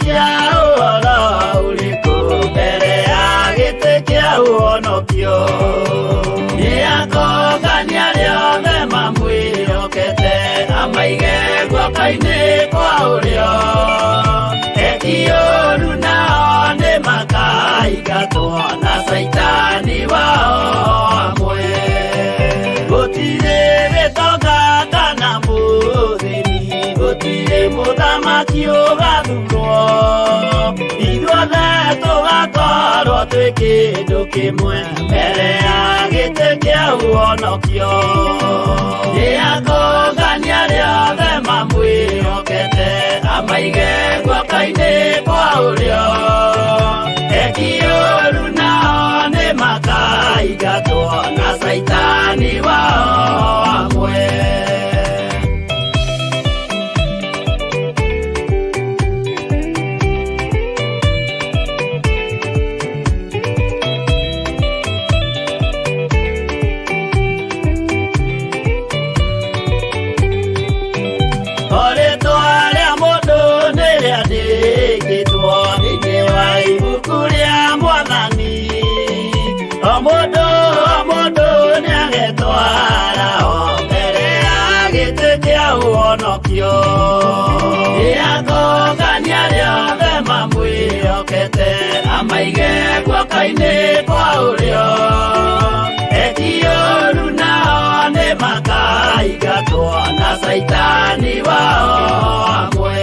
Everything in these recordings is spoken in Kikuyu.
Mũgacokia ũhoro ũrĩkũ mbere ya gĩtĩ kĩa ũhonokio? Nĩ akongania arĩa othe mamwĩhokete, amaige guoko-inĩ kwa ũrĩo. Eki ũũru nao nĩ makaingatwo na caitani wao hamwe. Gũtirĩ gĩtonga kana mũthĩni, gũtirĩ mũthamaki ũgathurwo. Ithuothe tũgakorwo twĩ kĩndũ kĩmwe mbere ya gĩtĩ kĩa ũhonokio. Nĩ akongania arĩa othe mamwĩhokete, amaige guoko-inĩ kwa ũrĩo. Eki ũũru nao nĩ makaingatwo na caitani wao hamwe. O rĩtwa rĩa mũndũ nĩ rĩandĩkĩtwo thĩinĩ wa ibuku rĩa Mwathani. O mũndũ o mũndũ nĩagetwara o mbere ya gĩtĩ kĩa ũhonokio. Nĩ akongania arĩa othe mamwĩhokete, amaige guoko-inĩ kwa ũrĩo. Eki ũũru nao nĩ makaingatwo na caitani wao hamwe.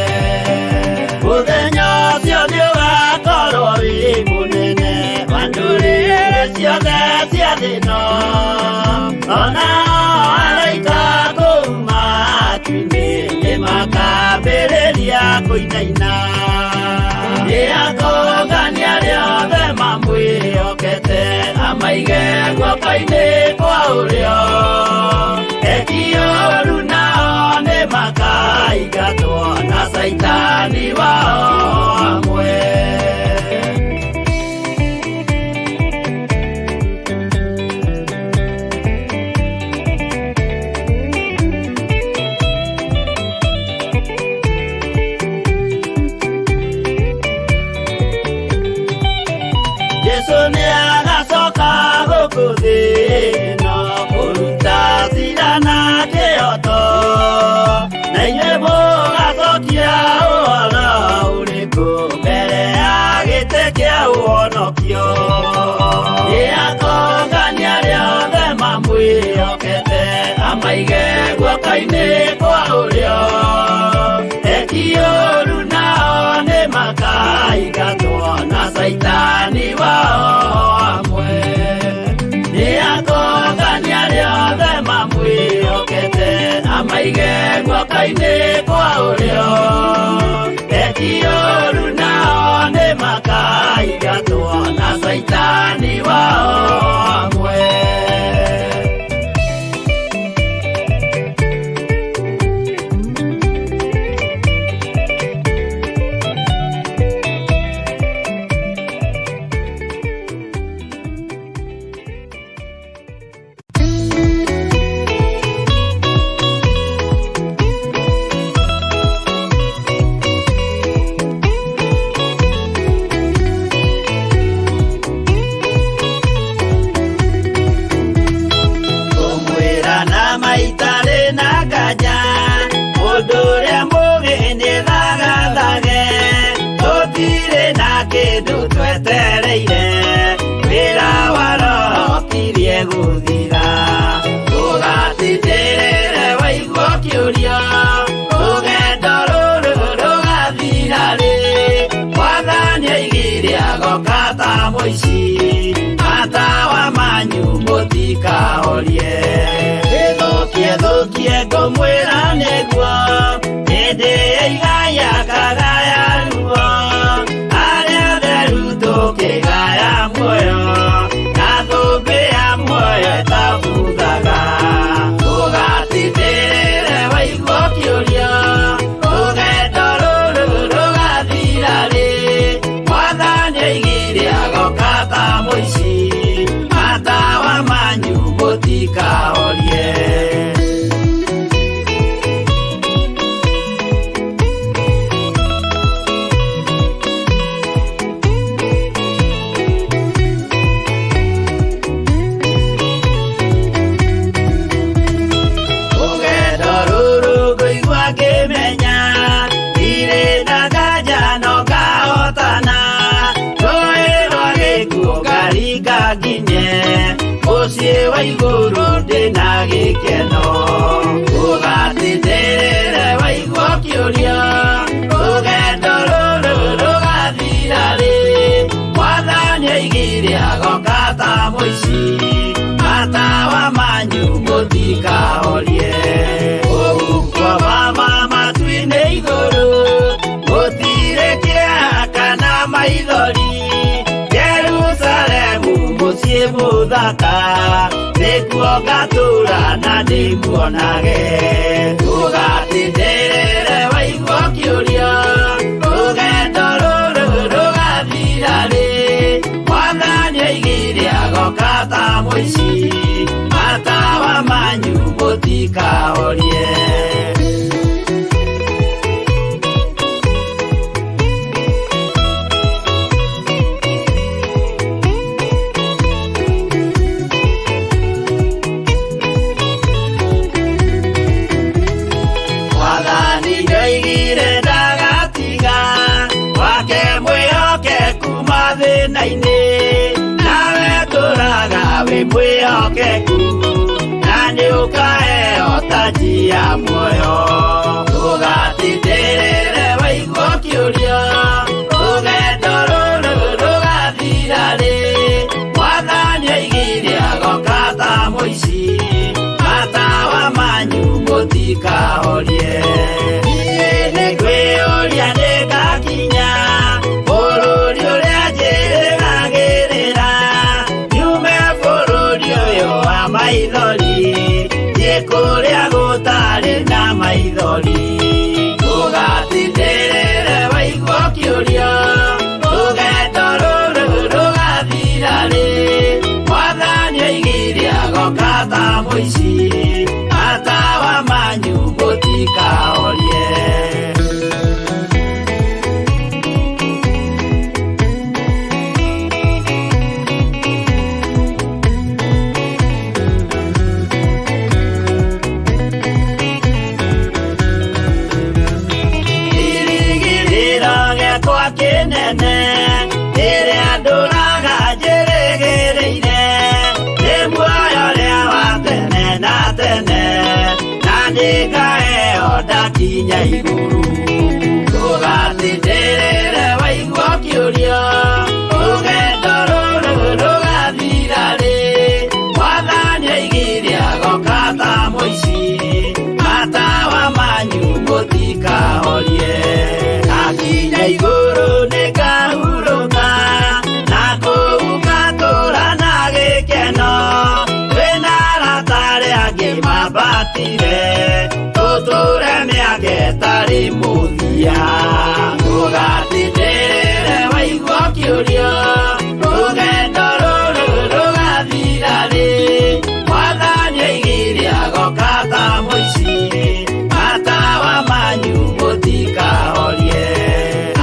Mũthenya ũcio nĩ ũgakorwo wĩ mũnene wa ndũrĩrĩ ciothe cia thĩ ĩno. Ona araika kũu matu-inĩ nĩ makambĩrĩria kũinaina. Nĩ akongania arĩa othe mamwĩhokete, amaige guoko-inĩ kwa ũrĩo. Eki ũũru nao nĩ makaingatwo na caitani wao hamwe. Jesu nĩ agacoka gũkũ thĩ ĩno kũruta cira na kĩhoto, na inyuĩ mũgacokia ũhoro ũrĩkũ mbere ya gĩtĩ kĩa ũhonokio? Nĩ akongania arĩa othe mamwĩhokete, amaige guoko-inĩ kwa ũrĩo. Eki ũũru nao nĩ makaingatwo na caitani wao hamwe. Nĩ akongania arĩa othe mamwĩhokete, amaige guoko-inĩ kwa ũrĩo. Eki ũũru nao nĩ makaingatwo na caitani wao hamwe. Kũmwĩra na maitarĩ na nganja, mũndũ ũrĩa mũgĩ nĩ thagathage. Tũtirĩ na kĩndũ twetereire, wĩra wa Roho ũkirie gũthira. Ndũgatindĩrĩre waigua ũkĩũria, rũgendo rũrũ rũgathira rĩ? Mwathani oigire agoka ta mũici, matawa manyu mũtikahorie. Ĩthũkie thũkie ngũmwĩra nĩguo, hĩndĩ ĩigaya kagaya ruo. Arĩa atheru tũkĩgaya muoyo, na thũmbĩ ya muoyo ĩtabuthaga. Ndũgatindĩrĩre waigua ũkĩũria, rũgendo rũrũ rũgathira rĩ? Mwathani oigire agoka ta mũici, matawa manyu mũtikahorie. Mũciĩ wa igũrũ ndĩna gĩkeno. Ũgatindĩrĩre waigua ũkĩũria, rũgendo rũrũ rũgathira rĩ? Mwathani oigire agoka ta mũici, matawa manyu mũtikahorie. Kũu kwa matu-inĩ igũrũ, gũtirĩ kĩeha kana maithori. Jerusalemu mũciĩ mũthaka, nĩkuo ngatũũra na ndĩmuonage. Ũgatindĩrĩre waigua ũkĩũria, rũgendo rũrũ rũgathira rĩ? Mwathani oigire agoka ta mũici, matawa manyu mũtikahorie. Mwathani nĩoigire ndagatiga wake mwĩhokeku mathĩna-inĩ, nawe tũraga wĩ mwĩhokeku, na nĩũkaheo taji ya muoyo. Ũgatindĩrĩre waigua ũkĩũria, rũgendo rũrũ rũgathira rĩ? Mwathani oigire agoka ta mũici, matawa manyu mũtikahorie. Niĩ nĩngwĩyũria nĩngakinya bũrũri ũrĩa njĩrĩgagĩrĩra, nyume bũrũri ũyũ wa maithori, thiĩ kũrĩa gũtarĩ na maithori. Ũgatindĩrĩre waigua ũkĩũria, rũgendo rũrũ rũgathira rĩ? Mwathani oigire agoka ta mũici, matawa manyu mũtikahorie. Kĩrĩgĩrĩro gĩakwa kĩnene, kĩrĩa ndũraga njĩrĩgĩrĩire, nĩ muoyo ũrĩa wa tene na tene, na nĩngaheo ndakinya igũrũ. Ũgatindĩrĩre waigua ũkĩũria, rũgendo rũrũ rũgathira rĩ? Mwathani oigire agoka ta mũici, matawa manyu mũtikahorie. Ndakinya igũrũ nĩngahurũka, na kũu ngatũũra na gĩkeno. Twĩna arata arĩa angĩ mambatire, tũtũũre mĩaka ĩtarĩ mũthia. Ũgatindĩrĩre waigua ũkĩũria, rũgendo rũrũ rũgathira rĩ? Mwathani oigire agoka ta mũici, matawa manyu mũtikahorie.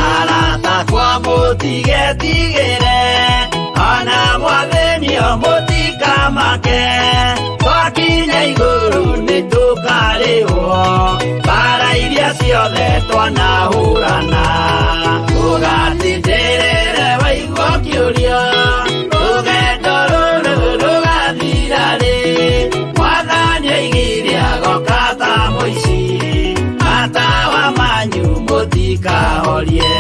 Arata akwa mũtigetigĩre, ona mwathĩnio mũtikamake, twakinya igũrũ nĩtũkarĩhwo mbara iria ciothe twanahũrana. Ũgatindĩrĩre waigua ũkĩũria, rũgendo rũrũ rũgathira rĩ? Mwathani oigire agoka ta mũici, matawa manyu mũtikahorie.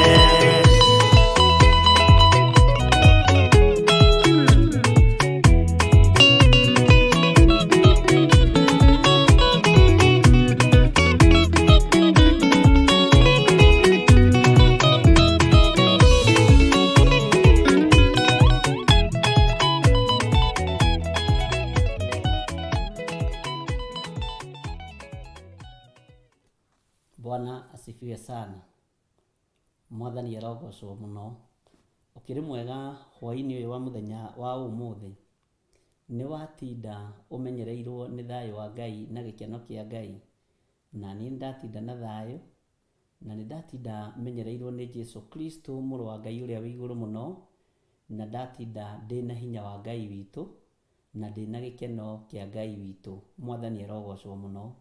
Bwana asifiwe sana. Mwathani arogocwo mũno. Ũkĩrĩ mwega hwaĩ-inĩ ũyũ wa mũthenya wa ũmũthĩ. Nĩ watinda ũmenyereirwo nĩ thayũ wa Ngai na gĩkeno kĩa Ngai. Na niĩ nĩ ndatinda na thayũ, na nĩ ndatinda menyereirwo nĩ Jesu Kristo mũrũ wa Ngai ũrĩa wĩ igũrũ mũno, na ndatinda ndĩna hinya wa Ngai witũ, na ndĩna gĩkeno kĩa Ngai witũ. Mwathani arogocwo mũno.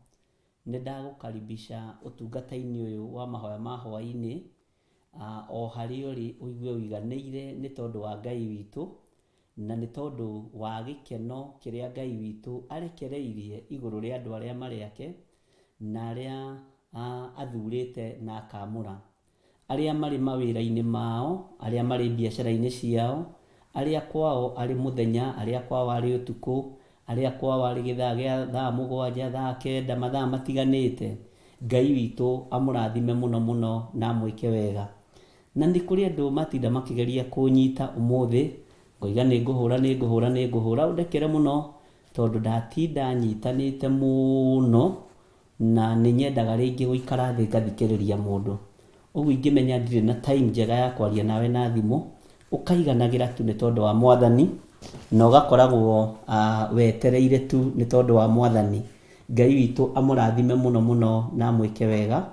Nĩ ndagũkaribisha ũtungata-inĩ ũyũ wa mahoya ma hwaĩ-inĩ, o harĩa ũrĩ ũigue ũiganĩire nĩ tondũ wa Ngai witũ, Na nĩ tondũ wa gĩkeno kĩrĩa Ngai witũ arekereirie igũrũ rĩa andũ arĩa marĩ ake, na arĩa athurĩte na akamũra. Arĩa marĩ mawĩra-inĩ mao, arĩa marĩ biacara-inĩ ciao, arĩa kwao arĩ mũthenya, arĩa kwao arĩ ũtukũ, arĩa kwao arĩ gĩthaa gĩa thaa 7, thaa 9, mathaa matiganĩte. Ngai witũ amũrathime mũno mũno na amwĩke wega. Na nĩ kũrĩ andũ matinda makĩgeria kũnyita ũmũthĩ, ngoiga nĩ ngũhũra, nĩ ngũhũra, nĩ ngũhũra, ũndekere mũno tondũ ndatinda nyitanĩte mũno na nĩ nyendaga rĩngĩ gũikara thĩ ngathikĩrĩria mũndũ. Ũguo ingĩmenya ndirĩ na time njega ya kwaria nawe na thimũ, ũkaiganagĩra tu nĩ tondũ wa Mwathani, na ũgakoragwo wetereire tu nĩ tondũ wa Mwathani. Ngai witũ amũrathime mũno mũno na amwĩke wega.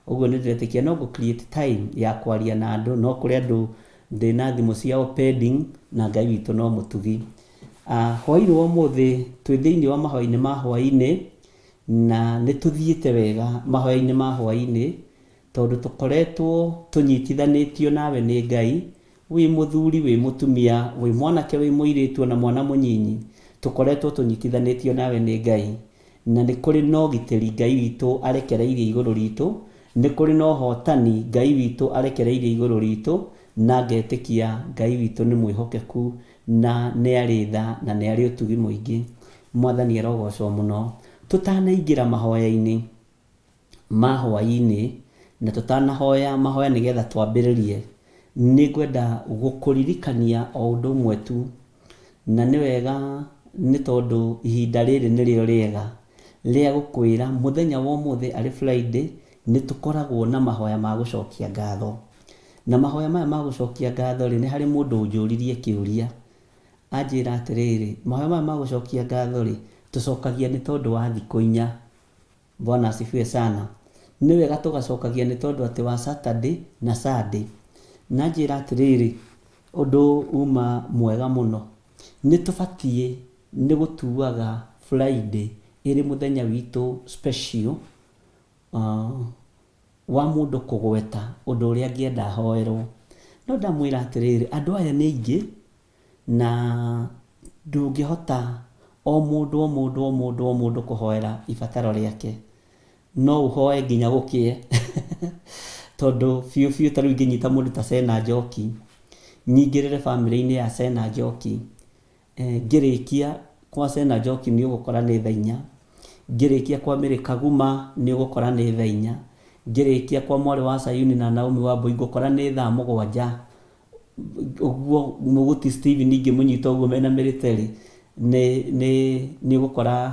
Ũguo nĩ ndĩretĩkia no ngũ create time ya kwaria na andũ, no kũrĩ andũ ndĩna thimũ ciao pending, na Ngai witũ no mũtugi. Hwaĩ-inĩ wa ũmũthĩ twĩ thĩinĩ wa mahoya-inĩ ma hwaĩ-inĩ, na nĩ tũthiĩte wega mahoya-inĩ ma hwaĩ-inĩ, tondũ tũkoretwo tũnyitithanĩtio nawe nĩ Ngai, wĩ mũthuri, wĩ mũtumia, wĩ mwanake, wĩ mũirĩtu, ona mwana mũnyinyi, tũkoretwo tũnyitithanĩtio nawe nĩ Ngai. Na nĩ kũrĩ na ũgitĩri Ngai witũ arekereirie igũrũ ritũ, nĩ kũrĩ na ũhotani Ngai witũ arekereirie igũrũ ritũ, na ngetĩkia Ngai witũ nĩ mwĩhokeku na nĩ arĩ tha na nĩ arĩ ũtugi mũingĩ. Mwathani arogocwo mũno. Tũtanaingĩra mahoya-inĩ ma hwaĩ-inĩ na tũtanahoya mahoya nĩgetha twambĩrĩrie, nĩ ngwenda gũkũririkania o ũndũ ũmwe tu, na nĩ wega nĩ tondũ ihinda rĩrĩ nĩrĩo rĩega rĩa gũkwĩra mũthenya wa ũmũthĩ arĩ Friday nĩ tũkoragwo na mahoya ma gũcokia ngatho. Na mahoya maya ma gũcokia ngatho rĩ, nĩ harĩ mũndũ ũnjũririe kĩũria, anjĩra atĩrĩrĩ, mahoya maya ma gũcokia ngatho rĩ, tũcokagia nĩ tondũ wa thikũ 4. Bwana asifiwe sana. Nĩ wega tũgacokagia nĩ tondũ atĩ wa Saturday na Sunday. Na anjĩra atĩrĩrĩ, ũndũ uma mwega mũno, nĩ tũbatiĩ nĩ gũtuaga Friday ĩrĩ mũthenya witũ special wa mũndũ kũgweta ũndũ ũrĩa angĩenda ahoerwo. No ndamwĩra atĩrĩrĩ, andũ aya nĩ aingĩ na ndũngĩhota o mũndũ o mũndũ o mũndũ o mũndũ kũhoera ibataro rĩake. No ũhoe nginya gũkĩe tondũ biũ biũ ta rĩu ingĩnyita mũndũ ta Sena Njoki, nyingĩrĩre bamĩrĩ-inĩ ya Sena Njoki, Ngĩrĩkia kwa Sena Njoki nĩ ũgũkora nĩ thaa 4. Ngĩrĩkia kwa Mary Kaguma nĩ ũgũkora nĩ thaa 4. Ngĩrĩkia kwa mwarĩ wa Sayuni na Naomi Wambui ngũkora nĩ thaa 7. Ũguo Mũgũti Stephen ingĩmũnyita ũguo mena mĩrĩte-rĩ, nĩ ũgũkora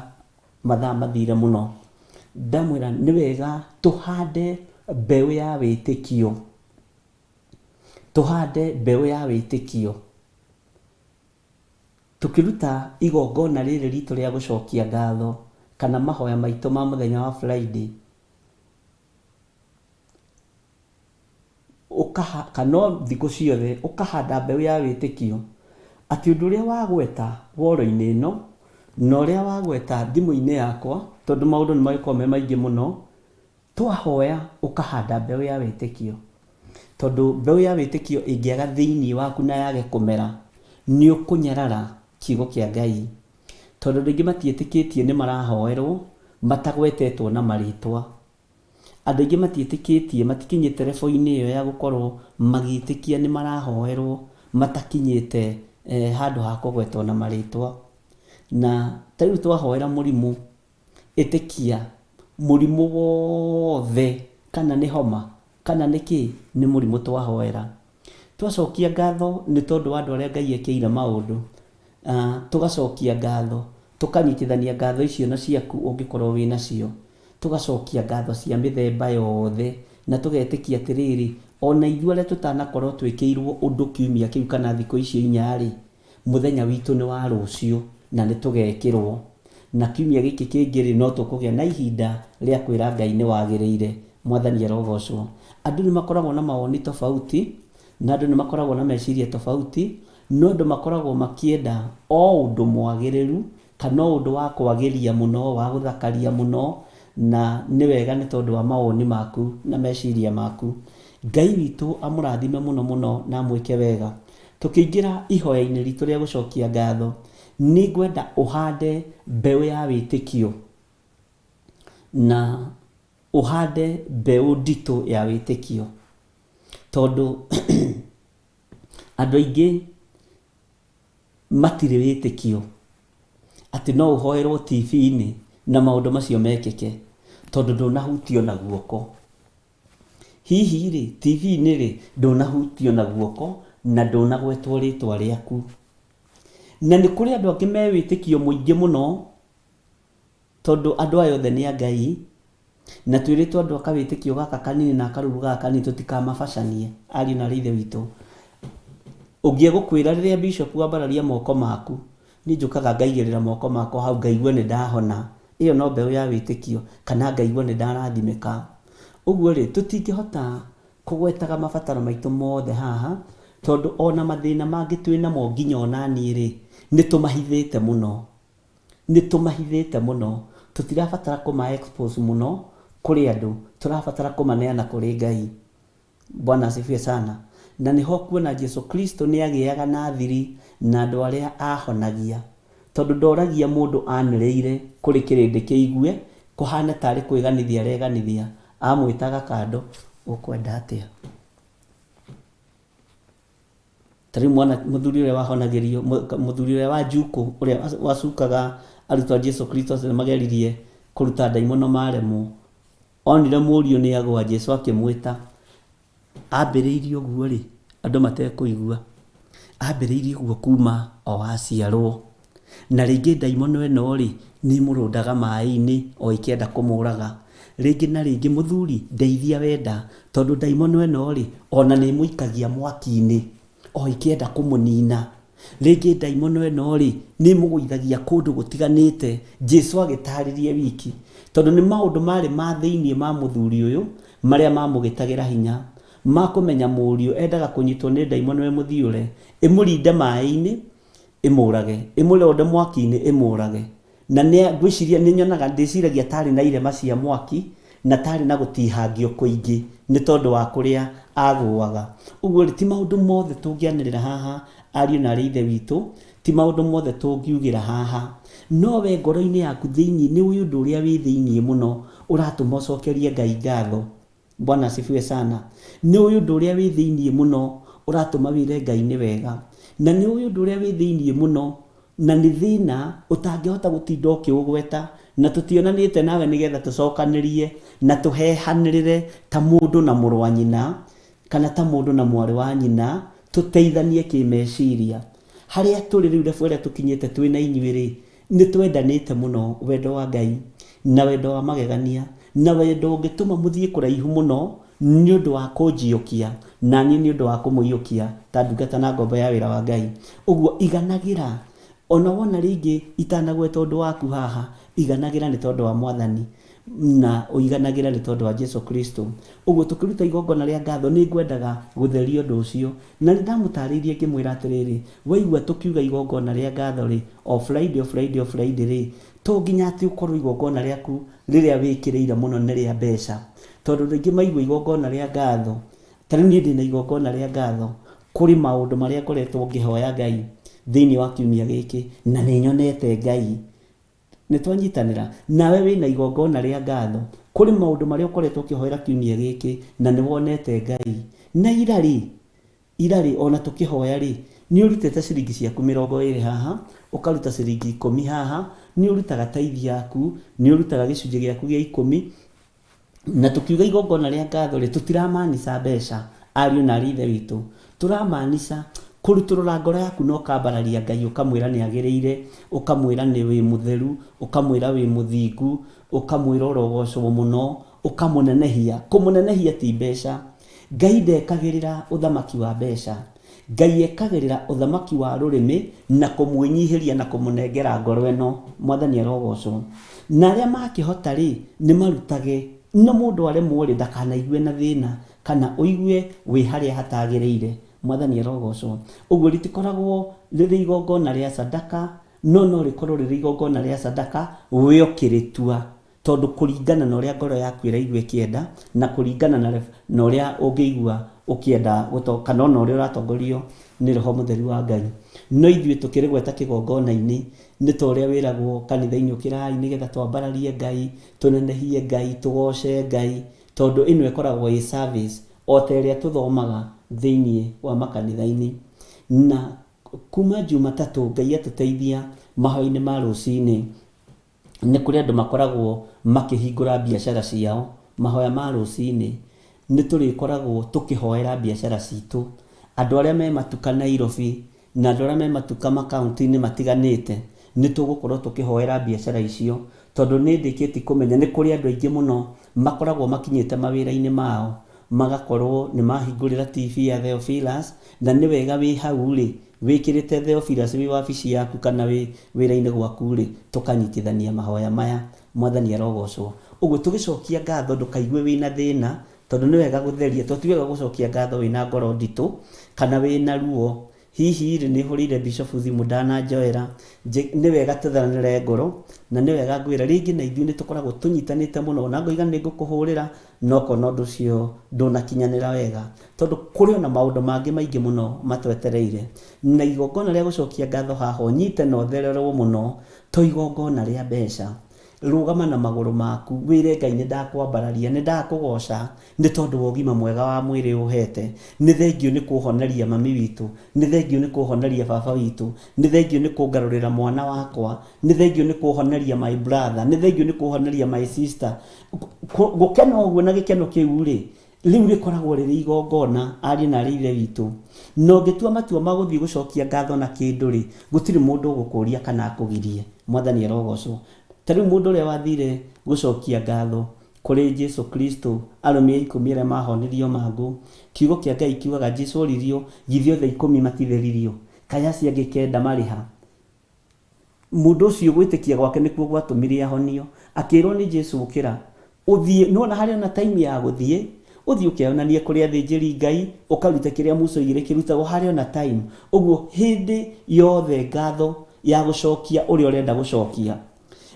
mathaa mathire mũno. Ndamwĩra nĩ wega tũhande mbeũ ya wĩtĩkio. Tũhande mbeũ ya wĩtĩkio. Tũkĩruta igongona rĩrĩ ritũ rĩa gũcokia ngatho kana mahoya maitũ ma mũthenya wa Friday, kana o thikũ ciothe ũkahanda mbeũ ya wĩtĩkio atĩ ũndũ ũrĩa wagweta woro-inĩ ĩno na ũrĩa wagweta thimũ-inĩ yakwa, tondũ maũndũ nĩ magĩkoragwo me maingĩ mũno, Twahoya ũkahanda mbeũ ya wĩtĩkio, tondũ mbeũ ya wĩtĩkio ĩngĩaga thĩinĩ waku na yage kũmera, nĩ ũkũnyarara kiugo kĩa Ngai. Tondũ andũ aingĩ matiĩtĩkĩtie nĩ marahoerwo matagwetetwo na marĩtwa. Andũ aingĩ matiĩtĩkĩtie, matikinyĩte level-inĩ ĩyo ya gũkorwo magĩtĩkia nĩ marahoerwo matakinyĩte handũ ha kũgwetwo na marĩtwa. Na ta rĩu twahoera mũrimũ, Ĩtĩkia, mũrimũ wothe kana nĩ homa kana nĩ kĩ, nĩ mũrimũ twahoera. Twacokia ngatho nĩ tondũ wa andũ arĩa Ngai ekĩire maũndũ, tũgacokia ngatho, tũkanyitithania ngatho icio na ciaku ũngĩkorwo wĩ nacio. Tũgacokia ngatho cia mĩthemba yothe na tũgetĩkia atĩrĩrĩ, ona ithuĩ arĩa tũtanakorwo twĩkĩirwo ũndũ kiumia kĩu kana thikũ icio inya-rĩ, Mũthenya witũ nĩ wa rũciũ na nĩ tũgekĩrwo. Na kiumia gĩkĩ kĩngĩ-rĩ, no tũkũgĩa na ihinda rĩa kwĩra Ngai nĩ wagĩrĩire. Mwathani arogocwo. Andũ nĩ makoragwo na mawoni tofauti, na andũ nĩ makoragwo na meciria tofauti, no andũ makoragwo makĩenda o ũndũ mwagĩrĩru, kana o ũndũ wa kwagĩria mũno, wa gũthakaria mũno, na nĩ wega nĩ tondũ wa mawoni maku na meciria maku. Ngai witũ amũrathime mũno mũno na amwĩke wega. Tũkĩingĩra ihoya-inĩ ritũ rĩa gũcokia ngatho, nĩ ngwenda ũhande mbeũ ya wĩtĩkio na ũhande mbeũ nditũ ya wĩtĩkio, tondũ andũ aingĩ matirĩ wĩtĩkio atĩ no ũhoerwo TV-inĩ na maũndũ macio mekĩke, tondũ ndũnahutio na guoko. Hihi-rĩ, TV-inĩ-rĩ, ndũnahutio na guoko na ndũnagwetwo rĩtwa rĩaku. Na nĩ kũrĩ andũ angĩ me wĩtĩkio mũingĩ mũno, tondũ andũ aya othe nĩ a Ngai, na twĩrĩtwo andũ a kawĩtĩkio gaka kanini na akaruru gaka kanini tũtikamabacanie, ariũ na aarĩ a Ithe witũ. Ũngĩ egũkwĩra rĩrĩa bishop wambararia moko maku, niĩ njũkaga ngaigĩrĩra moko makwa hau ngaigua nĩ ndahona. Ĩyo no mbeũ ya wĩtĩkio, kana ngaigua nĩ ndarathimĩka. Ũguo-rĩ, tũtingĩhota kũgwetaga mabataro maitũ mothe haha, tondũ o na mathĩna mangĩ twĩ namo nginya o na niĩ-rĩ, nĩ tũmahithĩte mũno. Nĩ tũmahithĩte mũno. Tũtirabatara kũma expose mũno kũrĩ andũ, tũrabatara kũmaneana kũrĩ Ngai. Bwana asifiwe sana. Na nĩho ũkuona Jesu Kristo nĩ agĩaga na thiri na andũ arĩa ahonagia. Tondũ ndoragia mũndũ anĩrĩire kũrĩ kĩrĩndĩ kĩigue, kũhane tarĩ kwĩganithia areganithia. Amwĩtaga kando, ũkwenda atĩa? Ta rĩu mwana mũthuri ũrĩa wahonagĩrio, mũthuri ũrĩa wa njukũ, ũrĩa wacukaga arutwo a Jesu Kristo acio mageririe kũruta ndaimono maremwo. Onire mũriũ nĩ agũa, Jesu akĩmwĩta. Ambĩrĩirie ũguo-rĩ, andũ matekũigua, ambĩrĩirie ũguo kuma o aciarwo. Na rĩngĩ ndaimono ĩno-rĩ, nĩ ĩmũrũndaga maĩ-inĩ o ĩkĩenda kũmũraga. Rĩngĩ na rĩngĩ, mũthuri ndeithia wenda, tondũ ndaimono ĩno-rĩ, ona nĩ ĩmũikagia mwaki-inĩ o ĩkĩenda kũmũnina. Rĩngĩ ndaimono ĩno-rĩ, nĩ ĩmũgũithagia kũndũ gũtiganĩte. Jesu agĩtarĩria wiki, tondũ nĩ maũndũ marĩ ma thĩiniĩ ma mũthuri ũyũ, marĩa mamũgĩtagĩra hinya, ma kũmenya mũriũ endaga kũnyitwo nĩ ndaimono ĩmũthiũre, ĩmũrinde maĩ-inĩ, ĩmũrage, ĩmũronde mwaki-inĩ ĩmũrage. Na nĩ ngwĩciria nĩ nyonaga ndĩciragia tarĩ na irema cia mwaki na tarĩ na gũtihangio kũingĩ nĩ tondũ wa kũrĩa agũaga. Ũguo rĩ, ti maũndũ mothe tũngĩanĩrĩra haha ariũ na aarĩ a Ithe witũ, ti maũndũ mothe tũngiugĩra haha. No we ngoro-inĩ yaku thĩinĩ nĩ ũĩ ũndũ ũrĩa wĩ thĩinĩ mũno ũratũma ũcokerie Ngai ngatho. Bwana asifiwe sana. Nĩ ũĩ ũndũ ũrĩa wĩ thĩinĩ mũno ũratũma wĩre Ngai nĩ wega. Na nĩ ũĩ ũndũ ũrĩa wĩ thĩinĩ mũno na nĩ thĩna ũtangĩhota gũtinda ũkĩũgweta na tũtionanĩte nawe nĩgetha tũcokanĩrie na tũhehanĩrĩre ta mũndũ na mũrũ wa nyina kana ta mũndũ na mwarĩ wa nyina tũteithanie kĩmeciria. Harĩa tũrĩ rĩu level ĩrĩa tũkinyĩte twĩ na inyuĩ rĩ, Nĩ twendanĩte mũno, wendo wa Ngai, na wendo wa magegania, na wendo ũngĩtũma mũthiĩ kũraihu mũno nĩ ũndũ wa kũnjiyũkia, na niĩ nĩ ũndũ wa kũmũiyũkia ta ndungata na ngombo ya wĩra wa Ngai. Ũguo iganagĩra. O na wona rĩngĩ itanagweta ũndũ waku haha, iganagĩra nĩ tondũ wa Mwathani, na ũiganagĩre nĩ tondũ wa Jesu Kristo. Ũguo tũkĩruta igongona rĩa ngatho nĩ ngwendaga gũtheria ũndũ ũcio. Na nĩ ndamũtarĩirie ngĩmwĩra atĩrĩrĩ, waigua tũkiuga igongona rĩa ngatho-rĩ, o Friday o Friday o Friday-rĩ, to nginya atĩ ũkorwo igongona rĩaku rĩrĩa wĩkĩrĩire mũno nĩ rĩa mbeca. Tondũ andũ aingĩ maigua igongona rĩa ngatho, ta rĩu niĩ ndĩna igongona rĩa ngatho kũrĩ maũndũ marĩa ngoretwo ngĩhoya Ngai thĩinĩ wa kiumia gĩkĩ, na nĩ nyonete Ngai. Nĩ twanyitanĩra? Nawe wĩna igongona rĩa ngatho kũrĩ maũndũ marĩa ũkoretwo ũkĩhoera kiumia gĩkĩ na nĩ wonete Ngai. Na ira rĩ, ira rĩ, ona tũkĩhoya rĩ, nĩ ũrutĩte ciringi ciaku 20 haha, ũkaruta ciringi 10 haha, nĩ ũrutaga taithi yaku, nĩ ũrutaga gĩcunjĩ gĩaku gĩa ikũmi, Na tũkiuga igongona rĩa ngatho rĩ, tũtiramaanica mbeca, ariũ na aarĩ a Ithe witũ. Tũramaanica kũrutũrũra ngoro yaku na ũkambararia Ngai ũkamwĩra nĩ agĩrĩire, ũkamwĩra nĩ wĩ mũtheru, ũkamwĩra wĩ mũthingu, ũkamwĩra ũrogocwo mũno, ũkamũnenehia. Kũmũnenehia ti mbeca. Ngai ndekagĩrĩra ũthamaki wa mbeca. Ngai ekagĩrĩra ũthamaki wa rũrĩmĩ na kũmwĩnyihĩria na kũmũnengera ngoro ĩno. Mwathani arogocwo. Na arĩa makĩhota rĩ, nĩ marutage, no mũndũ aremwo rĩ, ndakanaigue na thĩna kana ũigue wĩ harĩa hatagĩrĩire. Mwathani arogocwo. Ũguo rĩtikoragwo rĩrĩ igongona rĩa sadaka, no no rĩkorwo rĩrĩ igongona rĩa sadaka we ũkĩrĩtua. Tondũ kũringana na ũrĩa ngoro yaku ĩraigua ĩkĩenda, na kũringana na na ũrĩa ũngĩigua ũkĩenda kana ona ũrĩa ũratongorio nĩ Roho Mũtheru wa Ngai. No ithuĩ tũkĩrĩgweta kĩgongona-inĩ, nĩ ta ũrĩa wĩragwo kanitha-inĩ ũkĩrai nĩgetha twambararie Ngai, tũnenehie Ngai, tũgoce Ngai, tondũ ĩno ĩkoragwo ĩ service o ta ĩrĩa tũthomaga thĩinĩ wa makanitha-inĩ. Na kuma Jumatatũ Ngai atũteithia mahoya-inĩ ma rũcinĩ, Nĩ kũrĩ andũ makoragwo makĩhingũra biacara ciao mahoya ma rũcinĩ, nĩ tũrĩkoragwo tũkĩhoera biacara citũ. Andũ arĩa me matuka Nairobi na andũ arĩa me matuka makaũntĩ-inĩ matiganĩte, nĩ tũgũkorwo tũkĩhoera biacara icio, tondũ nĩ ndĩkĩtie kũmenya nĩ kũrĩ andũ aingĩ mũno makoragwo makinyĩte mawĩra-inĩ mao, magakorwo nĩ mahingũrĩra TV ya Theophilus, na nĩ wega wĩ hau rĩ, Wĩkĩrĩte Theophilus wĩ wabici yaku kana wĩ wĩra-inĩ gwaku-rĩ, tũkanyitithania mahoya maya. Mwathani arogocwo. Ũguo tũgĩcokia ngatho ndũkaigue wĩna thĩna, tondũ nĩ wega gũtheria, tondũ ti wega gũcokia ngatho wĩna ngoro nditũ, kana wĩna ruo. Hihi-rĩ, nĩ hũrĩire Bishop thimũ ndananjoera, nĩ wega tũtheranĩre ngoro, na nĩ wega ngwĩre, rĩngĩ na ithuĩ nĩ tũkoragwo tũnyitanĩte mũno, na ngoiga nĩ ngũkũhũrĩra, na ũkona ũndũ ũcio ndũnakinyanĩra wega, tondũ kũrĩ ona maũndũ mangĩ maingĩ mũno matwetereire. Na igongona rĩa gũcokia ngatho haha ũnyite na ũthererwo mũno, to igongona rĩa mbeca. Rũgama na magũrũ maku, wĩre Ngai nĩ ndakwambararia, nĩ ndakũgoca, nĩ tondũ wa ũgima mwega wa mwĩrĩ ũhete. Nĩ thengiũ nĩ kũhoneria mami witũ, nĩ thengiũ nĩ kũhoneria baba witũ, nĩ thengiũ nĩ kũngarũrĩra mwana wakwa, nĩ thengiũ nĩ kũhoneria my brother, nĩ thengiũ nĩ kũhoneria my sister. Gũkena ũguo na gĩkeno kĩu rĩ, rĩu rĩkoragwo rĩrĩ igongona ariũ na aarĩ a Ithe witũ. Na ũngĩtua matua ma gũthiĩ gũcokia ngatho na kĩndũ rĩ, gũtirĩ mũndũ ũgũkũria kana akũgirie. Mwathani arogocwo. Ta rĩu mũndũ ũrĩa wathire gũcokia ngatho kũrĩ Jesu Kristo, arũme ikũmi arĩa mahonirio mangũ, kiugo kĩa Ngai kiugaga Jesu oririo, githĩ othe ikũmi matitheririo? Kaĩ acio angĩ kenda marĩ ha? Mũndũ ũcio gwĩtĩkia gwake nĩkuo gwatũmire ahonio. Akĩĩrwo nĩ Jesu ũkĩra, ũthiĩ. Nĩwona harĩ ona time ya gũthiĩ, ũthiĩ ũkeyonanie kũrĩ athĩnjĩri Ngai, ũkarute kĩrĩa Musa oigire kĩrutagwo, harĩ ona time. Ũguo hĩndĩ yothe ngatho ya gũcokia ũrĩa ũrenda gũcokia,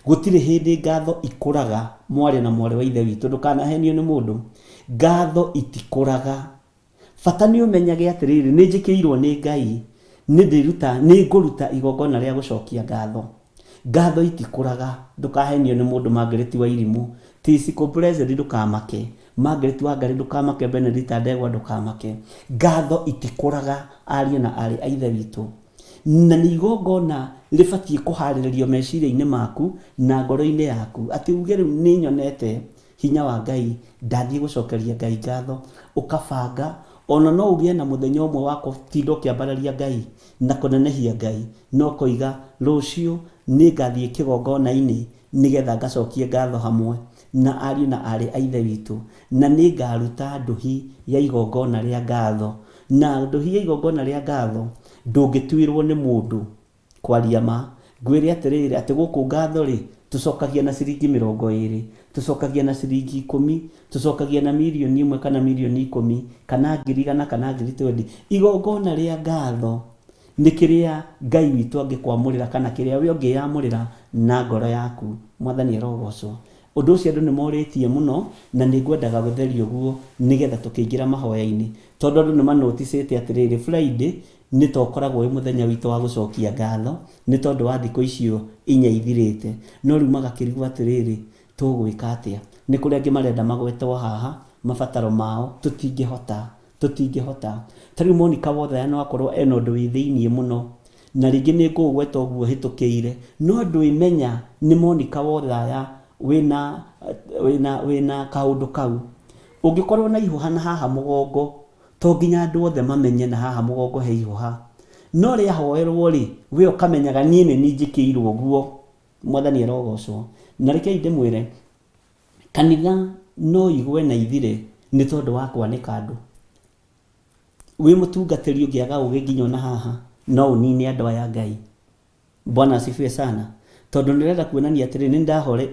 gũtirĩ hĩndĩ ngatho ikũraga mwarĩ na mwarĩ wa Ithe witũ, ndũkanahenio nĩ mũndũ. Ngatho itikũraga. Bata nĩ ũmenyage atĩrĩrĩ, nĩ njĩkĩirwo nĩ Ngai, nĩ ndĩruta, nĩ ngũruta igongona rĩa gũcokia ngatho. Ngatho itikũraga, ndũkahenio nĩ mũndũ Margaret wa Irimũ, Tisico Blessed ndũkamake, Margaret wa Ngarĩ ndũkamake, Benedita Ndegwa ndũkamake. Ngatho itikũraga ariũ na aarĩ a Ithe witũ. Na nĩ igongona rĩbatiĩ kũharĩrĩrio meciria-inĩ maku na ngoro-inĩ yaku, atĩ uge rĩu nĩ nyonete Hinya wa Ngai, ndathiĩ gũcokeria Ngai ngatho. Ũkabanga, ona no ũgĩe na mũthenya ũmwe wa gũtinda ũkĩambararia Ngai na kũnenehia Ngai, na ũkoiga, rũciũ nĩ ngathiĩ kĩgongona-inĩ nĩgetha ngacokie ngatho hamwe na ariũ na aarĩ a Ithe witũ, na nĩ ngaruta ndũhi ya igongona rĩa ngatho. Na ndũhi ya igongona rĩa ngatho ndũngĩtuĩrwo nĩ mũndũ. Kwaria ma, ngwĩre atĩrĩrĩ, atĩ gũkũ ngatho-rĩ, tũcokagia na ciringi 20, tũcokagia na ciringi ikũmi, tũcokagia na mirioni ĩmwe kana mirioni ikũmi, kana 100,000 kana 20,000. Igongona rĩa ngatho nĩ kĩrĩa Ngai witũ angĩkwamũrĩra kana kĩrĩa we ũngĩyamũrĩra na ngoro yaku. Mwathani arogocwo. Ũndũ ũcio andũ nĩ morĩtie mũno na nĩ ngwendaga gũtheria ũguo nĩgetha tũkĩingĩra mahoya-inĩ. Tondũ andũ nĩ ma notice ĩte atĩrĩrĩ, Friday Nĩ ta ũkoragwo wĩ mũthenya witũ wa gũcokia ngatho nĩ tondũ wa thikũ icio inya ithirĩte. No rĩu magakĩrigwo atĩrĩrĩ, tũgwĩka atĩa? Nĩ kũrĩ angĩ marenda magwetwo haha, mabataro mao, tũtingĩhota, tũtingĩhota. Ta rĩu Monica Wothaya no akorwo ena ũndũ wĩ thĩiniĩ mũno, na rĩngĩ nĩ ngũũgweta ũguo hĩtũkĩire, no ndwĩmenya nĩ Monica Wothaya wĩna, wĩna, wĩna kaũndũ kau. Ũngĩkorwo na ihũha na haha mũgongo, To nginya andũ othe mamenye na haha mũgongo he ihũha. No rĩahoerwo-rĩ, we ũkamenyaga niĩ nĩ niĩ njĩkĩirwo ũguo. Mwathani arogocwo. Na rekei ndĩmwĩre, kanitha no igwe na ithire nĩ tondũ wa kwanĩka andũ. Wĩ mũtungatĩri ũngĩaga ũgĩ nginya ona haha, no ũnine andũ aya a Ngai. Bwana asifiwe sana. Tondũ ndĩrenda kuonania atĩrĩ, nĩ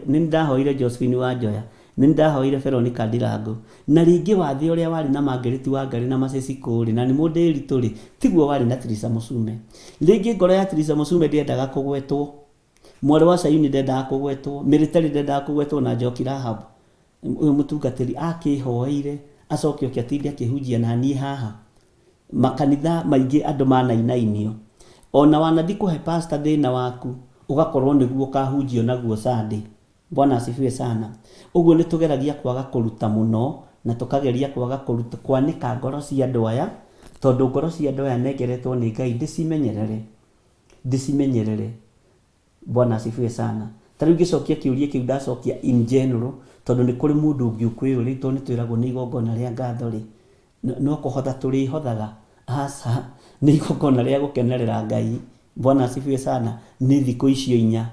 nĩndahoire Josephine Wanjoya, nĩ nĩndahoire Veronica Ndirango, na rĩngĩ wathĩ ũrĩa warĩ na Margaret Wangari na Macecikũ rĩ, na nĩ Mũndĩritũ rĩ, tiguo warĩ na Teresa Mũcume. Rĩngĩ ngoro ya Teresa Mũcume ndĩendaga kũgwetwo. Mwarĩ wa Sayuni ndendaga kũgwetwo, military ndendaga kũgwetwo na Njoki Rahab ũyũ mũtungatĩri akĩhoeire acoke oke atinde akĩhunjia na niĩ haha. Makanitha maingĩ andũ manainainio. Ona wanathi kũhe pastor thĩna waku ũgakorwo nĩguo ũkahunjio naguo Sunday. Bwana asifiwe sana. Ũguo nĩ tũgeragia kwaga kũruta mũno na tũkageria kwaga kũruta kwanĩka ngoro cia andũ aya tondũ ngoro cia andũ aya nengeretwo nĩ Ngai ndĩcimenyerere ndĩcimenyerere. Bwana asifiwe sana. Ta rĩu ngĩcokia kĩũria kĩu ndacokia in general tondũ nĩ kũrĩ mũndũ ũngĩ ũkwĩyũria tondũ nĩ twĩragwo nĩ igongona rĩa ngatho rĩ, no kũhotha tũrĩhothaga? Aca, nĩ igongona rĩa gũkenerera Ngai. Bwana asifiwe sana. Nĩ thikũ icio inya.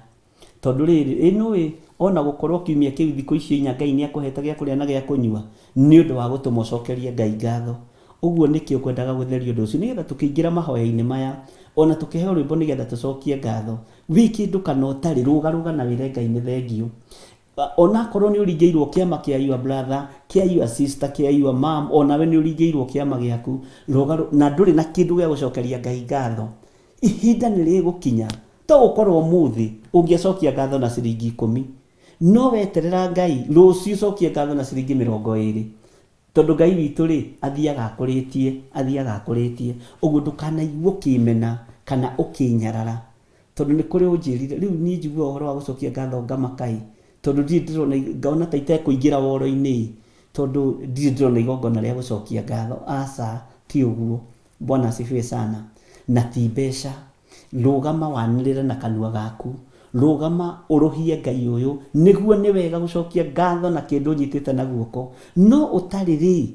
Tondũ rĩrĩ, ĩ nĩũĩ ona gũkorwo kiumia kĩu thikũ icio inya Ngai nĩ akũhete gĩa kũrĩa na gĩa kũnyua nĩ ũndũ wa gũtũma ũcokerie Ngai ngatho. Ũguo nĩkĩo ngwendaga gũtheria ũndũ ũcio nĩgetha tũkĩingĩra mahoya-inĩ maya ona tũkĩheo rwĩmbo nĩgetha tũcokie ngatho. Wĩ kĩndũ kana ũtarĩ, rũga rũga na wĩre Ngai nĩ thengiũ. Onakorwo nĩ ũringĩirwo kĩama kĩa your brother, kĩa your sister, kĩa your mom, onawe nĩ ũringĩirwo kĩama gĩaku, rũga na ndũrĩ na kĩndũ gĩa gũcokeria Ngai ngatho. Ihinda nĩ rĩgũkinya, to gũkorwo ũmũthĩ ũngĩacokia ngatho na ciringi ikũmi, no weterera Ngai rũciũ ũcokie ngatho na ciringi 20. Tondũ Ngai witũ-rĩ, athiaga akũrĩtie, athiaga akũrĩtie. Ũguo ndũkanaigue ũkĩmena kana ũkĩnyarara. Tondũ nĩ kũrĩ ũnjĩrire, rĩu niĩ njiguaga ũhoro wa gũcokia ngatho ngamaka-ĩ, tondũ ndirĩ ndĩrona, ngona ta itekũingĩra woro-inĩ-ĩ, tondũ ndirĩ ndĩrona igongona rĩa gũcokia ngatho. Aca, ti ũguo. Bwana asifiwe sana. Na ti mbeca. Rũgama wanĩrĩre na kanua gaku. Rũgama ũrũhie Ngai ũyũ. Nĩguo nĩ wega gũcokia ngatho na kĩndũ ũnyitĩte na guoko. No ũtarĩ rĩ,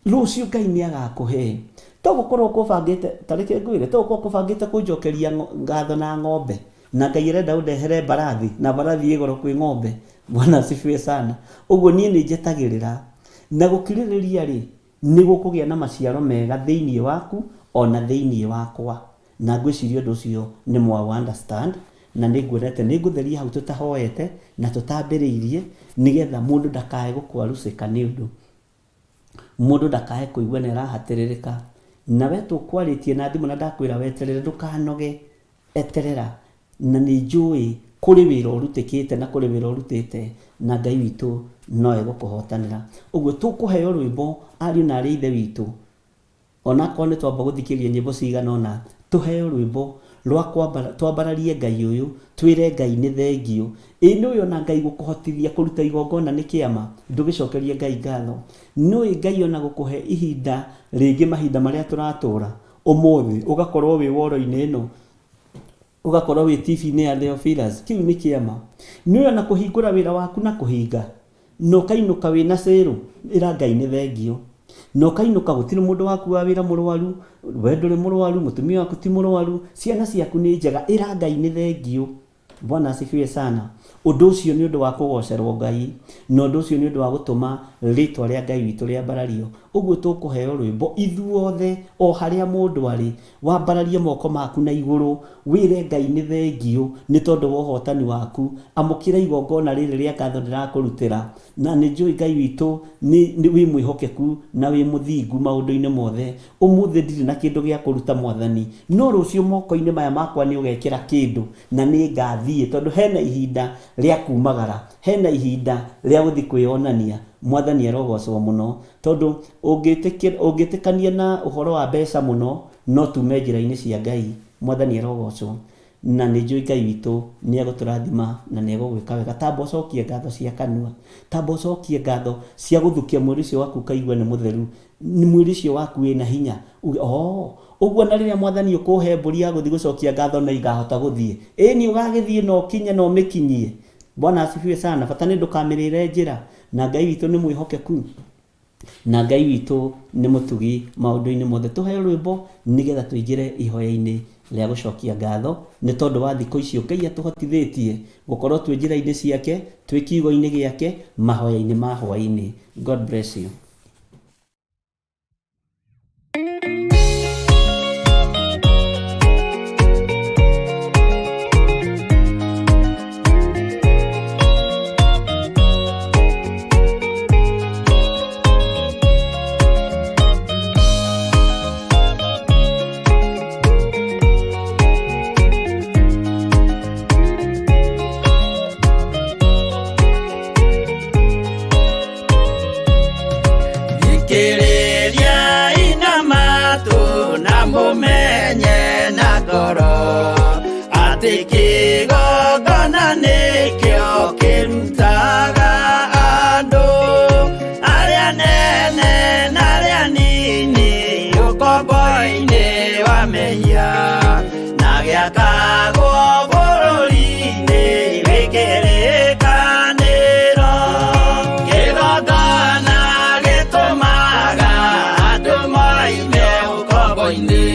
rũciũ Ngai nĩ agakũhe. To gũkorwo ũkũbangĩte, ta reke ngwĩre, to gũkorwo ũkũbangĩte kũnjokeria ngatho na ng'ombe, na Ngai arenda ũndehere mbarathi, na mbarathi ĩ goro kwĩ ng'ombe. Bwana asifiwe sana. Ũguo niĩ nĩ njetagĩrĩra. Na gũkirĩrĩria rĩ, Nĩ gũkũgĩa na maciaro mega thĩinĩ waku o na thĩinĩ wakwa. Na ngwĩciria ũndũ ũcio nĩ mwa ũ understand, na nĩ nguona atĩ nĩ ngũtheria hau tũtahoete na tũtambĩrĩirie, nĩ getha mũndũ ndakae gũkwarũcĩka nĩ ũndũ. Mũndũ ndakae kũigua nĩ arahatĩrĩrĩka. Na we tũkwarĩtie na thimũ na ndakwĩra weterere ndũkanoge. Eterera, na nĩ njũĩ kũrĩ wĩra ũrutĩkĩte na kũrĩ wĩra ũrutĩte, na Ngai witũ no egũkũhotanĩra. Ũguo tũkũheo rwĩmbo ariũ na aarĩ a Ithe witũ, onakorwo nĩ twamba gũthikĩrĩria nyĩmbo cigana ũna, tũheo rwĩmbo rwa twambararie Ngai ũyũ, twĩre Ngai nĩ thengiũ. Ĩ nĩũĩ ona Ngai gũkũhotithia kũruta igongona nĩ kĩama? Ndũgĩcokerie Ngai ngatho. Nĩũĩ Ngai ona gũkũhe ihinda rĩngĩ mahinda marĩa tũratũra, Ũmũthĩ ũgakorwo wĩ woro-inĩ ĩno, ũgakorwo wĩ TV-inĩ ya Theophilus, kĩu nĩ kĩama. Nĩ ũĩ ona kũhingũra wĩra waku na kũhinga, na ũkainũka wĩna sale, ĩra Ngai nĩ thengiũ. Na ũkainũka gũtirĩ mũndũ waku wa wĩra mũrwaru, we ndũrĩ mũrwaru, mũtumia waku ti mũrwaru, ciana ciaku nĩ njega, ĩra Ngai nĩ thengiũ. Bwana asifiwe sana. Ũndũ ũcio nĩ ũndũ wa kũgocerwo Ngai, na ũndũ ũcio nĩ ũndũ wa gũtũma rĩtwa rĩa Ngai witũ rĩambarario. Ũguo tũkũheo rwĩmbo ithuothe o harĩa mũndũ arĩ, wambararie moko maku na igũrũ, wĩre Ngai nĩ thengiũ nĩ tondũ wa ũhotani waku. Amũkĩra igongona rĩrĩ rĩa ngatho ndĩrakũrutĩra. Na nĩ njũĩ Ngai witũ nĩ wĩ mwĩhokeku na wĩ mũthingu maũndũ-inĩ mothe. Ũmũthĩ ndirĩ na kĩndũ gĩa kũruta Mwathani, no rũciũ moko-inĩ maya makwa nĩ ũgekĩra kĩndũ na nĩ ngathiĩ, tondũ hena ihinda rĩa kumagara, hena ihinda rĩa gũthiĩ kwĩyonania. Mwathani arogocwo mũno, tondũ ũngĩtĩkania na ũhoro wa mbeca mũno, no tume njĩra-inĩ cia Ngai. Mwathani arogocwo. Na nĩ njũĩ Ngai witũ nĩ egũtũrathima na nĩ egũgwĩka wega. Tamba ũcokie ngatho cia kanua. Tamba ũcokie ngatho cia gũthukia mwĩrĩ ũcio waku ũkaigua nĩ mũtheru. Mwĩrĩ ũcio waku wĩna hinya. Uge, oh, ũguo na rĩrĩa Mwathani ũkũhe mbũri ya gũthiĩ gũcokia ngatho no ingahota gũthiĩ. Ĩni ũgagĩthiĩ na ũkinye na ũmĩkinyie. Bwana asifiwe sana. Bata nĩ ndũkamĩrĩre njĩra. Na Ngai witũ nĩ mwĩhokeku. Na Ngai witũ nĩ mũtugi maũndũ-inĩ mothe. Tũheo rwĩmbo nĩgetha tũingĩre ihoya-inĩ rĩa gũcokia ngatho nĩ tondũ wa thikũ icio Ngai atũhotithĩtie gũkorwo twĩ njĩra-inĩ ciake, twĩ kiugo-inĩ gĩake, mahoya-inĩ ma hwaĩ-inĩ. God bless you. Mũmenye na ngoro atĩ kĩgongona nĩkĩo kĩrutaga andũ arĩa nene na arĩa nini ũkombo-inĩ wa mehia na gĩakagwo bũrũri-inĩ wĩ kĩrĩkanĩro. Kĩgongona gĩtũmaga andũ moime ũkombo-inĩ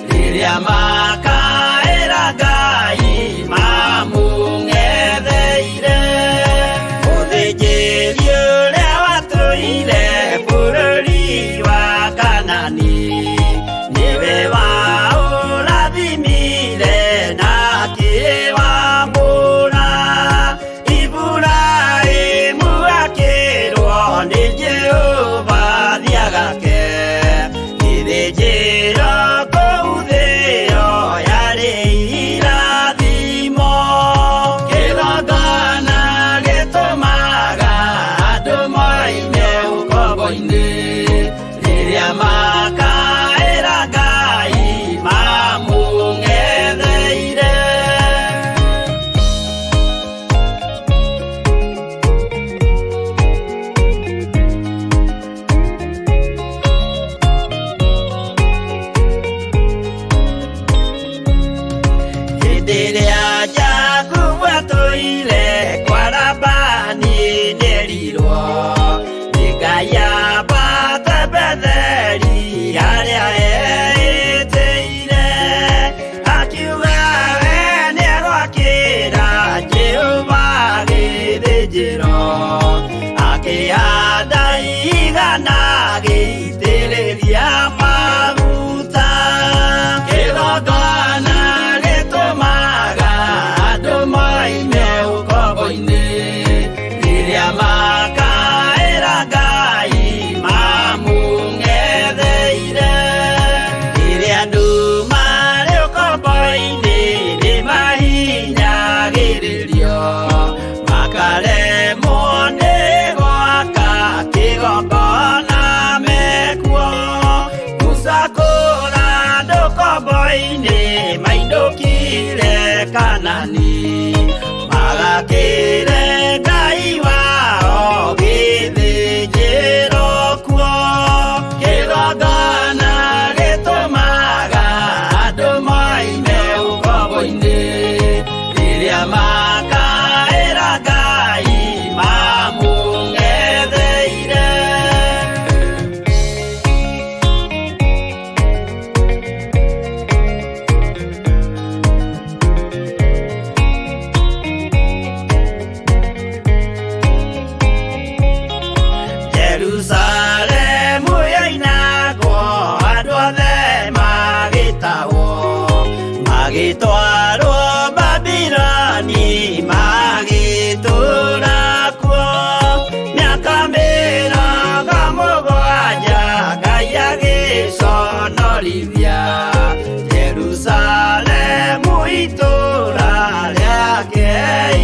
rĩrĩa makaĩra Ngai mamũng'etheire. Mũthĩnjĩri ũrĩa watũire bũrũri wa Kanani nĩwe waũrathimire na akĩwambũra. Iburahĩmu akĩrwo nĩ Jehova thiagake gĩthĩnjĩro kũu thĩo yarĩ irathimo. Kĩgongona gĩtũmaga andũ moime ũkombo-inĩ rĩrĩa makaĩra Ngai mamũng'etheire. Hĩndĩ ĩrĩa Jakubu atũire kwa Labani nĩerirwo nĩ Ngai ambate Betheli harĩa eĩtĩire, akiuga we nĩegwakĩra Jehova gĩthĩnjĩro, akĩhanda igana agĩitĩrĩria maguta. Kĩgongona gĩtũmaga andũ moime ũkombo-inĩ rĩrĩa makaĩra Ngai mamũng'etheire. Rĩrĩa andũ marĩ ũkombo-inĩ nĩmahinyagĩrĩrio makaremwo nĩ gwaka kĩgongona mekuo. Musa kũra andũ ũkombo-inĩ mainũkire Kanani magakĩre Ngai wao gĩthĩnjĩro kuo. Kĩgongona gĩtũmaga andũ moime ũkombo-inĩ rĩrĩa makaĩra Ngai mamũng'etheire. Jerusalemu yoinagwo andũ othe magĩtahwo magĩtwarwo Babiloni magĩtũũra kuo mĩaka 70 Ngai agĩconorithia Jerusalemu itũũra rĩake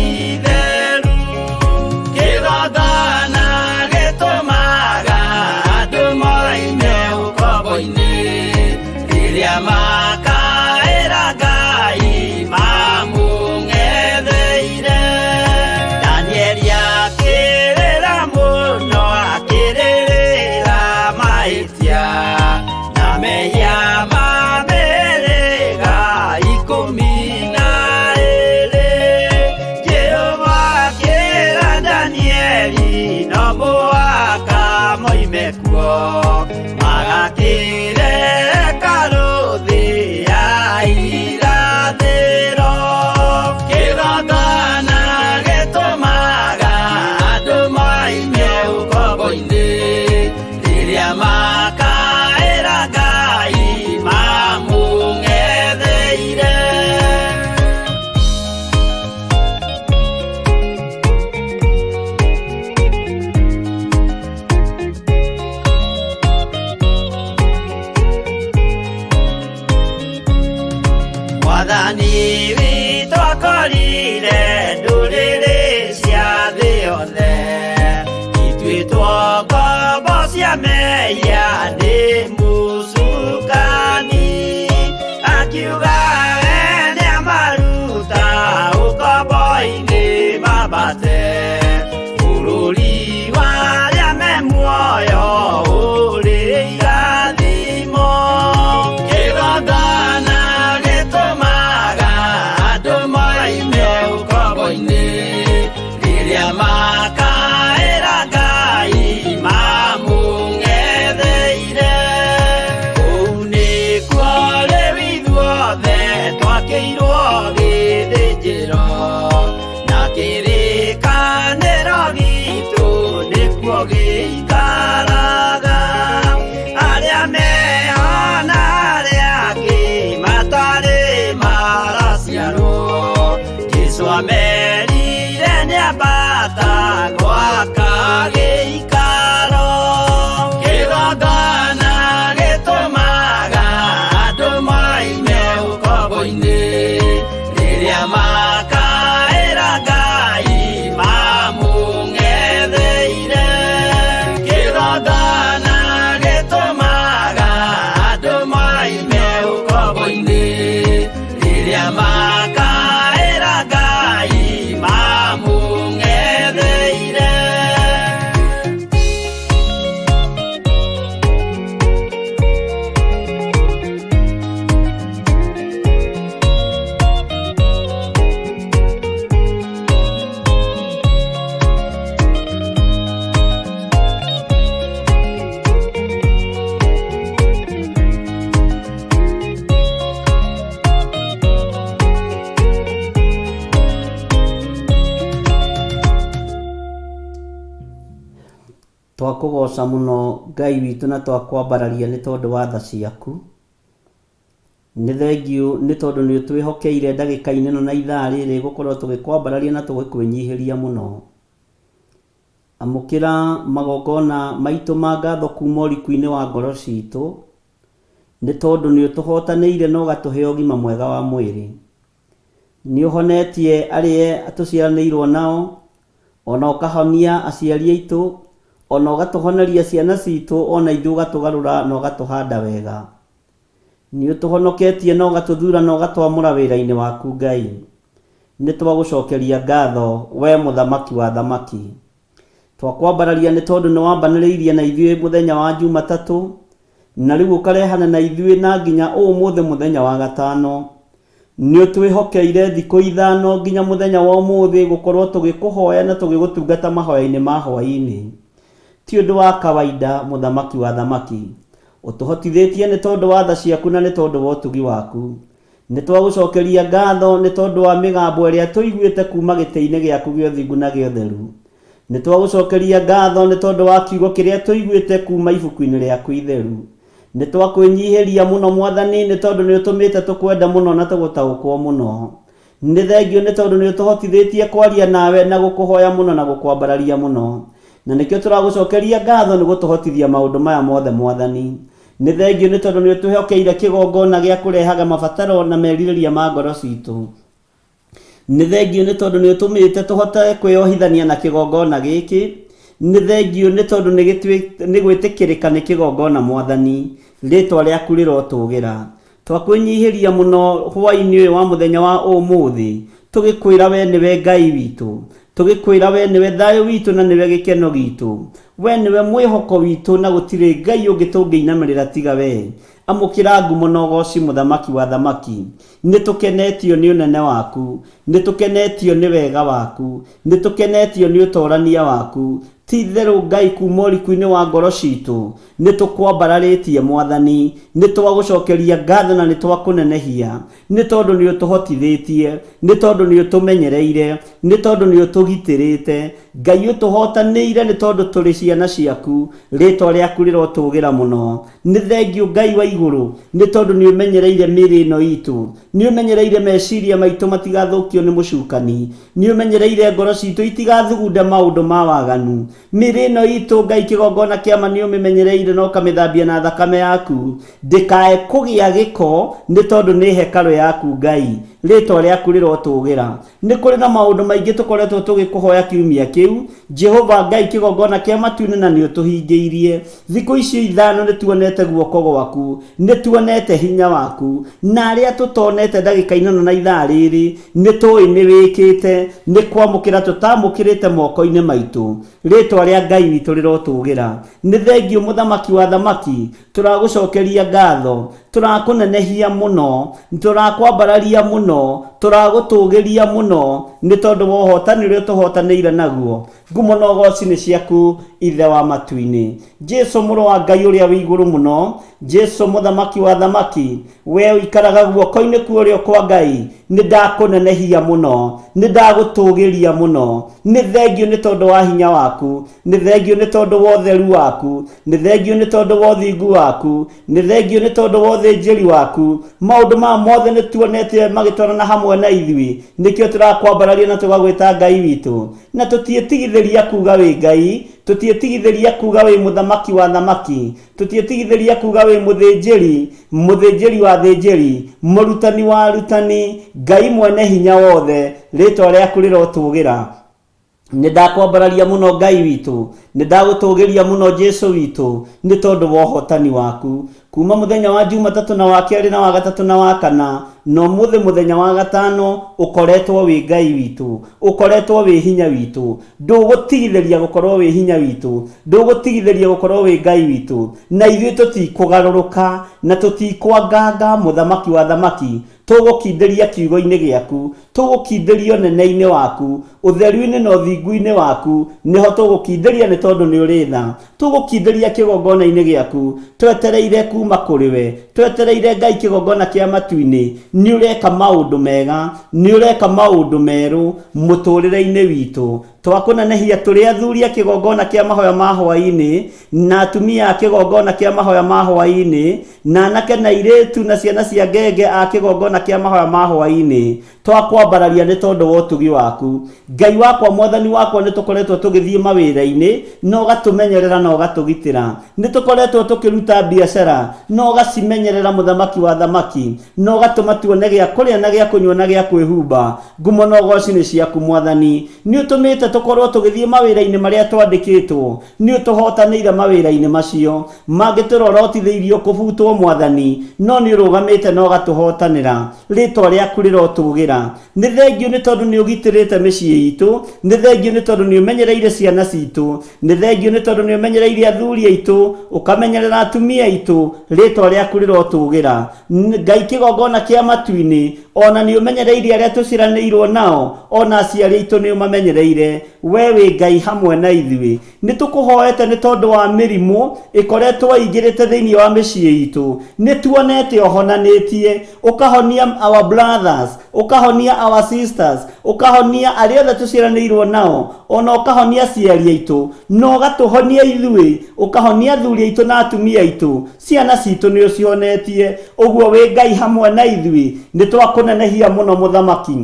itheru. Kĩgongona gĩtũmaga andũ moime ũkombo-inĩ rĩrĩa makaĩra Ngai mamũng'etheire. Danieli akĩrĩra mũno akĩrĩrĩra mahĩtia na mehia ma mĩhĩrĩga 12. Jehova akĩra Danieli no mũhaka moime kuo magakĩre hekarũ thĩ ya irathĩro. Kĩgongona gĩtũmaga andũ moime ũkombo-inĩ rĩrĩa makaĩra Ngai mamũng'etheire. Mwathani witũ akorire ndũrĩrĩ cia thĩ yothe ituĩtwo ngombo cia mehia nĩ mũcukani. Twakũgoca mũno Ngai witũ na twakwambararia nĩ tondũ wa tha ciaku. Nĩ thengiũ nĩ tondũ nĩ ũtwĩhokeire ndagĩka-inĩ ĩno na ithaa rĩrĩ gũkorwo tũgĩkwambararia na tũgĩkwĩnyihĩria mũno. Amũkĩra magongona maitũ ma ngatho kuma ũriku-inĩ wa ngoro citũ, nĩ tondũ nĩ ũtũhotanĩire na ũgatũhe ũgima mwega wa mwĩrĩ. Nĩ ũhonetie arĩa tũciaranĩirwo nao, ona ũkahonia aciari aitũ, ona ũgatũhoneria ciana citũ, ona ithuĩ ũgatũgarũra na ũgatũhanda wega. Nĩ ũtũhonoketie na ũgatũthura na ũgatwamũra wĩra-inĩ waku Ngai. Nĩ twagũcokeria ngatho we mũthamaki wa thamaki. Twakwambararia nĩ tondũ nĩ wambanĩrĩirie na ithuĩ mũthenya wa Jumatatũ, na rĩu ũkarehana na ithuĩ na nginya ũmũthĩ mũthenya wa gatano. Nĩ ũtwĩhokeire thikũ ithano nginya mũthenya wa ũmũthĩ gũkorwo tũgĩkũhoya na tũgĩgũtungata mahoya-inĩ ma hwaĩ-inĩ. Ti ũndũ wa kawaida mũthamaki wa thamaki. Ũtũhotithĩtie nĩ tondũ wa tha ciaku na nĩ tondũ wa ũtugi waku. Nĩ twagũcokeria ngatho nĩ tondũ wa mĩgambo ĩrĩa tũiguĩte kuma gĩtĩ-inĩ gĩaku gĩa ũthingu na gĩa ũtheru. Nĩ twagũcokeria ngatho nĩ tondũ wa kiugo kĩrĩa tũiguĩte kuma ibuku-inĩ rĩaku itheru. Nĩ twakwĩnyihĩria mũno Mwathani nĩ tondũ nĩ ũtũmĩte tũkwende mũno na tũgũtaũkwo mũno. Nĩ thengiũ nĩ tondũ nĩ ũtũhotithĩtie kwaria nawe na gũkũhoya mũno na gũkwambararia mũno. Na nĩkĩo tũragũcokeria ngatho nĩ gũtũhotithia maũndũ maya mothe Mwathani. Nĩ thengiũ nĩ tondũ nĩ ũtwĩhokeire kĩgongona gĩa kũrehaga mabataro na merirĩria ma ngoro citũ. Nĩ thengiũ nĩ tondũ nĩ ũtũmĩte tũhote kwĩyohithania na kĩgongona gĩkĩ. Nĩ thengiũ nĩ tondũ nĩ gwĩtĩkĩrĩka nĩ kĩgongona Mwathani. Rĩtwa rĩaku rĩrotũgĩra. Twakwĩnyihĩria mũno hwaĩ-inĩ ũyũ wa mũthenya wa ũmũthĩ, tũgĩkwĩra we nĩwe Ngai witũ, tũgĩkwĩra we nĩwe thayũ witũ na nĩwe gĩkeno gitũ. We nĩwe mwĩhoko witũ na gũtirĩ Ngai ũngĩ tũngĩinamĩrĩra tiga we. Amũkĩra ngumo na ũgoci mũthamaki wa thamaki. Nĩ tũkenetio nĩ ũnene waku, nĩ tũkenetio nĩ wega waku, nĩ tũkenetio nĩ ũtorania waku. Ti itherũ Ngai kuma ũriku-inĩ wa ngoro citũ, nĩ tũkwambararĩtie Mwathani, nĩ twagũcokeria ngatho na nĩ twakũnenehia, nĩ tondũ nĩ ũtũhotithĩtie, nĩ tondũ nĩ ũtũmenyereire, nĩ tondũ nĩ ũtũgitĩrĩte. Ngai ũtũhotanĩire nĩ tondũ tũrĩ ciana ciaku, rĩtwa rĩaku rĩrotũgĩra mũno. Nĩ thengiũ Ngai wa igũrũ, nĩ tondũ nĩ ũmenyereire mĩĩrĩ ĩno itũ, nĩ ũmenyereire meciria maitũ matigathũkio nĩ mũcukani, nĩ ũmenyereire ngoro citũ itigathugunde maũndũ ma waganu. Mĩĩrĩ ĩno itũ Ngai kĩgongona kĩa ma nĩ ũmĩmenyereire na ũkamĩthambia na thakame yaku, ndĩkae kũgĩa gĩko nĩ tondũ nĩ hekarũ yaku Ngai, rĩtwa rĩaku rĩrotũgĩra. Nĩ kũrĩ na maũndũ maingĩ tũkoretwo tũgĩkũhoya kiumia kĩu, Jehova Ngai kĩgongona kĩa matu-inĩ na nĩ ũtũhingĩirie. Thikũ icio ithano nĩ tuonete guoko gwaku, nĩ tuonete hinya waku, na arĩa tũtonete ndagĩka-inĩ ĩno na ithaa rĩrĩ, nĩ tũĩ nĩ wĩkĩte, nĩ kwamũkĩra tũtamũkĩrĩte moko-inĩ maitũ. Rĩtwa rĩa Ngai witũ rĩrotũgĩra. Nĩ thengiũ Mũthamaki wa athamaki, tũragũcokeria ngatho, tũrakũnenehia mũno, tũrakwambararia mũno, tũragũtũgĩria mũno, nĩ tondũ wa ũhotani ũrĩa ũtũhotanĩire naguo. Ngumo na ũgoci nĩ ciaku Ithe wa matu-inĩ. Jesu mũrũ wa Ngai ũrĩa wĩ igũrũ mũno, Jesu mũthamaki wa thamaki, we ũikaraga guoko-inĩ kwa ũrĩo kwa Ngai, nĩ ndakũnenehia mũno, nĩ ndagũtũgĩria mũno. Nĩ thengiũ nĩ tondũ wa hinya waku, nĩ thengiũ nĩ tondũ wa ũtheru waku, nĩ thengiũ nĩ tondũ wa ũthingu waku, nĩ thengiũ nĩ tondũ wa ũthĩnjĩri waku. Maũndũ maya mothe nĩ tuonete magĩtwarana hamwe na ithuĩ, nĩkĩo tũrakwambararia na tũgagwĩta Ngai witũ. Na tũtiĩtigithĩria kuga wĩ Ngai, tũtiĩtigithĩria kuga wĩ mũthamaki wa thamaki, tũtiĩtigithĩria kuga wĩ mũthĩnjĩri, mũthĩnjĩri wa thĩnjĩri, mũrutani wa arutani, Ngai mwene hinya wothe, rĩtwa rĩaku rĩrotũgĩra. Nĩ ndakwambararia mũno Ngai witũ, nĩ ndagũtũgĩria mũno Jesu witũ, nĩ tondũ wa ũhotani waku. Kuma mũthenya wa Jumatatũ na wa kerĩ na wa gatatũ na wa kana, na ũmũthĩ mũthenya wa gatano, ũkoretwo wĩ Ngai witũ, ũkoretwo wĩ hinya witũ. Ndũgũtigithĩria gũkorwo wĩ hinya witũ, ndũgũtigithĩria gũkorwo wĩ Ngai witũ, na ithuĩ tũtikũgarũrũka na tũtikwanganga mũthamaki wa thamaki, tũgũkindĩria kiugo-inĩ gĩaku, Tũgũkindĩria ũnene-inĩ waku, ũtheru-inĩ na ũthingu-inĩ waku, nĩho tũgũkindĩria nĩ tondũ nĩ ũrĩ tha. Tũgũkindĩria kĩgongona-inĩ gĩaku, twetereire kuma kũrĩ we, twetereire Ngai kĩgongona kĩa matu-inĩ. Nĩ ũreka maũndũ mega, nĩ ũreka maũndũ merũ mũtũrĩre-inĩ witũ. Twakũnenehia tũrĩ athuri a kĩgongona kĩa mahoya ma hwaĩ-inĩ, na atumia a kĩgongona kĩa mahoya ma hwaĩ-inĩ, na anake na airĩtu na ciana cia ngenge a kĩgongona kĩa mahoya ma hwaĩ-inĩ. Twakwambararia nĩ tondũ wa ũtugi waku. Ngai wakwa, Mwathani wakwa, nĩ tũkoretwo tũgĩthiĩ mawĩra-inĩ, na ũgatũmenyerera na ũgatũgitĩra. Nĩ tũkoretwo tũkĩruta biacara, na ũgacimenyerera, Mũthamaki wa athamaki, na ũgatũma tuone gĩa kũrĩa na gĩa kũnyua na gĩa kwĩhumba. Ngumo na ũgooci nĩ ciaku, Mwathani. Nĩ ũtũmĩte tũkorwo tũgĩthiĩ mawĩra-inĩ marĩa twandĩkĩtwo. Nĩ ũtũhotanĩire mawĩra-inĩ macio. Mangĩ tũrorotithĩirio kũbutwo, Mwathani, no nĩ ũrũgamĩte na ũgatũhotanĩra. Rĩĩtwa rĩaku rĩrotũgĩra. Nĩ thengiũ nĩ tondũ nĩ ũgitĩrĩte mĩciĩ itũ. Nĩ thengiũ nĩ tondũ nĩ ũmenyereire ciana citũ. Nĩ thengiũ nĩ tondũ nĩ ũmenyereire athuri aitũ, ũkamenyerera atumia aitũ. Rĩĩtwa rĩaku rĩrotũgĩra. Ngai kĩgongona kĩa matu-inĩ, ona nĩ ũmenyereire arĩa tũciranĩirwo nao, ona aciari aitũ nĩ ũmamenyereire. We wĩ Ngai hamwe na ithuĩ. Nĩ tũkũhoete nĩ tondũ wa mĩrimũ ĩkoretwo ĩingĩrĩte thĩinĩ wa mĩciĩ itũ. Nĩ tuonete ũhonanĩtie, ũkahonia our brothers, ũkahonia our sisters, ũkahonia arĩa othe tũciaranĩirwo nao, ona ũkahonia aciari aitũ, na ũgatũhonia ithuĩ, ũkahonia athuri aitũ na atumia aitũ. Ciana citũ nĩ ũcihonetie. Ũguo wĩ Ngai hamwe na ithuĩ. Nĩ twakũnenehia mũno Mũthamaki.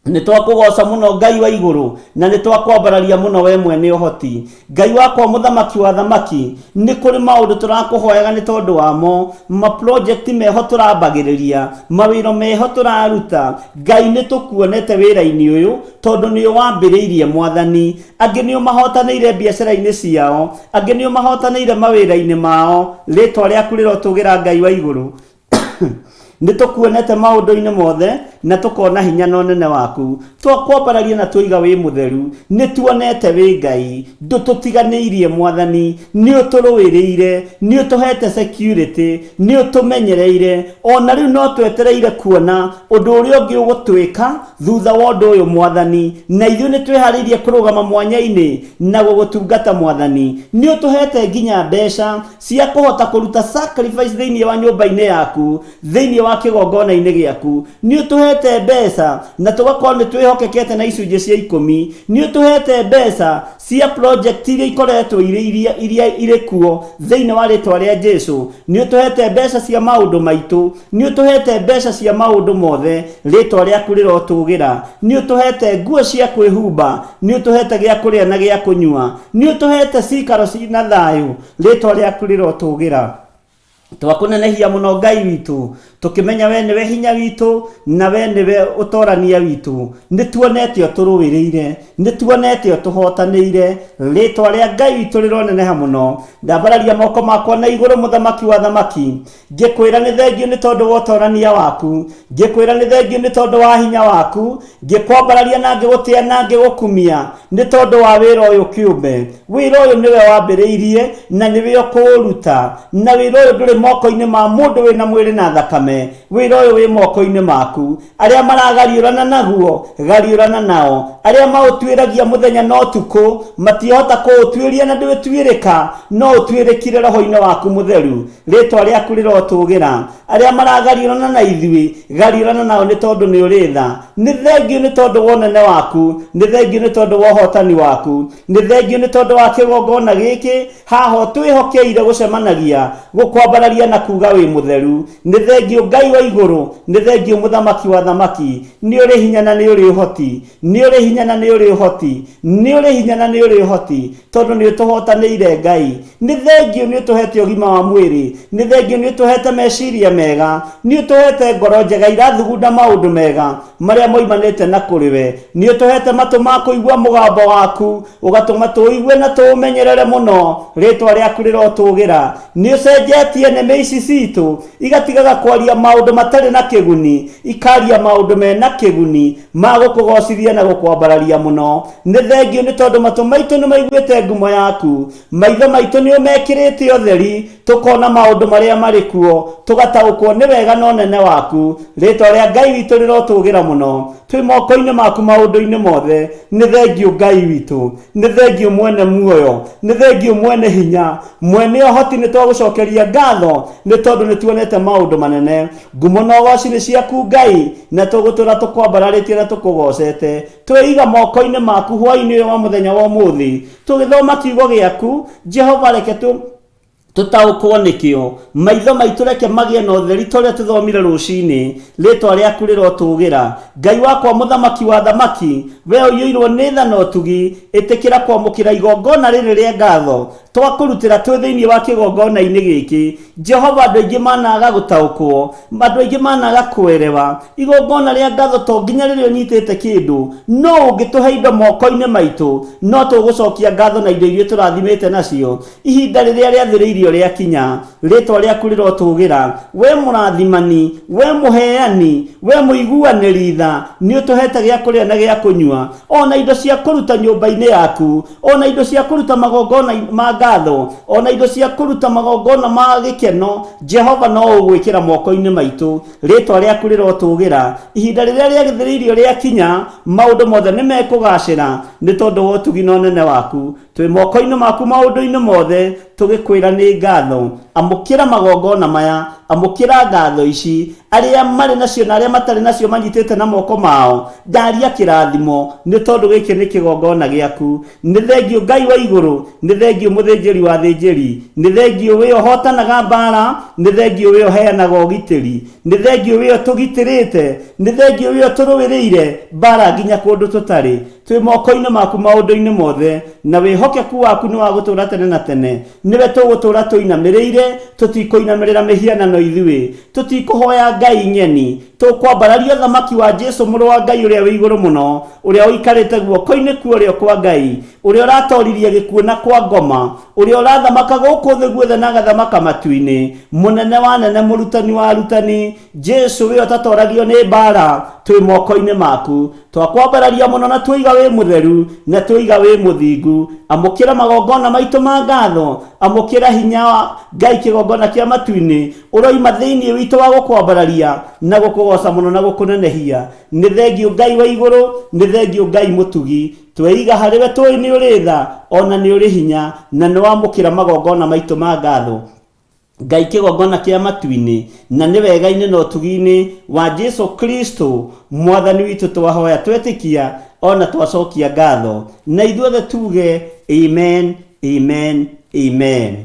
Nĩ twakũgoca mũno Ngai wa igũrũ, na nĩ twakwambararia mũno we mwene ũhoti. Ngai wakwa Mũthamaki wa athamaki, nĩ kũrĩ maũndũ tũrakũhoyaga nĩ tondũ wamo, ma project meho tũrambagĩrĩria, mawĩra meho tũraruta. Ngai nĩ tũkuonete wĩra-inĩ ũyũ, tondũ nĩ ũwambĩrĩirie Mwathani. Angĩ nĩ ũmahotanĩire biacara-inĩ ciao, angĩ nĩ ũmahotanĩire mawĩra-inĩ mao. Rĩtwa rĩaku rĩrotũgĩra Ngai wa igũrũ. Nĩ tũkuonete maũndũ-inĩ mothe, na tũkona hinya na ũnene waku. Twakwambararia na twoiga wĩ mũtheru. Nĩ tuonete wĩ Ngai, ndũtũtiganĩirie Mwathani, nĩ ũtũrũĩrĩire, nĩ ũtũhete security, nĩ ũtũmenyereire. Ona rĩu no twetereire kuona ũndũ ũrĩa ũngĩ ũgũtwĩka thutha wa ũndũ ũyũ Mwathani, na ithuĩ nĩ twĩharĩirie kũrũgama mwanya-inĩ na gũgũtungata Mwathani. Nĩ ũtũhete nginya mbeca cia kũhota kũruta sacrifice thĩinĩ wa nyũmba-inĩ yaku, thĩinĩ wa kĩgongona-inĩ gĩaku. Nĩ ũtũhete mbeca na tũgakorwo nĩ twĩhokekete na icunjĩ cia ikũmi. Nĩ ũtũhete mbeca cia project iria ikoretwo irĩ iria, iria irĩ kuo thĩinĩ wa rĩtwa rĩa Jesu. Nĩ ũtũhete mbeca cia maũndũ maitũ. Nĩ ũtũhete mbeca cia maũndũ mothe. Rĩtwa rĩaku rĩrotũgĩra. Nĩ ũtũhete nguo cia kwĩhumba. Nĩ ũtũhete gĩa kũrĩa na gĩa kũnyua. Nĩ ũtũhete cikaro cina thayũ. Rĩtwa rĩaku rĩrotũgĩra. Twakũnenehia mũno Ngai witũ, tũkĩmenya we nĩwe hinya witũ na we nĩwe ũtorania witũ. Nĩ tuonete ũtũrũĩrĩire, nĩ tuonete ũtũhotanĩire. Rĩtwa rĩa Ngai witũ rĩroneneha mũno. Ndambararia moko makwa na igũrũ, Mũthamaki wa athamaki, ngĩkwĩra nĩ thengiũ nĩ tondũ wa ũtorania waku, ngĩkwĩra nĩ thengiũ nĩ tondũ wa hinya waku, ngĩkwambararia na ngĩgũtĩa na ngĩgũkumia nĩ tondũ wa wĩra ũyũ kĩũmbe. Wĩra ũyũ nĩwe wambĩrĩirie na nĩwe ũkũũruta, na wĩra ũyũ ndũrĩ moko-inĩ ma mũndũ wĩna mwĩrĩ na thakame. Wĩra ũyũ wĩ moko-inĩ maku. Arĩa maragariũrana naguo, gariũrana nao. Arĩa maũtuĩragia mũthenya na ũtukũ, matiĩhota kũũtuĩria na ndũĩtuĩrĩka, no ũtuĩrĩkire roho-inĩ waku mũtheru. Rĩtwa rĩaku rĩrotũgĩra. Arĩa maragariũrana na ithuĩ, gariũrana nao nĩ tondũ nĩ ũrĩ tha. Nĩ thengiũ nĩ tondũ wa ũnene waku, nĩ thengiũ nĩ tondũ wa ũhotani waku, nĩ thengiũ nĩ tondũ wa kĩgongona gĩkĩ haha ũtwĩhokeire gũcemanagia, gũkwambararia na kuga wĩ mũtheru. Nĩ thengiũ Ngai wa igũrũ, nĩ thengiũ Mũthamaki wa athamaki. Nĩ ũrĩ hinya na nĩ ũrĩ ũhoti, nĩ ũrĩ hinya na nĩ ũrĩ ũhoti, nĩ ũrĩ hinya na nĩ ũrĩ ũhoti, tondũ nĩ ũtũhotanĩire Ngai. Nĩ thengiũ nĩ ũtũhete ũgima wa mwĩrĩ, nĩ thengiũ nĩ ũtũhete meciria mega, nĩ ũtũhete ngoro njega irathugunda maũndũ mega marĩa moimanĩte na kũrĩ we. Nĩ ũtũhete matũ ma kũigua mũgambo waku, ũgatũma tũigue na tũũmenyerere mũno. Rĩtwa rĩaku rĩrotũgĩra. Nĩ ũcenjetie nĩmĩ ici citũ, igatigaga kwaria maũndũ matarĩ na kĩguni, ikaria maũndũ mena kĩguni ma gũkũgocithia na gũkwambararia mũno. Nĩ thengiũ nĩ tondũ matũ maitũ nĩ maiguĩte ngumo yaku, maitho maitũ nĩ ũmekĩrĩte ũtheri, tũkona maũndũ marĩa marĩ kuo, tũgataũkĩrwo. Tũgũtaũkwo nĩ wega na ũnene waku. Rĩtwa rĩa Ngai witũ rĩrotũgĩra mũno. Twĩ moko-inĩ maku maũndũ-inĩ mothe. Nĩ thengiũ Ngai witũ, nĩ thengiũ mwene muoyo, nĩ thengiũ mwene hinya, mwene ũhoti. Nĩ twagũcokeria ngatho nĩ tondũ nĩ tuonete maũndũ manene. Ngumo na ũgoci nĩ ciaku Ngai, na tũgũtũra tũkwambararĩtie na tũkũgocete. Twĩiga moko-inĩ maku hwaĩ-inĩ ũyũ wa mũthenya wa ũmũthĩ, tũgĩthoma kiugo gĩaku. Jehova, reke tũ tũtaũkwo nĩkĩo. Maitho maitũ reke magĩe na ũtheri ta ũrĩa tũthomire rũcinĩ. Rĩtwa rĩaku rĩrotũgĩra, Ngai wakwa, mũthamaki wa thamaki. We ũiyũirwo nĩ tha na ũtugi, ĩtĩkĩra kwamũkĩra igongona rĩrĩ rĩa ngatho twakũrutĩra twĩ thĩinĩ wa kĩgongona-inĩ gĩkĩ. Jehova, andũ aingĩ managa gũtaũkwo, andũ aingĩ managa kwerewa igongona rĩa ngatho to nginya rĩrĩa ũnyitĩte kĩndũ. No ũngĩtũhe indo moko-inĩ maitũ, no tũgũcokia ngatho na indo iria tũrathimĩte nacio ihinda rĩrĩa rĩathĩrĩirio rĩakinya. Rĩtwa rĩaku rĩrotũgĩra, we mũrathimani, we mũheani, we mũiguanĩri tha. Nĩ ũtũhete gĩa kũrĩa na gĩa kũnyua, ona indo cia kũruta nyũmba-inĩ yaku, ona indo cia kũruta magongona ma ngatho, ona indo cia kũruta magongona ma gĩkeno. Jehova, no ũgwĩkĩra moko-inĩ maitũ. Rĩtwa rĩaku rĩrotũgĩra. Ihinda rĩrĩa rĩagĩthĩrĩirio rĩakinya, maũndũ mothe nĩ mekũgacĩra nĩ tondũ wa ũtugi na ũnene waku. Twĩ moko-inĩ maku maũndũ-inĩ mothe, tũgĩkwĩra nĩ ngatho. Amũkĩra magongona maya, amũkĩra ngatho ici. Arĩa marĩ nacio na arĩa matarĩ nacio manyitĩte na moko mao, ndaria kĩrathimo nĩ tondũ gĩkĩ nĩ kĩgongona gĩaku. Nĩ thengiũ Ngai wa igũrũ, nĩ thengiũ mũthĩnjĩri wa thĩnjĩri, nĩ thengiũ wĩ ũhotanaga mbara, nĩ thengiũ wĩ ũheanaga ũgitĩri, nĩ thengiũ wĩ ũtũgitĩrĩte, nĩ thengiũ wĩ ũtũrũĩrĩire mbara nginya kũndũ tũtarĩ. Twĩ moko-inĩ maku maũndũ-inĩ mothe, na wĩhokeku waku nĩ wa gũtũũra tene na tene. Nĩwe tũgũtũũra tũinamĩrĩire, tũtikũinamĩrĩra mĩhianano ithuĩ, tũtikũhoya ngai ng'eni. Tũkwambararia ũthamaki wa Jesu mũrũ wa Ngai ũrĩa wĩ igũrũ mũno, ũrĩa ũikarĩte guoko-inĩ kwa ũrĩo kwa Ngai, ũrĩa ũratoririe gĩkuũ na kwa ngoma, ũrĩa ũrathamaka gũkũ thĩ guothe na agathamaka matu-inĩ, mũnene wa nene, mũrutani wa arutani, Jesu wĩ ũtatoragio nĩ mbara. Twĩ moko-inĩ maku, twakwambararia mũno na tuiga wĩ mũtheru na tuiga wĩ mũthingu. Amũkĩra magongona maitũ ma ngatho, amũkĩra hinya wa Ngai kĩgongona kĩa matu-inĩ ũroima thĩinĩ witũ wa gũkwambararia na gũkũgoca mũno na gũkũnenehia. Nĩ thengiũ Ngai wa igũrũ, nĩ thengiũ Ngai mũtugi. Tweiga harĩ we, tũĩ nĩ ũrĩ tha ona nĩ ũrĩ hinya, na nĩ wamũkĩra magongona maitũ ma ngatho, Ngai kĩgongona kĩa matu-inĩ. Na nĩ wega-inĩ na ũtugi-inĩ wa Jesu Kristo mwathani witũ twahoya, twetĩkia ona twacokia ngatho, na ithuothe tuge amen, amen, amen.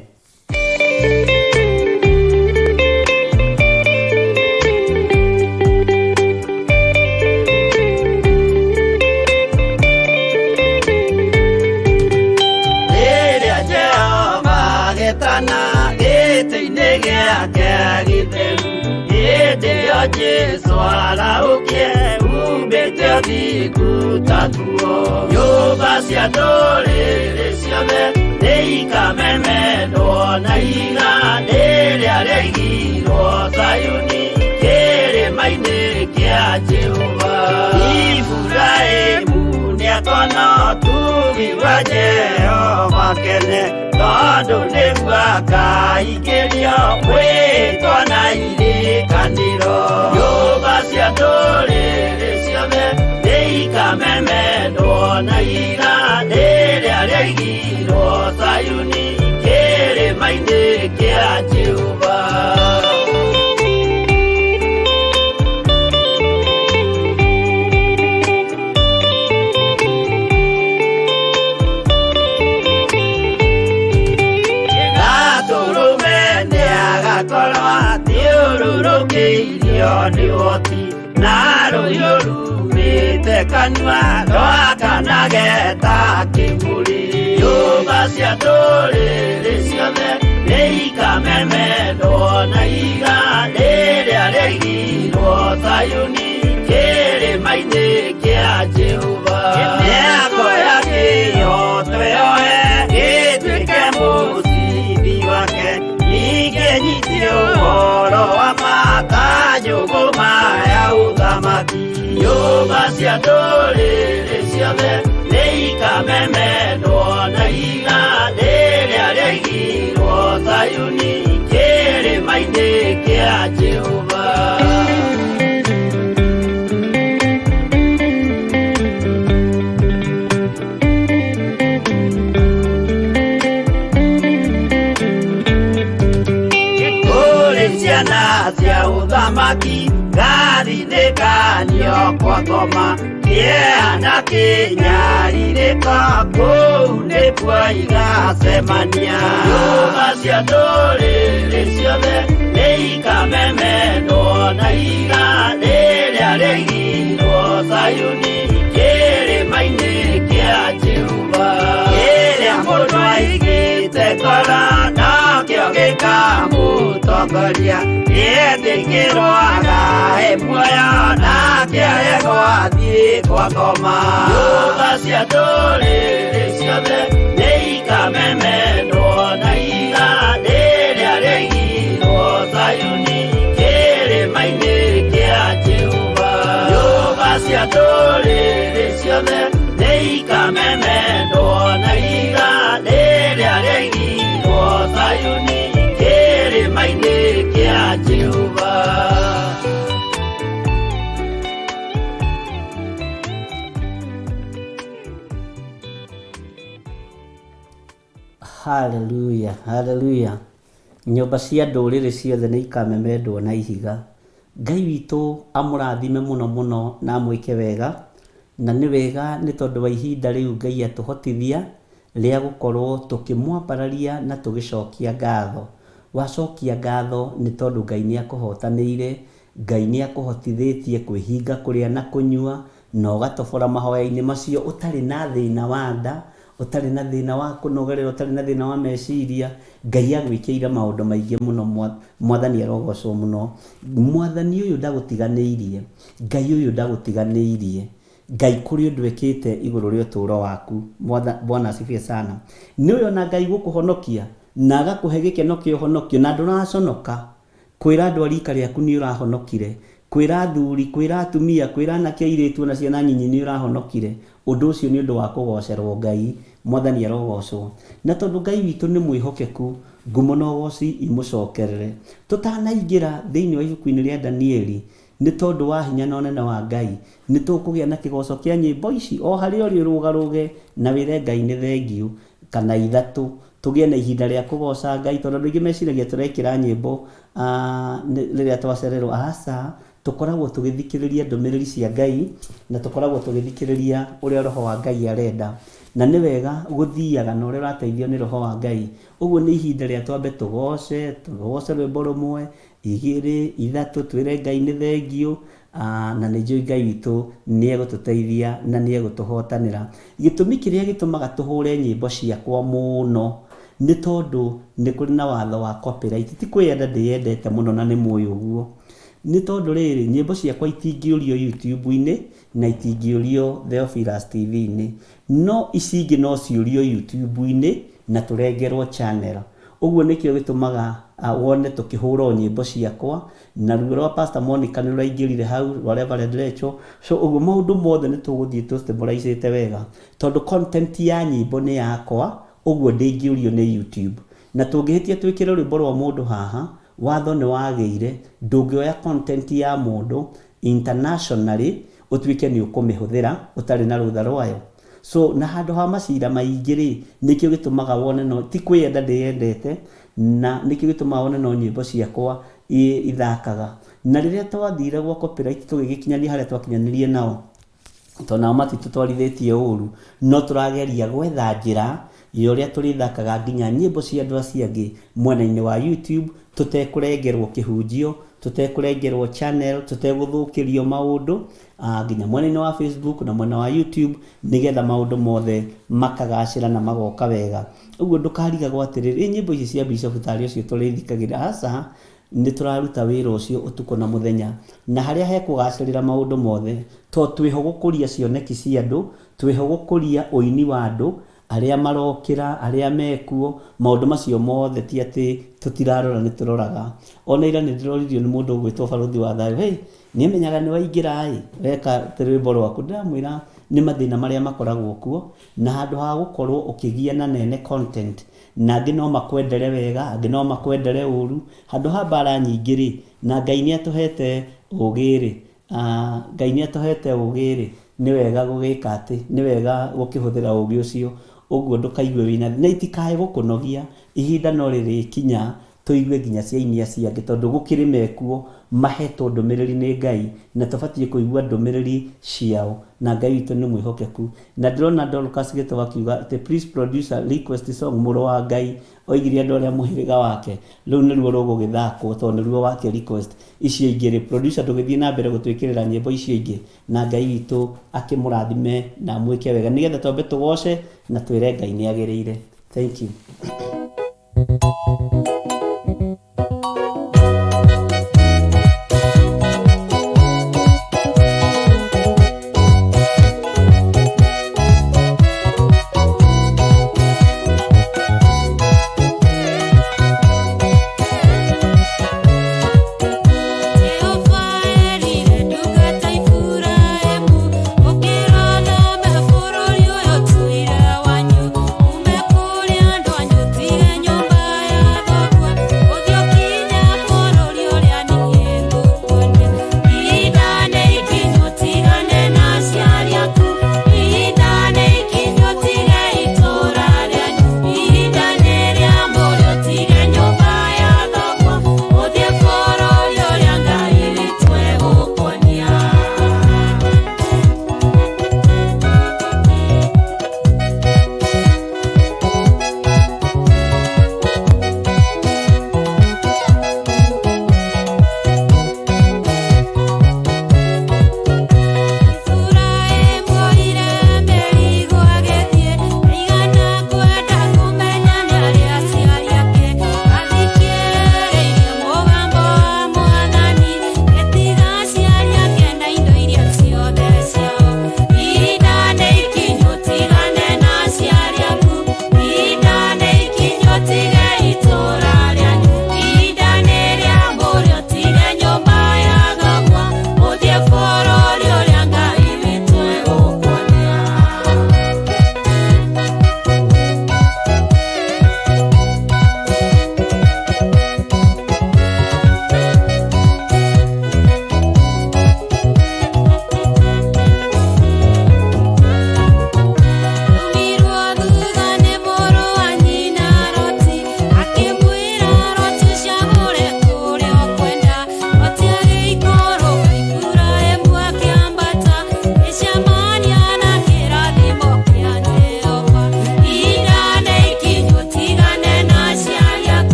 Rĩrĩa Jehova agetana gĩtĩ-inĩ gĩake gĩtheru, hĩndĩ ĩyo Jesũ arahũkie umbĩte ũthingu ta nguo. Nyũmba cia ndũrĩrĩ ciothe nĩikamemendwo na ihiga rĩrĩa rĩaigirwo Zayuni, kĩrĩma-inĩ kĩa Jehova. Iburahĩmu nĩakona ũtugi wa Jehova kene, tondũ nĩguo akaingĩrio mwĩtwa na irĩkanĩro. Nyũmba cia ndũrĩrĩ ciothe nĩikamemendwo na ihiga rĩrĩa rĩaigirwo Zayuni, kĩrĩma-inĩ kĩa Jehova. Gatũrũme nĩagakorwo athiũrũrũkĩirio nĩ ũhoti, na rũhiũ rumĩte kanua rwakanage ta kĩmũrĩ. Nyũmba cia ndũrĩrĩ ciothe nĩikamemendwo na ihiga rĩrĩa rĩaigirwo Zayuni, kĩrĩma-inĩ kĩa Jehova. Mĩako ya kĩhooto yoe ĩtuĩke mũcibi wake, ningĩ nyite ũhoro wa ma ta njũgũma ya ũthamaki. Nyũmba cia ndũrĩrĩ ciothe nĩikamemendwo na ihiga rĩrĩa rĩaigirwo Zayuni, kĩrĩma kĩrĩma-inĩ kĩa Jehova. Kũrĩ ciana cia ũthamaki ngarirĩkanio kwa ngoma kĩeha na kĩnyarirĩko kũu nĩkuo igacemania. Nyũmba cia ndũrĩrĩ ciothe nĩ ikamemendwo na ihiga rĩrĩa rĩigirwo Zayuni kĩrĩma-inĩ kĩa Jehova. Kĩrĩa mũndũ aigĩte ngoro nakĩo gĩkamũtongoria, gĩetĩkĩrwo agahe muoyo nake aregwo athiĩ kwa ngoma. Nyũmba cia ndũrĩrĩ ciothe nĩ ikamemendwo na ihiga rĩrĩa rĩigirwo Zayuni kĩrĩma-inĩ kĩa Jehova. Nyũmba cia ndũrĩrĩ ciothe nĩ ikamemendwo na ihiga rĩrĩa rĩigirwo Zayuni kĩrĩma-inĩ kĩa Jehova. Haleluya, haleluya. Nyũmba cia ndũrĩrĩ ciothe nĩ ikamemendwo na ihiga. Ngai witũ amũrathime mũno mũno na amwĩke wega. Na nĩ wega nĩ tondũ wa ihinda rĩu Ngai atũhotithia rĩa gũkorwo tũkĩmwambararia na tũgĩcokia ngatho. Wacokia ngatho nĩ tondũ Ngai nĩ akũhotanĩire, Ngai nĩ akũhotithĩtie kwĩhinga kũrĩa na kũnyua, na ũgatobora mahoya-inĩ macio ũtarĩ na thĩna wa nda, ũtarĩ na thĩna wa kũnogerera, ũtarĩ na thĩna wa meciria. Ngai agwĩkĩire maũndũ maingĩ mũno, Mwathani arogocwo mũno. Mwathani ũyũ ndagũtiganĩirie, Ngai ũyũ ndagũtiganĩirie. Ngai kũrĩ ũndũ ekĩte igũrũ rĩa ũtũũro waku. Bwana asifiwe sana. Nĩũĩ ona Ngai gũkũhonokia na agakũhe gĩkeno kĩa ũhonokio na ndũraconoka kwĩra andũ a rika rĩaku nĩ ũrahonokire, kwĩra athuri, kwĩra atumia, kwĩra anake airĩtu ona ciana nyinyi nĩ ũrahonokire. Ũndũ ũcio nĩ ũndũ wa kũgocerwo Ngai. Mwathani arogocwo. Na tondũ Ngai witũ nĩ mwĩhokeku, ngumo na ũgoci imũcokerere. Tũtanaingĩra thĩinĩ wa ibuku-inĩ rĩa Danieli, nĩ tondũ wa hinya na ũnene wa Ngai, nĩ tũkũgĩa na kĩgoco kĩa nyĩmbo ici o harĩa ũrĩ ũrũgarũge na wĩre Ngai nĩ thengiũ kana ithatũ, tũgĩe na ihinda rĩa kũgoca Ngai tondũ andũ aingĩ meciragia tũrekĩra nyĩmbo rĩrĩa twacererwo. Aca, tũkoragwo tũgĩthikĩrĩria ndũmĩrĩri cia Ngai na tũkoragwo tũgĩthikĩrĩria ũrĩa Roho wa Ngai arenda. Na nĩ wega gũthiaga na ũrĩa ũrateithio nĩ Roho wa Ngai. Ũguo nĩ ihinda rĩa twambe tũgoce, tũgoce rwĩmbo rũmwe, igĩrĩ, ithatũ, twĩre Ngai nĩ thengiũ, na nĩ njũĩ Ngai witũ nĩ egũtũteithia na nĩ egũtũhotanĩra. Gĩtũmi kĩrĩa gĩtũmaga tũhũre nyĩmbo ciakwa mũno nĩ tondũ nĩ kũrĩ na watho wa copyright. Ti kwĩyenda ndĩyendete mũno na nĩ mũĩ ũguo. Nĩ tondũ rĩrĩ, nyĩmbo ciakwa itingĩũrio YouTube-inĩ na itingĩũrio Theophilus TV-inĩ. No ici ingĩ no ciũrio YouTube-inĩ na tũrengerwo channel. Ũguo nĩkĩo gĩtũmaga wone tũkĩhũra o nyĩmbo ciakwa, na ruo rwa Pastor Monica nĩ rũraingĩrire hau, rwa Reverend Rachel. So ũguo maũndũ mothe nĩ tũgũthiĩ tũ stabilizĩte wega, tondũ content ya nyĩmbo nĩ yakwa, ũguo ndĩngĩũrio nĩ YouTube. Na tũngĩhĩtia twĩkĩre rwĩmbo rwa mũndũ haha, watho nĩ wagĩire, ndũngĩoya content ya mũndũ internationally ũtuĩke nĩ ũkũmĩhũthĩra ũtarĩ na rũtha rwayo. So na handũ ha macira maingĩ rĩ, nĩkĩo gĩtũmaga wone no, ti kwĩyenda ndĩyendete, na nĩkĩo gĩtũmaga wone no nyĩmbo ciakwa ithakaga. Na rĩrĩa twathire gwa copyright tũgĩgĩkinyania harĩa twakinyanĩrie nao, tondũ nao matitũtwarithĩtie ũru, no tũrageria gwetha njĩra ya ũrĩa tũrĩthakaga nginya nyĩmbo cia andũ acio angĩ mwena-inĩ wa YouTube, tũtekũrengerwo kĩhunjio, tũtekũrengerwo channel, tũtegũthũkĩrio maũndũ, nginya mwena-inĩ wa Facebook na mwena wa YouTube, nĩgetha maũndũ mothe makagacĩra na magoka wega. Ũguo ndũkarigagwo atĩrĩrĩ, ĩ nyĩmbo ici cia Bishop tarĩ ũcio tũrĩthikagĩrĩria, aca, nĩ tũraruta wĩra ũcio ũtukũ na mũthenya. Na harĩa hekũgacĩrĩra maũndũ mothe, to twĩho gũkũria cioneki cia andũ, twĩho gũkũria ũini wa andũ, arĩa marokĩra, arĩa mekuo, maũndũ macio mothe ti atĩ tũtirarora nĩ tũroraga. Ona ira nĩ ndĩroririo nĩ mũndũ ũgwĩtwo Barũthi wa Thayũ, hey, nĩ amenyaga nĩ waingĩra ĩ, weka rwĩmbo rwaku. Ndĩramwĩra Nĩ mathĩna marĩa makoragwo kuo, na handũ ha gũkorwo ũkĩgiana nene content, na angĩ no makwendere wega, angĩ no makwendere ũru, handũ ha mbara nyingĩ rĩ, na Ngai nĩ atũhete ũgĩ rĩ, Ngai nĩ atũhete ũgĩ rĩ, nĩ wega gũgĩka atĩ, nĩ wega gũkĩhũthĩra ũgĩ ũcio, ũguo ndũkaigue wĩna, na itikae gũkũnogia, ihinda no rĩrĩkinya tũigue nginya cia aini acio angĩ, tondũ gũkĩrĩ mekuo mahetwo ndũmĩrĩri nĩ Ngai, na tũbatiĩ kũigua ndũmĩrĩri ciao, na Ngai witũ nĩ mwĩhokeku. Na ndĩrona Dorcas Gĩtũ akiuga atĩ please producer request song mũrũ wa Ngai, oigire andũ arĩa mũhĩrĩga wake, rĩu nĩruo rũgũgĩthakwo tondũ nĩruo wake request. Icio ingĩ rĩ, producer ndũgĩthiĩ na mbere gũtwĩkĩrĩra nyĩmbo icio ingĩ, na Ngai witũ akĩmũrathime na amwĩke wega, nĩgetha twambe tũgoce na twĩre Ngai nĩ agĩrĩire. Thank you. Jehova erire ndungata Iburahĩmu, ũkĩra na bũrũri ũyũ tũira wanyu, ume kũrĩ andũ anyu, ũtige nyũmba ya thoguo.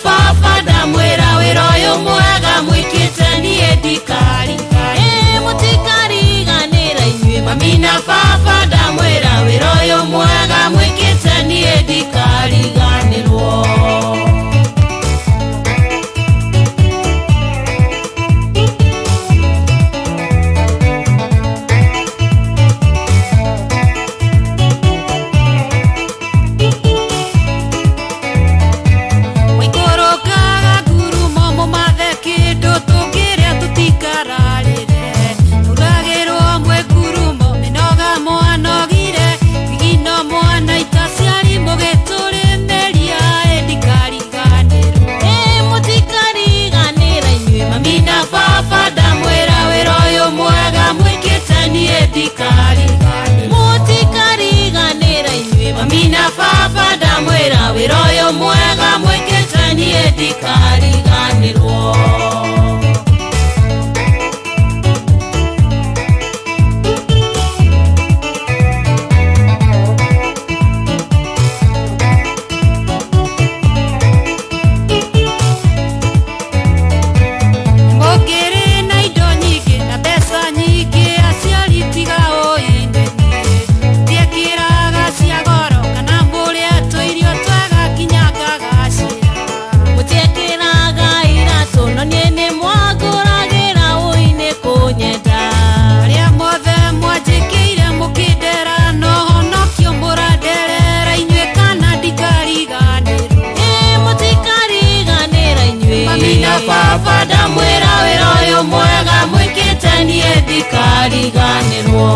baba ndamwĩra wĩra ũyũ mwega mwĩkĩte niĩ ndikariganĩrwo. Ĩ mũtikariganĩra inyuĩ mami na baba ndamwĩra wĩra ũyũ mwega mwĩkĩte niĩ ndikariganĩrwo. Mũikũrũkaga ngurumo mũmathe kĩndũ tũngĩrĩa tũtikararĩre. Mũragĩrwo mwĩ ngurumo mĩnoga mwanogire thigino mwanaita aciari mũgĩtũrĩmĩria ĩ ndikariganĩrwo. Ĩ mũtikariganĩra inyuĩ mami na baba ndamwĩra wĩra ũyũ mwega mwĩkĩte niĩ ndikariganĩrwo. Mũtikariganĩra inyuĩ mami na baba ndamwĩra wĩra ũyũ mwega mwĩkĩte niĩ ndikariganĩrwo. Mũkĩrĩ na indo nyingĩ na mbeca nyingĩ aciari tiga ũinene. Mũtiekĩraga cia goro kana mũrĩe tũirio twega nginya ngagacĩra. Mũtiekĩraga iratũ no niĩ nĩmwangũragĩra ũinĩ kũnyenda. Arĩa mothe mwanjĩkĩire mũkĩndera no honokio mũranderera inyuĩ kana ndikariganĩrwo. Ĩ mũtikariganĩra inyuĩ mami na baba ndamwĩra wĩra ũyũ mwega mwĩkĩte niĩ ndikariganĩrwo.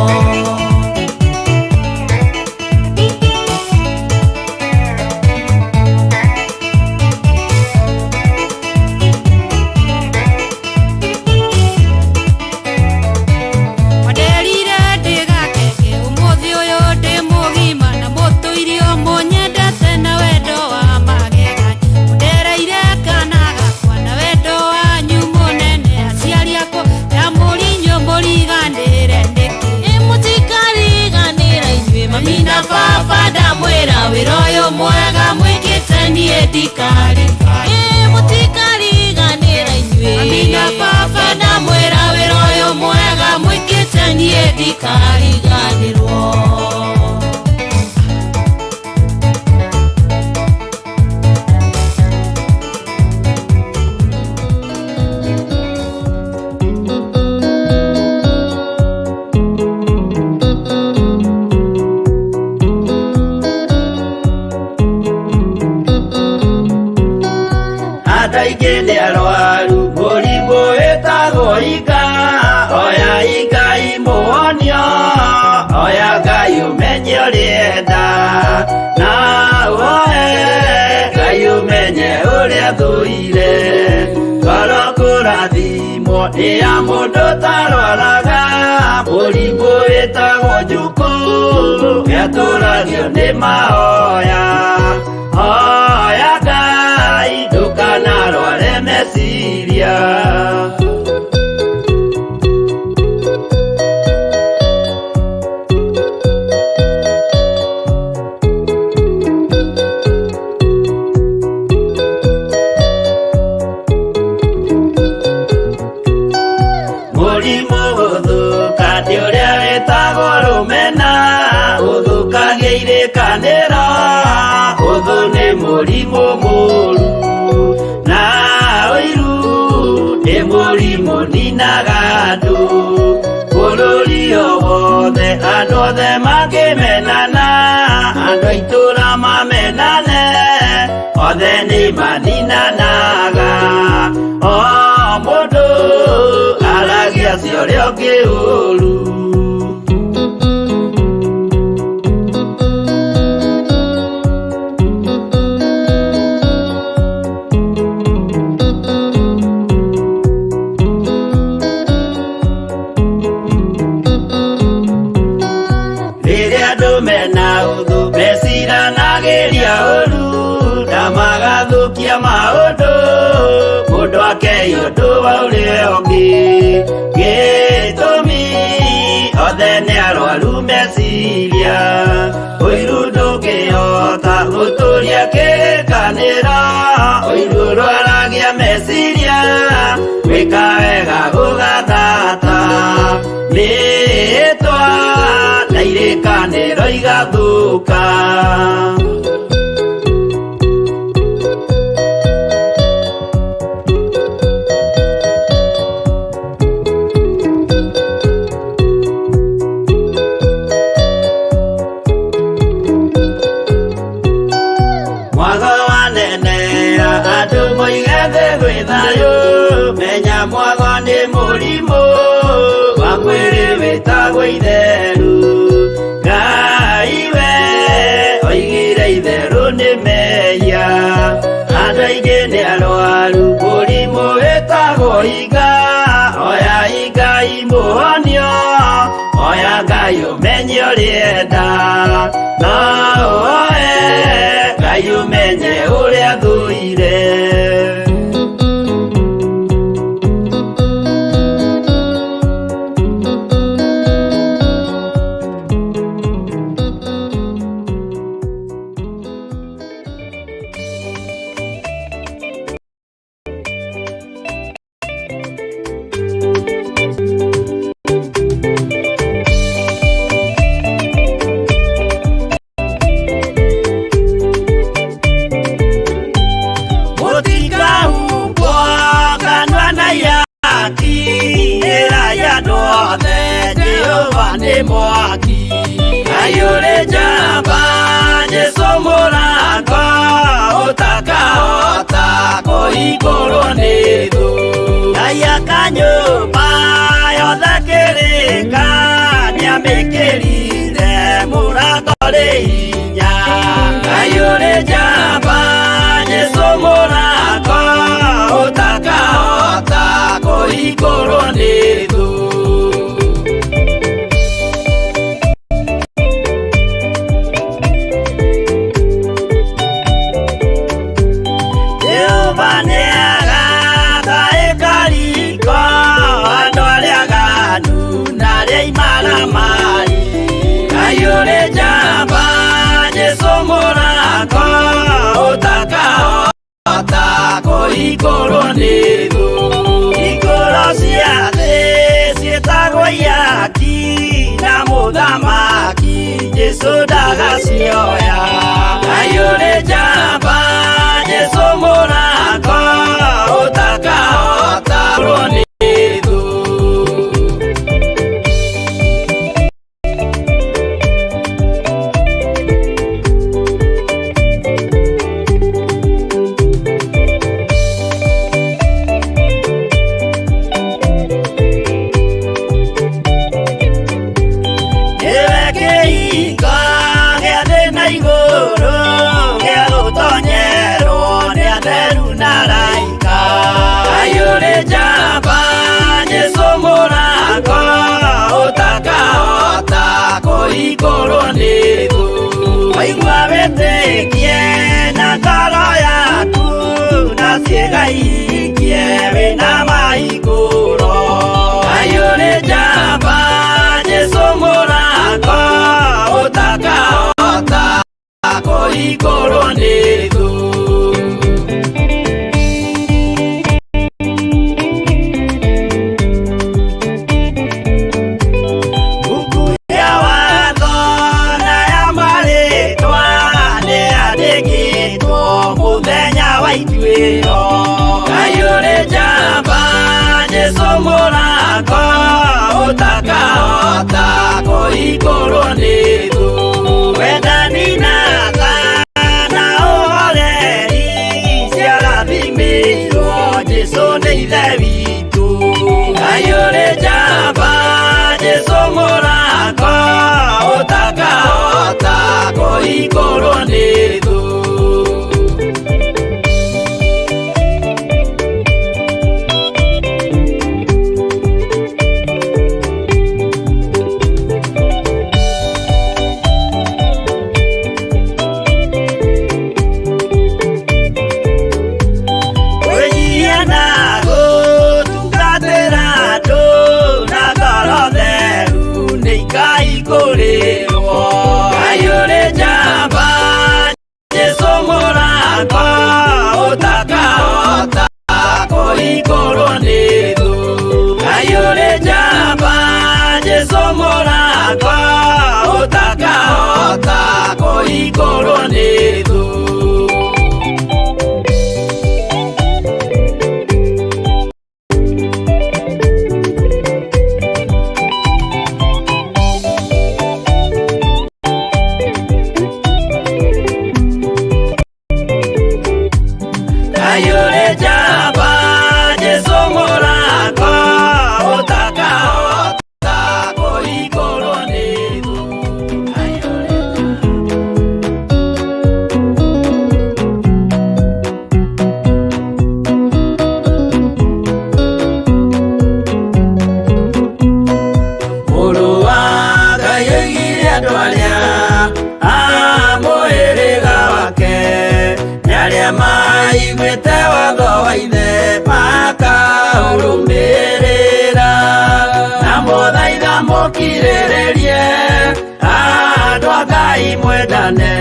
Mwanderire ndĩgakenge ũmũthĩ ũyũ ndĩ mũgima na mũtũirio mũnyendete na wendo wa magegania. Mũndereire kana gakwa na wendo wanyu mũnene aciari akwa ndamũria inyuĩ mũriganĩre nĩkĩ. Ĩ mũtikariganĩra inyuĩ mami na baba ndamwĩra wĩra ũyũ mwega mwĩkĩte niĩ ndikariganĩrwo. Ĩ mũtikariganĩra inyuĩ mami na baba ndamwĩra wĩra ũyũ mwega mwĩkĩte niĩ ndikariganĩrwo. Andũ aingĩ nĩ arwaru mũrimũ wĩtagwo inga oya Ngai mũhonio oya Ngai ũmenye ũrĩenda na ũhoe Ngai ũmenye ũrĩa thũire ngoro kũrathimwo nĩ ya mũndũ tarwaraga mũrimũ wĩtagwo njukũ gĩatũragio nĩ mahoya hoya Ngai ndũkanarware meciria. Mũrimũ gũthũka nĩ ũrĩa wĩtagwo rũmena ũthũkagia irĩkanĩro ũthũ nĩ mũrimũ mũru na ũiru nĩ mũrimũ ninaga andũ bũrũri o wothe andũ othe mangĩmenana andũ a itũũra mamenane othe nĩ maninanaga o mũndũ aragia cia ũrĩa ũngĩ ũru. Rĩrĩa andũ mena ũthũ meciranagĩria ũru na magathũkia maũndũ mũndũ akei ũndũ wa ũrĩa ũngĩ gĩtũmi othe nĩ arwaru meciria ũiru ndũngĩhota gũtũria kĩrĩkanĩro ũiru ũrwaru. igathũka. Mwago wanenea andũ moige thĩ gwĩ thayũ, menya mwago nĩ mũrimũ wa mwĩrĩ wĩtagwo itheru. Ngai we oigire itherũ nĩ mehia, andũ aingĩ nĩ arwaru mũrimũ wĩtagwo iga. Oya Ngai mũhonio, oya Ngai ũmenye ũrĩenda, no ũoe Ngai ũmenye ũrĩa thũire. Mũtikahumbwo kanua na ihaki, ĩrai andũ othe Jehova nĩ mwaki. Ngai ũrĩ njamba, Jesũ mũrango, ũtakahota kũhingũrwo nĩ thũ. Ngai aka nyũmba yothe kĩrĩka, nĩamĩkĩrire mũrango rĩ hinya. Ngai ũrĩ njamba, Jesũ mũrango, ũtakahota kũhingũrwo nĩ thũ. Jehova nĩagaka ĩkariko andũ arĩa aganu na arĩa imaramari. Ngai ũrĩ njamba, Jesũ mũrango, ũtakahota kũhingũrwo nĩ thũ. Hingũro cia thĩ ciĩtagwo ihaki, na mũthamaki Jesũ ndagacioya. Ngai ũrĩ njamba, Jesũ mũrango, ũtakahota kũhingũrwo nĩ thũ. Nĩwe kĩhingo gĩa thĩ na igũrũ, gĩa gũtonyerwo nĩ atheru na araika. Ngai ũrĩ njamba, Jesũ mũrango, ũtakahota kũhingũrwo nĩ thũ. Waigua wĩtĩkie na ngoro yaku, na ciĩga ihingie wĩna mahingũro. Ngai ũrĩ njamba, Jesũ mũrango, ũtakahota kũhingũrwo nĩ thũ. Mbuku ya watho na ya marĩtwa nĩyandĩkĩtwo mũthenya wa ituĩro. Ngai ũrĩ njamba, Jesũ mũrango, ũtakahota kũhingũrwo nĩ thũ. Wendani na tha na ũhoreri ciarathimĩirwo Jesũ nĩ ithe witũ. Ngai ũrĩ njamba, Jesũ mũrango, ũtakahota kũhingũrwo nĩ thũ. Kwĩnyihia na gũtungatĩra andũ na ngoro theru nĩ ikahingũrĩrwo. Ngai ũrĩ njamba, kũhingũrwo nĩ thũ. Kayore njamba Jesũ mũrango ũtakahota kũhingũrwo nĩ thũ. Kayũrĩ Mũrũ wa Ngai oigire andũ arĩa a mũhĩrĩga wake nĩ arĩa maiguĩte watho wa ithe makaũrũmĩrĩra. Na mũthaitha mũkirĩrĩrie andũ a Ngai mwendane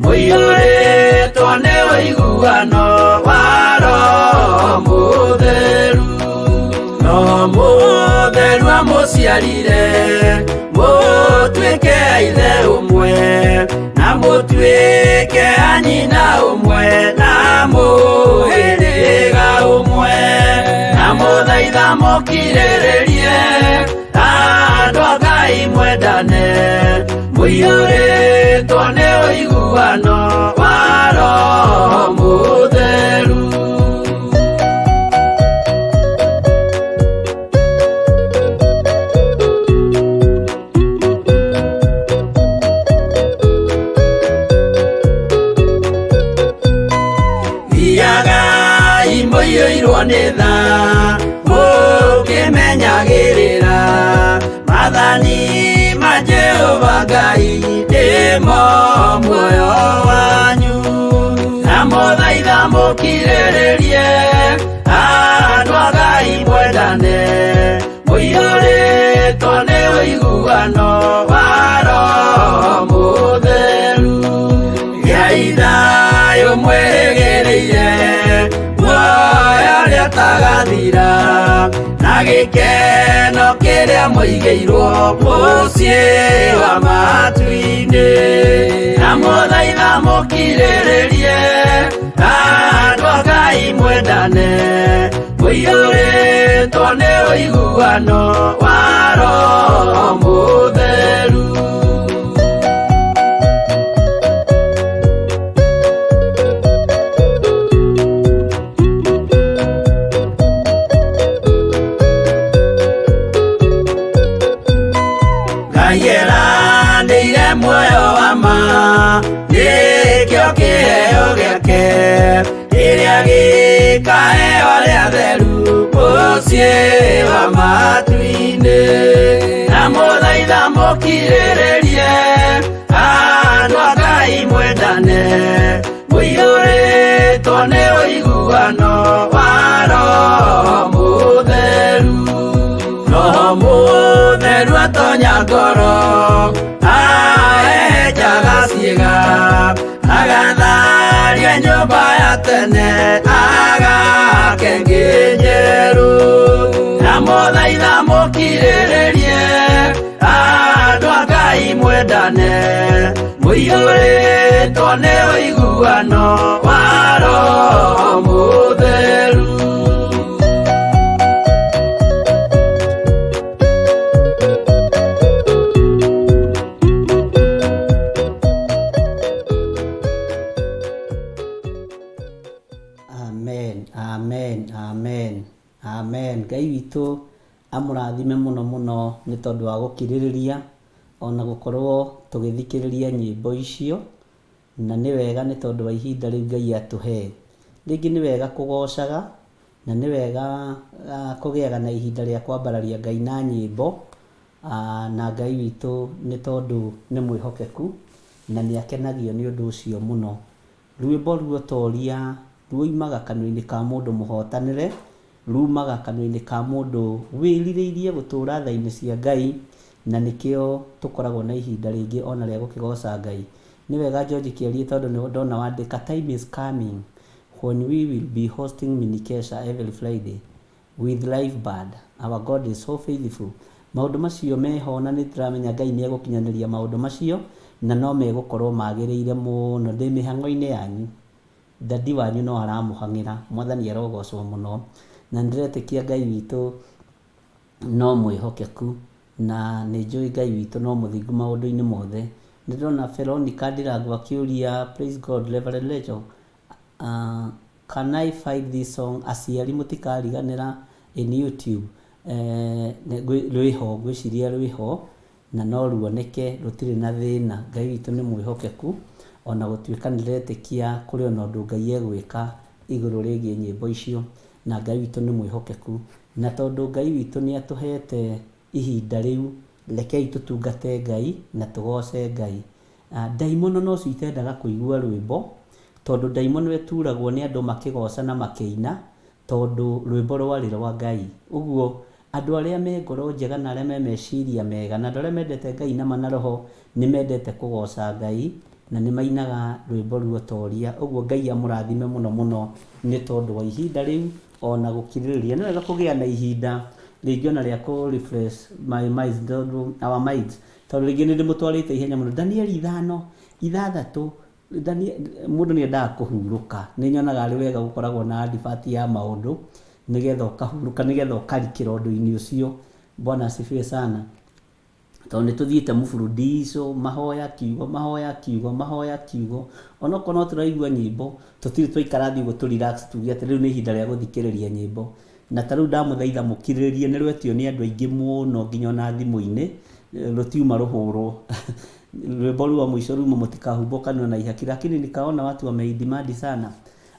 mũiyũrĩtwo nĩ ũiguano wa Roho Mũtheru. No mũtheru amũciarire mũtuĩke a ithe ũmwe na mũtuĩke a nyina ũmwe na mũhĩrĩga ũmwe. Na mũthaitha mũkirĩrĩrie andũ a Ngai mwendane mũiyũrĩtwo nĩ ũiguano wa Roho Mũtheru. Thiagai mũiyũirwo nĩ tha mũkĩmenyagĩrĩra maathani ma Jehova Ngai nĩmo muoyo wanyu. Na mũthaitha mũkirĩrĩrie andũ a Ngai mwendane mũiyũrĩtwo nĩ ũiguano wa Roho Mũtheru. Gĩai thayũ mwĩrĩgĩrĩire muoyo ũrĩa ũtagathira na gĩkeno kĩrĩa mũigĩirwo mũciĩ wa matu-inĩ. Na mũthaitha mũkirĩrĩrie andũ a Ngai mwendane mũiyũrĩtwo nĩ ũiguano wa Roho Mũtheru. Ngai eranĩire muoyo wa ma nĩkĩo kĩheo gĩake kĩrĩa gĩkaheo arĩa atheru mũciĩ wa matu-inĩ. Na mũthaitha mũkirĩrĩrie andũ a Ngai mwendane mũiyũrĩtwo nĩ ũiguano wa Roho Mũtheru. Roho Mũtheru atonya ngoro ahehenjaga ciĩga agatharia nyũmba ya tene agake ĩngĩ njerũ. Na mũthaitha mũkirĩrĩrie andũ a Ngai mwendane mũiyũrĩtwo nĩ ũiguano wa Roho Mũtheru. Amen, amen, amen, amen. Ngai witũ amũrathime mũno mũno nĩ tondũ wa gũkirĩrĩria ona gũkorwo tũgĩthikĩrĩria nyĩmbo icio, na nĩ wega nĩ tondũ wa ihinda rĩu Ngai atũhe. Rĩngĩ nĩ wega kũgocaga na nĩ wega kũgĩaga na ihinda rĩa kwambararia Ngai na nyĩmbo, na Ngai witũ nĩ tondũ nĩ mwĩhokeku na nĩ akenagio nĩ ũndũ ũcio mũno. Rwĩmbo ruotoria ruoimaga kanua-inĩ ka mũndũ mũhotanĩre, rumaga kanua-inĩ ka mũndũ wĩrirĩirie gũtũra tha-inĩ cia Ngai, na nĩkĩo tũkoragwo na ihinda rĩngĩ ona rĩa gũkĩgoca Ngai. Nĩ wega George Kĩarie tondũ nĩ ndona wandĩka time is coming when we will be hosting Minikesha every Friday with live band. Our God is so faithful. Maũndũ macio meho na nĩ ndĩramenya Ngai nĩ egũkinyanĩria maũndũ macio na no megũkorwo magĩrĩire mũno. Ndĩ mĩhang'o-inĩ yanyu, daddy wanyu no aramũhang'ĩra. Mwathani arogocwo mũno. Na nĩ ndĩretĩkia Ngai witũ no mwĩhokeku na nĩ njũĩ Ngai witũ no mũthingu maũndũ-inĩ mothe. Nĩ ndĩrona Veronica Ndirangu akĩũria praise God Reverend Rachel, can I find this song aciari mũtikariganĩra in YouTube? Rwĩho, ngwĩciria rwĩho na no ruoneke rũtirĩ na thĩna. Ngai witũ nĩ mwĩhokeku ona gũtuĩka nĩ ndĩretĩkia kũrĩ ona ũndũ Ngai egwĩka igũrũ rĩgiĩ nyĩmbo icio, na Ngai witũ nĩ mwĩhokeku. Na tondũ Ngai witũ nĩ atũhete ihinda rĩu, rekei tũtungate Ngai na tũgoce Ngai. Ndaimono nocio itendaga kũigua rwĩmbo, tondũ ndaimono ĩturagwo nĩ andũ makĩgoca na makĩina, tondũ rwĩmbo rwarĩ rwa Ngai. Ũguo andũ arĩa me ngoro njega na arĩa me meciria mega na andũ arĩa mendete Ngai na ma na roho nĩ mendete kũgoca Ngai na nĩ mainaga rwĩmbo ruotoria. Ũguo Ngai amũrathime mũno mũno nĩ tondũ wa ihinda rĩu ona gũkirĩrĩria. Nĩ wega kũgĩa na ihinda rĩngĩ ona rĩa kũ refresh my minds, tondũ our minds, tondũ rĩngĩ nĩ ndĩmũtwarĩte ihenya mũno. Danieli ithano, ithathatũ, mũndũ nĩ endaga kũhurũka. Nĩ nyonaga arĩ wega gũkoragwo na advert ya maũndũ nĩgetha ũkahurũka, nĩgetha ũkarikĩra ũndũ-inĩ ũcio. Bwana asifiwe sana. Tondũ nĩ tũthiĩte mũburudico, mahoya kiugo, mahoya kiugo, mahoya kiugo. Onokorwo no tũraigua nyĩmbo, tũtirĩ twaikara thĩ ũguo tũ relax tuge atĩ rĩu nĩ ihinda rĩa gũthikĩrĩria nyĩmbo. Na ta rĩu ndamũthaitha mũkirĩrĩrie, nĩ rwetio nĩ andũ aingĩ mũno nginya ona thimũ-inĩ, rũtiuma rũhũrwo. Rwĩmbo rwa mũico ruma mũtikahumbwo kanua na ihaki, lakini nikaona watu wameidemand sana.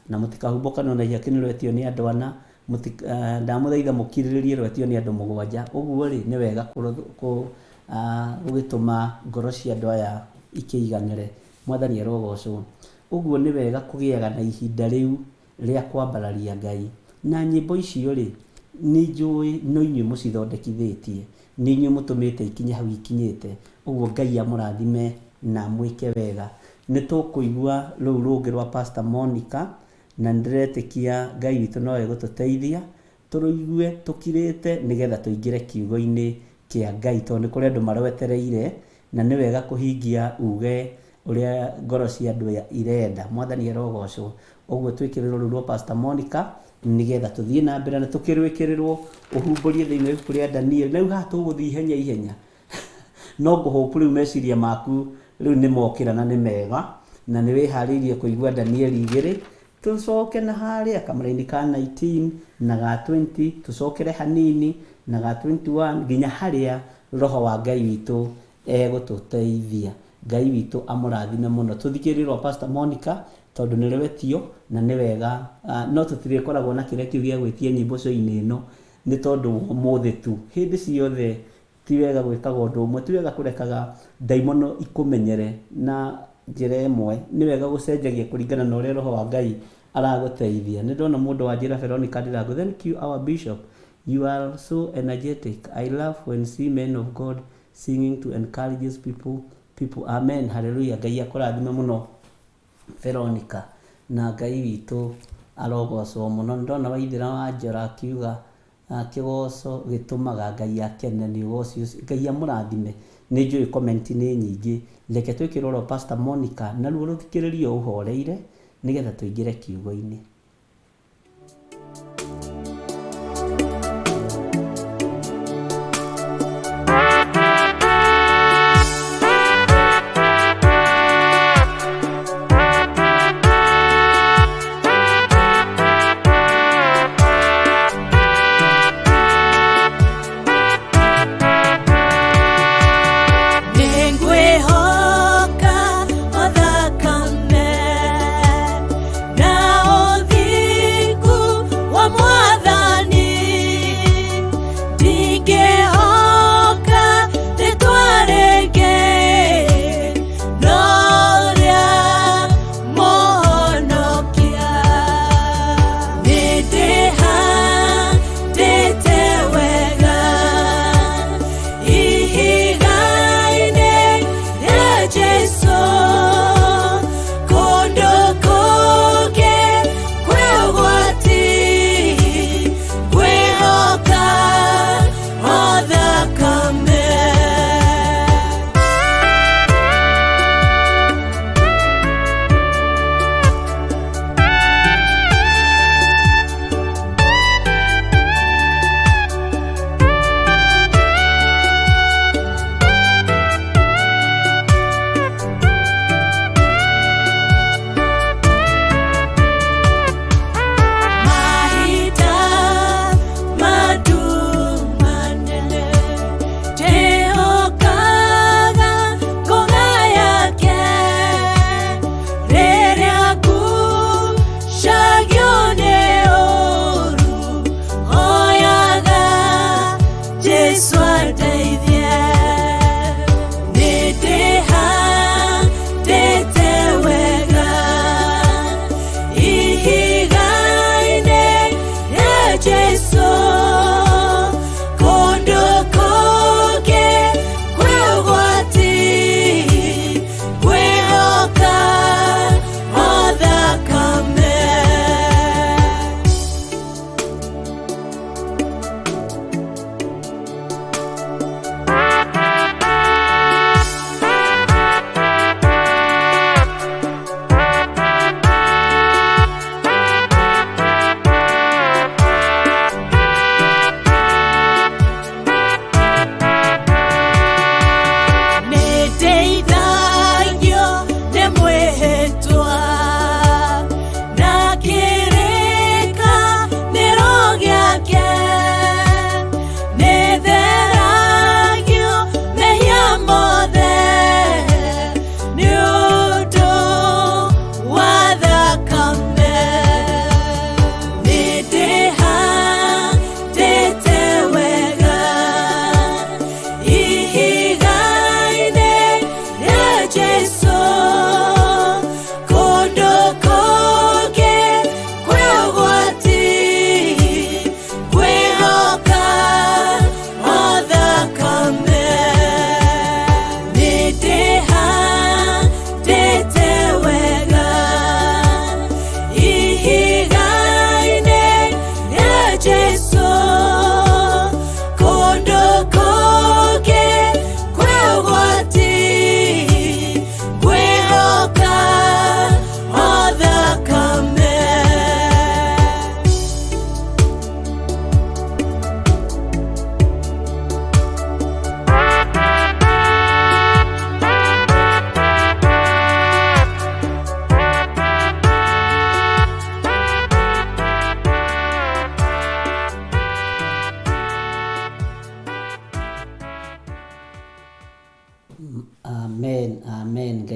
Na mũtikahumbwo kanua na ihaki nĩ rwetio nĩ andũ ana, ndamũthaitha mũkirĩrĩrie rwetio nĩ andũ mũgwanja. Ũguo rĩ, nĩ wega gũgĩtũma ngoro cia andũ aya ikĩiganĩre. Mwathani arogocwo. Ũguo nĩ wega kũgĩaga na ihinda rĩu rĩa kwambararia Ngai. Na nyĩmbo icio rĩ, nĩ njũĩ no inyuĩ mũcithondekithĩtie, nĩ inyuĩ mũtũmĩte ikinye hau ikinyĩte. Ũguo Ngai amũrathime na amwĩke wega. Nĩ tũkũigua rũu rũngĩ rwa Pastor Monica, na nĩ ndĩretĩkia Ngai witũ no egũtũteithia tũrũigue tũkirĩte nĩgetha tũingĩre kiugo-inĩ kĩa Ngai, tondũ nĩ kũrĩ andũ marwetereire na nĩ wega kũhingia uge ũrĩa ngoro cia andũ aya irenda. Mwathani arogocwo. Ũguo twĩkĩrĩrwo rũu rwa Pastor Monica nĩgetha tũthiĩ na mbere na tũkĩrwĩkĩrĩrwo ũhumbũrie thĩinĩ wa ibuku rĩa Daniel. Na rĩu haha tũgũthiĩ ihenya ihenya. No ngũhope rĩu meciria maku rĩu nĩ mokĩra na nĩ mega na nĩ wĩharĩirie kũigua Daniel igĩrĩ. Tũcoke na harĩa kamũraini ka 19 na ga 20, tũcokere hanini na ga 21 nginya harĩa roho wa Ngai witũ egũtũteithia. Ngai witũ amũrathime mũno. Tũthikĩrĩrie rwa Pastor Monica tondũ nĩ rwetio na nĩ wega, no tũtirĩkoragwo na kĩrĩa kĩu gĩa gwĩtia nyĩmbo show-inĩ ĩno nĩ tondũ wa ũmũthĩ tu. Hĩndĩ ciothe ti wega gwĩkaga ũndũ ũmwe, ti wega kũrekaga ndaimono ikũmenyere na njĩra ĩmwe. Nĩ wega gũcenjagia kũringana na ũrĩa roho wa Ngai aragũteithia. Nĩ ndona mũndũ wanjĩra Veronica Ndirangu, thank you our bishop, you are so energetic. I love when see men of God singing to encourage people. Amen, hallelujah. Ngai akũrathime mũno Veronica, na Ngai witũ arogocwo mũno. Nĩ ndona Waithĩra wa Njora akiuga kĩgoco gĩtũmaga Ngai akene, nĩ ũgoci ũcio. Ngai amũrathime. Nĩ njũĩ comment nĩ nyingĩ. Reke twĩkĩrwo rwa Pastor Monica naruo rũthikĩrĩrio ũhoreire nĩgetha tũingĩre kiugo-inĩ. Nĩngwĩhoka o thakame na ũthingu.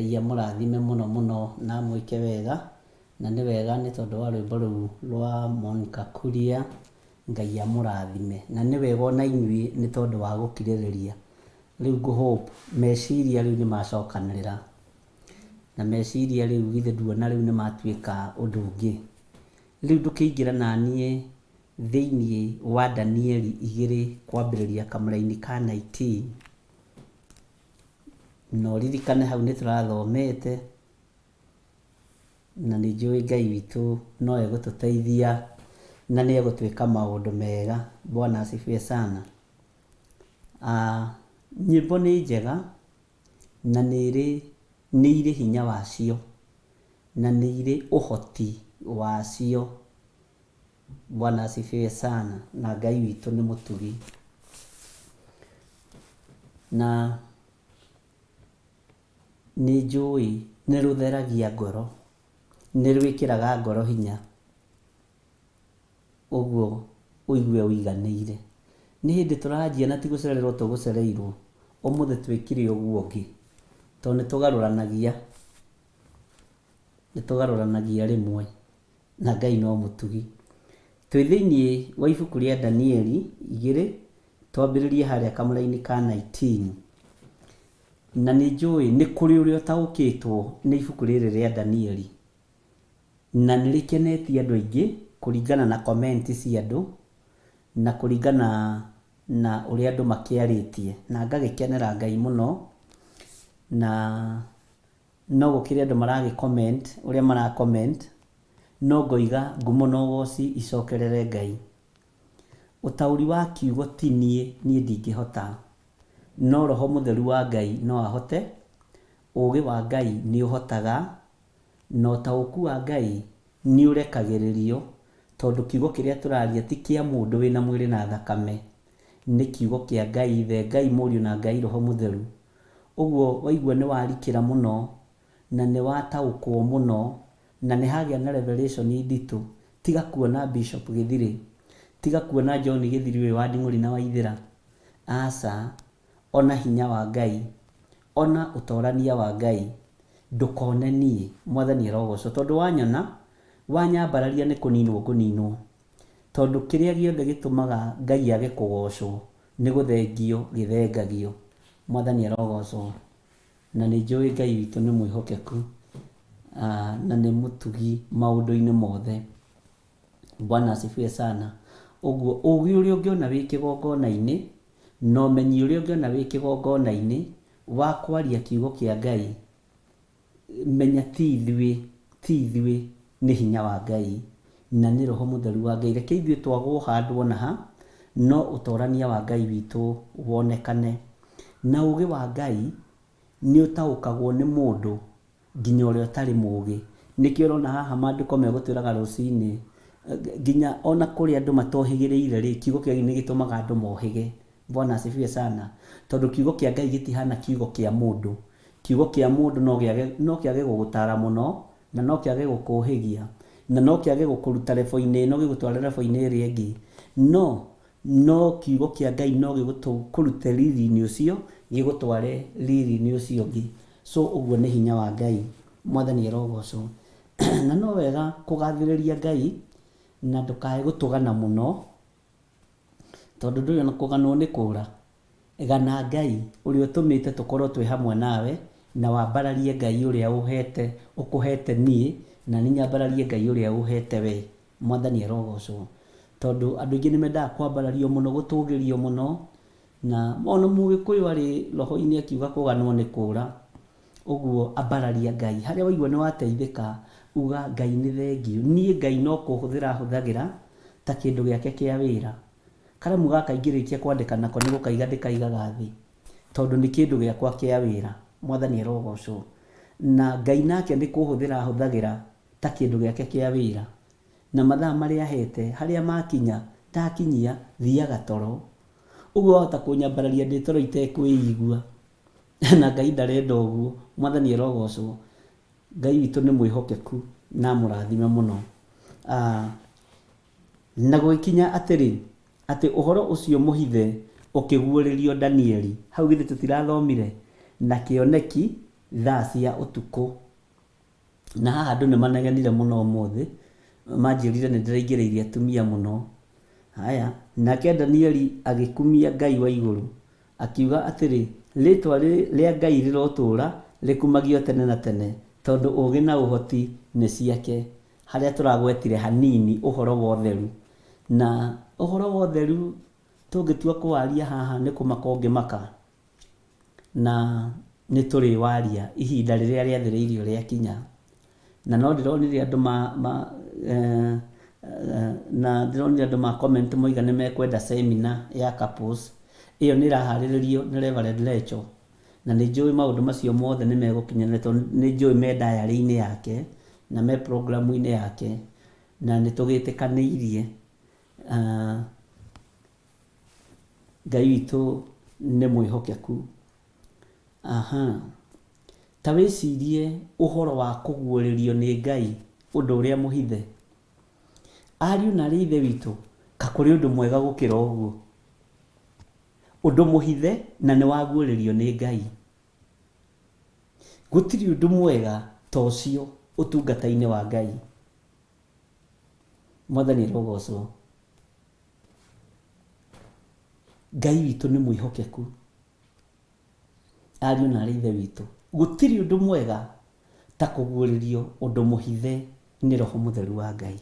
Ngai amũrathime mũno mũno na amwĩke wega, na nĩ wega nĩ tondũ wa rwĩmbo rũu rwa Monica Kuria, Ngai amũrathime. Na nĩ wega ona inyuĩ nĩ tondũ wa gũkirĩrĩria. Rĩu ngũ hope meciria rĩu nĩ macokanĩrĩra, na meciria rĩu githĩ nduona rĩu nĩ matuĩka ũndũ ũngĩ. Rĩu ndũkĩingĩra naniĩ thĩinĩ wa Danieli igĩrĩ kwambĩrĩria kamũraini ka 19. Na ũririkane hau nĩ tũrathomete, na nĩ njũĩ Ngai witũ no egũtũteithia na nĩ egũtwĩka maũndũ mega. Bwana asifiwe sana. Ah, nyĩmbo nĩ njega na nĩ irĩ nĩ irĩ hinya wacio na nĩ irĩ ũhoti wacio. Bwana asifiwe sana. Na Ngai witũ nĩ mũtugi. Na nĩ njũĩ nĩ rũtheragia ngoro, nĩ rwĩkĩraga ngoro hinya, ũguo ũigue ũiganĩire. Nĩ hĩndĩ tũranjia na ti gũcererwo tũgũcereirwo, ũmũthĩ twĩkire ũguo ũngĩ, tondũ nĩ tũgarũranagia, nĩ tũgarũranagia rĩmwe. Na Ngai no mũtugi. Twĩ thĩinĩ wa ibuku rĩa Danieli igĩrĩ, twambĩrĩrie harĩa kamũraini ka 19. Na nĩ njũĩ nĩ kũrĩ ũrĩa ũtaũkĩtwo nĩ ibuku rĩrĩ rĩa Danieli. Na nĩ rĩkenetie andũ aingĩ kũringana na comment cia andũ, na kũringana na ũrĩa andũ makĩarĩtie. Na ngagĩkenera Ngai mũno, na no gũkĩrĩ andũ maragĩ comment ũrĩa mara comment, no ngoiga ngumo na ũgoci icokerere Ngai. Ũtaũri wa kiugo ti niĩ, niĩ ndingĩhota, no Roho Mũtheru wa Ngai no ahote, ũgĩ wa Ngai nĩ ũhotaga, na ũtaũku wa Ngai nĩ ũrekagĩrĩrio, tondũ kiugo kĩrĩa tũraria ti kĩa mũndũ wĩna mwĩrĩ na thakame, nĩ kiugo kĩa Ngai Ithe, Ngai Mũriũ na Ngai Roho Mũtheru. Ũguo waigua nĩ warikĩra mũno, na nĩ wataũkwo mũno, na nĩ hagĩa na revelation nditũ, tiga kuona Bishop Gĩthirĩ, tiga kuona John Gĩthiri ũyũ wa Nding'ũri na Waithĩra, aca, ona hinya wa Ngai, ona ũtorania wa Ngai, ndũkone niĩ, Mwathani arogocwo, tondũ wanyona, wanyambararia nĩ kũninwo ngũninwo, tondũ kĩrĩa gĩothe gĩtũmaga Ngai age kũgocwo, nĩ gũthengio gĩthengagio. Mwathani arogocwo. Na nĩ njũĩ Ngai witũ nĩ mwĩhokeku na nĩ mũtugi maũndũ-inĩ mothe. Bwana asifiwe sana. Ũguo ũgĩ ũrĩa ũngĩona wĩ kĩgongona-inĩ na ũmenyi ũrĩa ũngĩona wĩ kĩgongona-inĩ wa kwaria kiugo kĩa Ngai, menya ti ithuĩ, ti ithuĩ, nĩ hinya wa Ngai na nĩ Roho Mũtheru wa Ngai. Reke ithuĩ twagwo handũ ona ha, no ũtorania wa Ngai witũ wonekane. Na ũgĩ wa Ngai nĩ ũtaũkagwo nĩ mũndũ nginya ũrĩa ũtarĩ mũgĩ. Nĩkĩo ũrona haha maandĩko megũtwĩraga rũcinĩ, nginya ona kũrĩa andũ matohĩgĩrĩire rĩ, kiugo kĩa Ngai nĩ gĩtũmaga andũ mohĩge. Bwana asifiwe sana. Tondũ kiugo kĩa Ngai gĩtihana kiugo kĩa mũndũ. Kiugo kĩa mũndũ no gĩage, no kĩage gũgũtara mũno, na no kĩage gũkũhĩgia, na no kĩage gũkũruta level-inĩ ĩno gĩgũtware level-inĩ ĩrĩa ĩngĩ. No, no kiugo kĩa Ngai no gĩkũrute riri-inĩ ũcio, gĩgũtware riri-inĩ ũcio ũngĩ. So ũguo nĩ hinya wa Ngai. Mwathani arogocwo. Na no wega kũgathĩrĩria Ngai, na ndũkae gũtũgana mũno, tondũ ndũĩ ona kũganwo nĩ kũra. Gana Ngai ũrĩa ũtũmĩte tũkorwo twĩ hamwe nawe, na wambararie Ngai ũrĩa ũhete, ũkũhete niĩ, na niĩ nyambararie Ngai ũrĩa ũhete we. Mwathani arogocwo. Tondũ andũ aingĩ nĩ mendaga kwambarario mũno, gũtũgĩrio mũno, na ona Mũgĩkũyũ arĩ roho-inĩ akiuga kũganwo nĩ kũra. Ũguo ambararia Ngai. Harĩa waigua nĩ wateithĩka, uga Ngai nĩ thengiũ. Niĩ Ngai no kũhũthĩra ahũthagĩra ta kĩndũ gĩake kĩa wĩra. Karamu gaka ingĩrĩkia kwandĩka nako nĩ gũkaiga ndĩkaigaga thĩ, tondũ nĩ kĩndũ gĩakwa kĩa wĩra. Mwathani arogocwo. Na Ngai nake nĩ kũhũthĩra ahũthagĩra ta kĩndũ gĩake kĩa wĩra. Na mathaa marĩa ahete, harĩa makinya, ndakinyia, thiaga toro. Ũguo wahota kũnyambararia ndĩ toro itekwĩigua. Na Ngai ndarenda ũguo. Mwathani arogocwo. Ngai witũ nĩ mwĩhokeku na amũrathime mũno. Ah, na gũgĩkinya atĩrĩ, atĩ ũhoro ũcio mũhithe ũkĩguũrĩrio Danieli. Hau githĩ tũtirathomire? Na kĩoneki Thaa cia ũtukũ. Na haha andũ nĩ manegenire mũno ũmũthĩ, manjĩrire nĩ ndĩraingĩrĩirie atumia mũno. Haya, nake Danieli agĩkumia Ngai wa igũrũ, akiuga atĩrĩ, Rĩĩtwa rĩa Ngai rĩrotũũra rĩkumagio tene na tene, tondũ ũũgĩ na ũhoti nĩ ciake. Harĩa tũragwetire hanini ũhoro wa ũtheru. Na ũhoro wa ũtheru tũngĩtua kũwaria haha nĩ kũmaka ũngĩmaka. Na nĩ tũrĩwaria ihinda rĩrĩa rĩathĩrĩirio rĩakinya. Na no ndĩronire andũ ma, ma na ndĩronire andũ ma comment moiga nĩ mekwenda seminar ya couples. Ĩyo nĩ ĩraharĩrĩrio nĩ Reverend Lecho. Na nĩ njũĩ maũndũ macio mothe nĩ megũkinyanĩra tondũ nĩ njũĩ me diary-inĩ yake na me program-inĩ yake na nĩ tũgĩtĩkanĩirie. Ngai witũ nĩ mwĩhokeku. Aha. Ta wĩcirie ũhoro wa kũguũrĩrio nĩ Ngai ũndũ ũrĩa mũhithe. Ariũ na aarĩ a Ithe witũ, ka kũrĩ ũndũ mwega gũkĩra ũguo? Ũndũ mũhithe na nĩ waguũrĩrio nĩ Ngai. Gũtirĩ ũndũ mwega ta ũcio ũtungata-inĩ wa Ngai. Mwathani arogocwo. Ngai witũ nĩ mwĩhokeku. Ariũ na aarĩ a Ithe witũ, gũtirĩ ũndũ mwega ta kũguũrĩrio ũndũ mũhithe nĩ Roho Mũtheru wa Ngai.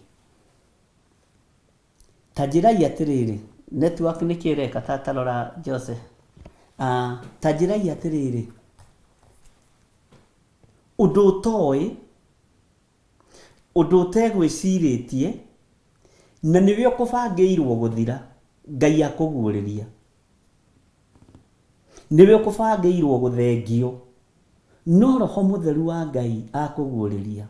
Ta njĩrai atĩrĩrĩ, network nĩ kĩ ĩreka ta tarora Jose. Ah, ta njĩrai atĩrĩrĩ, ũndũ ũtoĩ, ũndũ ũtegwĩcirĩtie, na nĩwe ũkũbangĩirwo gũthira, Ngai akũguũrĩria. Nĩwe ũkũbangĩirwo gũthengio, no Roho Mũtheru wa Ngai akũguũrĩria.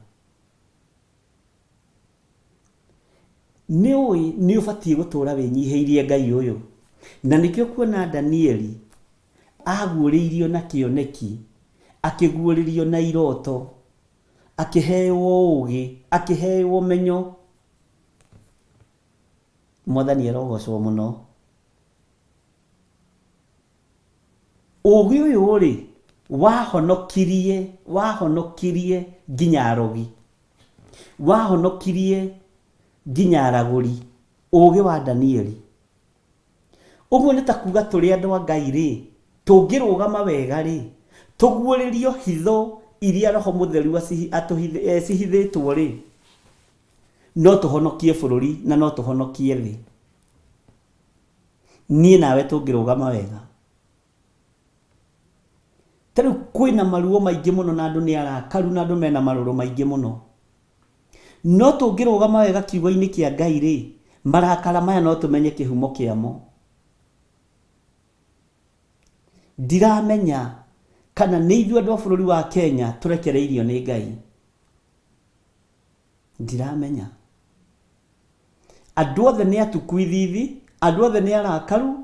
Nĩ ũĩ nĩ ũbatiĩ gũtũũra wĩnyihĩirie Ngai ũyũ. Na nĩkĩo kuona Danieli aguũrĩirio na kĩoneki, akĩguũrĩrio na iroto, akĩheo ũũgĩ, akĩheo ũmenyo. Mwathani arogocwo mũno. Ũũgĩ ũyũ-rĩ, wahonokirie, wahonokirie nginya arogi. Wahonokirie nginya aragũri. Ũũgĩ wa Danieli. Ũguo nĩ ta kuga tũrĩ andũ a Ngai-rĩ, tũngĩrũgama wega-rĩ, tũguũrĩrio hitho iria Roho Mũtheru cihithĩtwo-rĩ, no tũhonokie bũrũri na no tũhonokie thĩ. Niĩ nawe tũngĩrũgama wega. Ta rĩu kwĩna maruo maingĩ mũno na andũ nĩ arakaru na andũ mena marũrũ maingĩ mũno. No tũngĩrũgama wega kiugo-inĩ kĩa Ngai rĩ, marakara maya no tũmenye kĩhumo kĩamo. Ndiramenya kana nĩ ithuĩ andũ a bũrũri wa Kenya tũrekereirio nĩ Ngai. Ndiramenya. Andũ othe nĩ atuku ithithi, andũ othe nĩ arakaru,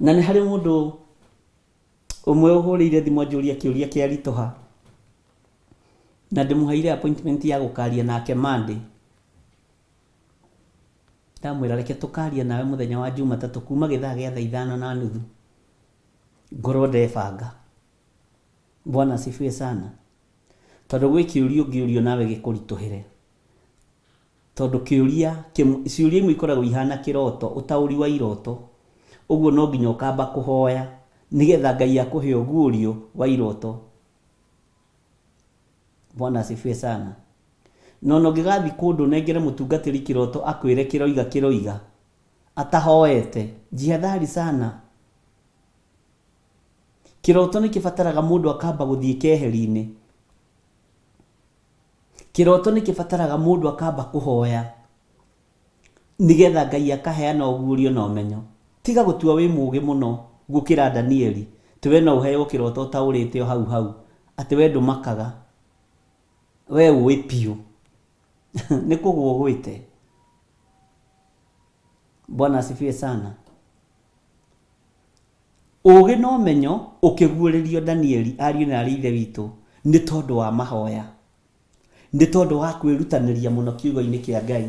na nĩ harĩ mũndũ ũmwe ũhũrĩire thimũ anjũria kĩũria kĩa ritũha, na ndĩmũheire appointment ya gũkaria nake Monday. Ndamwĩra reke tũkaria nawe mũthenya wa Jumatatũ kuma gĩthaa gĩa thaa ithano na nuthu, ngorwo ndebanga. Bwana asifiwe sana. Tondũ gwĩ kĩũria ũngĩũrio nawe gĩkũritũhĩre. Tondũ kĩũria kĩmwe, ciũria imwe ikoragwo ihana kĩroto, ũtaũri wa iroto. Ũguo no nginya ũkamba kũhoya nĩgetha Ngai akũhe ũguũrio wa iroto. Bwana asifiwe sana. Na ona ũngĩgathiĩ kũndũ ũnengere mũtungatĩri kĩroto akwĩre kĩroiga kĩroiga, atahoete, jihadhari sana. Kĩroto nĩ kĩbataraga mũndũ akamba gũthiĩ keheri-inĩ. Kĩroto nĩ kĩbataraga mũndũ akamba kũhoya nĩgetha Ngai akaheana ũguũrio na ũmenyo. Tiga gũtua wĩ mũũgĩ mũno gũkĩra Danieli, atĩ we no ũheo kĩroto ũtaũrĩte o hau hau, atĩ we ndũmakaga, we ũĩ biũ. Nĩ kũgwa ũgwĩte. Bwana asifiwe sana. Ũũgĩ na ũmenyo ũkĩguũrĩrio Danieli, ariũ na aarĩ a Ithe witũ, nĩ tondũ wa mahoya, nĩ tondũ wa kwĩrutanĩria mũno kiugo-inĩ kĩa Ngai.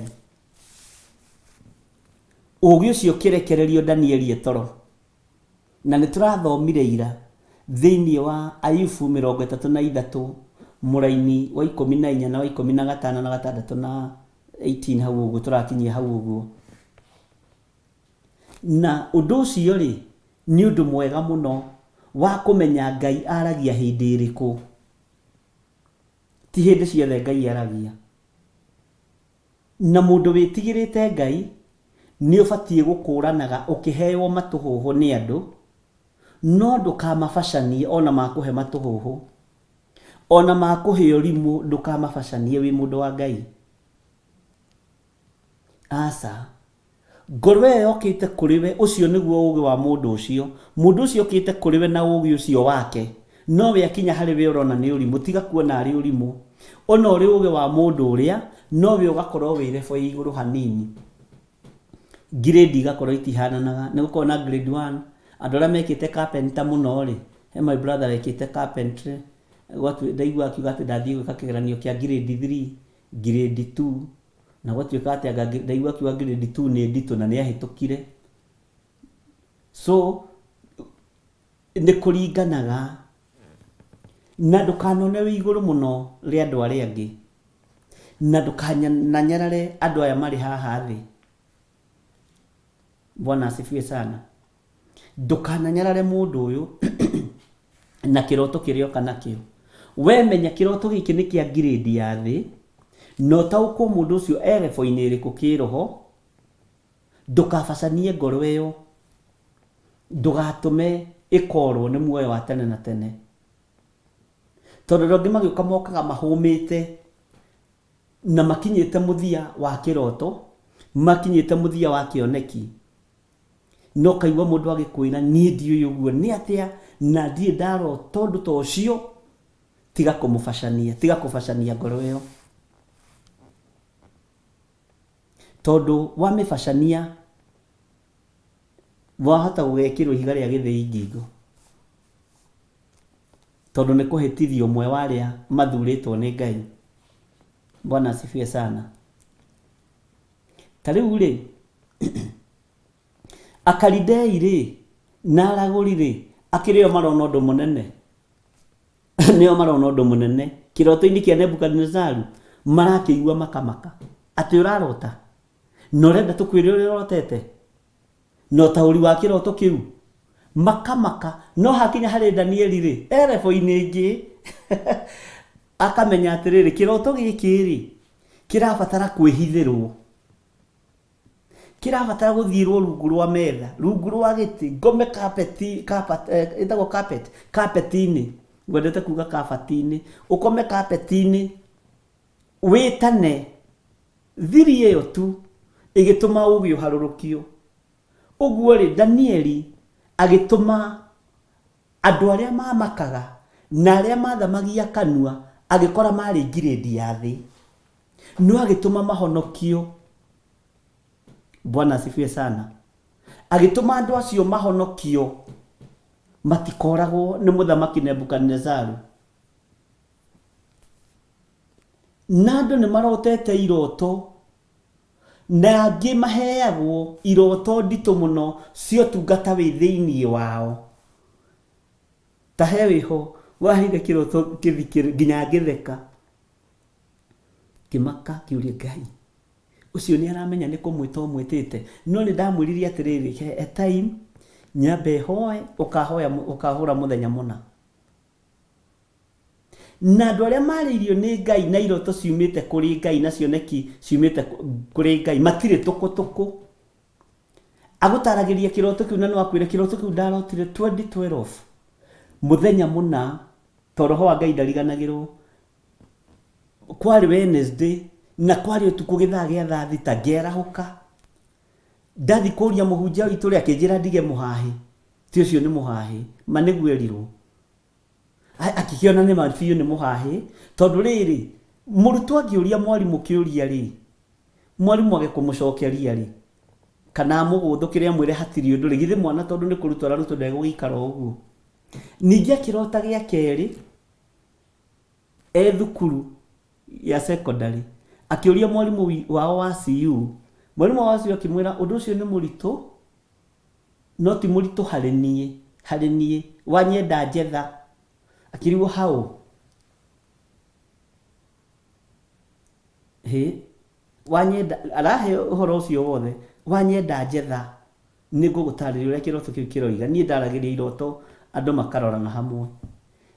Ũũgĩ ũcio ũkĩrekererio Danieli e toro. Na nĩ tũrathomire ira, Thĩinĩ wa Ayubu 33 mũraini wa 14 na wa 15 na 6 na 18 hau ũguo tũrakinyia hau ũguo. Na ũndũ ũcio rĩ, nĩ ũndũ mwega mũno wa kũmenya Ngai aragia hĩndĩ ĩrĩkũ. Ti hĩndĩ ciothe Ngai aragia. Na mũndũ wĩtigĩrĩte Ngai nĩ ũbatiĩ gũkũranaga ũkĩheywo matũhũhũ nĩ andũ, no ndũkamabacanie ona makũhe matũhũhũ. Ona makũhe ũrimũ ndũkamabacanie wĩ mũndũ wa Ngai. Aca. Ngoro ĩyo yokĩte kũrĩ we, ũcio nĩguo ũũgĩ wa mũndũ ũcio. Mũndũ ũcio okĩte kũrĩ we na ũũgĩ ũcio wake, no we akinya harĩ we ũrona nĩ ũrimũ. Tiga kuona arĩ ũrimũ. Ona ũrĩ ũũgĩ wa mũndũ ũrĩa, no we ũgakorwo wĩ level ya igũrũ hanini. Grade igakorwo itihananaga. Nĩ gũkoragwo na grade one, andũ arĩa mekĩte carpenter mũno rĩ, he my brother wekĩte carpentry, ndaigua akiuga atĩ ndathiĩ gwĩka kĩgeranio kĩa grade three, grade two, Na gwatuĩka atĩ anga ndaigua akiuga grade 2 nĩ nditũ na nĩ ahĩtũkire. So nĩ kũringanaga na ndũkanone wĩ igũrũ mũno rĩa andũ arĩa angĩ na ndũkananyarare andũ aya marĩ haha thĩ. Bwana asifiwe sana. Ndũkananyarare mũndũ ũyũ na kĩroto kĩrĩa oka nakĩo. We menya kĩroto gĩkĩ nĩ kĩa ngirĩndi ya thĩ, na ũtaũkwo mũndũ ũcio e level-inĩ ĩrĩkũ kĩroho, ndũkabacanie ngoro ĩyo, ndũgatũme ĩkorwo nĩ muoyo wa tene na tene. Tondũ andũ angĩ magĩũka mokaga mahũmĩte na makinyĩte mũthia wa kĩroto, makinyĩte mũthia wa kĩoneki. Na ũkaigua mũndũ agĩkwĩra niĩ ndiũĩ ũguo nĩ atĩa na ndirĩ ndarota ũndũ ta ũcio, tiga kũmũbacania, tiga kũbacania ngoro ĩyo. Tondũ wamĩbacania wahota gũgekĩrwo ihiga rĩa gĩthĩi ngingo. Tondũ nĩ kũhĩtithia ũmwe wa arĩa mathurĩtwo nĩ Ngai. Bwana asifiwe sana. Ta rĩu rĩ, Akalidei rĩ, na aragũri rĩ, akĩrĩ o marona ũndũ mũnene? Nĩo marona ũndũ mũnene. Kĩroto-inĩ kĩa Nebukadinezaru, marakĩigua makamaka. Atĩ ũrarota? Na ũrenda tũkwĩre ũrĩa ũrotete? Na ũtaũri wa kĩroto kĩu? Makamaka. No hakinya harĩ Danieli rĩ, e level-inĩ ĩngĩ. Akamenya atĩrĩrĩ, kĩroto gĩkĩ rĩ, kĩrabatara kwĩhithĩrwo. Kĩrabatara gũthiĩrwo rungu rwa metha, rungu rwa gĩtĩ, ngome carpet, carpet, eh, ĩtagwo carpet, carpet-inĩ, ngwendete kuga kabati-inĩ, ũkome carpet-inĩ, wĩtane, thiri ĩyo tu ĩgĩtũma ũgĩ ũharũrũkio. Ũguo-rĩ, Danieli agĩtũma andũ arĩa mamakaga na arĩa mathamagia kanua agĩkora marĩ ngirĩndi ya thĩ. No agĩtũma mahonokio. Bwana asifiwe sana. Agĩtũma andũ acio mahonokio matikoragwo nĩ mũthamaki Nebukadinezaru. Na andũ nĩ marotete iroto na angĩ maheagwo iroto nditũ mũno cia ũtungata wĩ thĩinĩ wao. Ta he wĩho waheire kĩroto kĩthikĩrĩ nginya ngĩtheka. Ngĩmaka ngĩũria Ngai ũcio nĩ aramenya nĩ kũmwĩta ũmwĩtĩte. No nĩ ndamwĩrire atĩrĩrĩ, he time nyambe hoe ũkahoya ũkahũra mũthenya mũna. Na andũ arĩa marĩirio nĩ Ngai na iroto ciumĩte kũrĩ Ngai na cioneki ciumĩte kũrĩ Ngai matirĩ tũkũtũkũ. Agũtaragĩria kĩroto kĩu na no akwĩre kĩroto kĩu ndarotire 2012 mũthenya mũna, to roho wa Ngai ndariganagĩrwo. Kwarĩ Wednesday na kwarĩ ũtukũ gĩthaa gĩa thaa thita ngĩarahũka. Ndathi kũria mũhunjia witũ rĩ akĩnjĩra ndige mũhahĩ. Ti ũcio nĩ mũhahĩ, ma nĩguo erirwo. Akĩkĩona nĩ ma biũ nĩ mũhahĩ, tondũ rĩrĩ, mũrutwo angĩũria mwarimũ kĩũria rĩ, mwarimũ age kũmũcokeria rĩ, kana amũgũthũkĩre amwĩre hatirĩ ũndũ rĩ, githĩ mwana tondũ nĩ kũrutwo ararutwo ndegũgĩikara o ũguo? Ningĩ akĩrota gĩa kerĩ, e thukuru ya secondary, akĩũria mwarimũ wao wa CU, mwarimũ wao wa CU akĩmwĩra ũndũ ũcio nĩ mũritũ, no ti mũritũ harĩ niĩ. Harĩ niĩ, wanyenda njetha. Akĩrigwo how? Hĩ, wanyenda, arahe ũhoro ũcio wothe, wanyenda njetha, nĩ ngũgũtarĩria ũrĩa kĩroto kĩu kĩroiga. Niĩ ndaragĩria iroto andũ makarorana hamwe.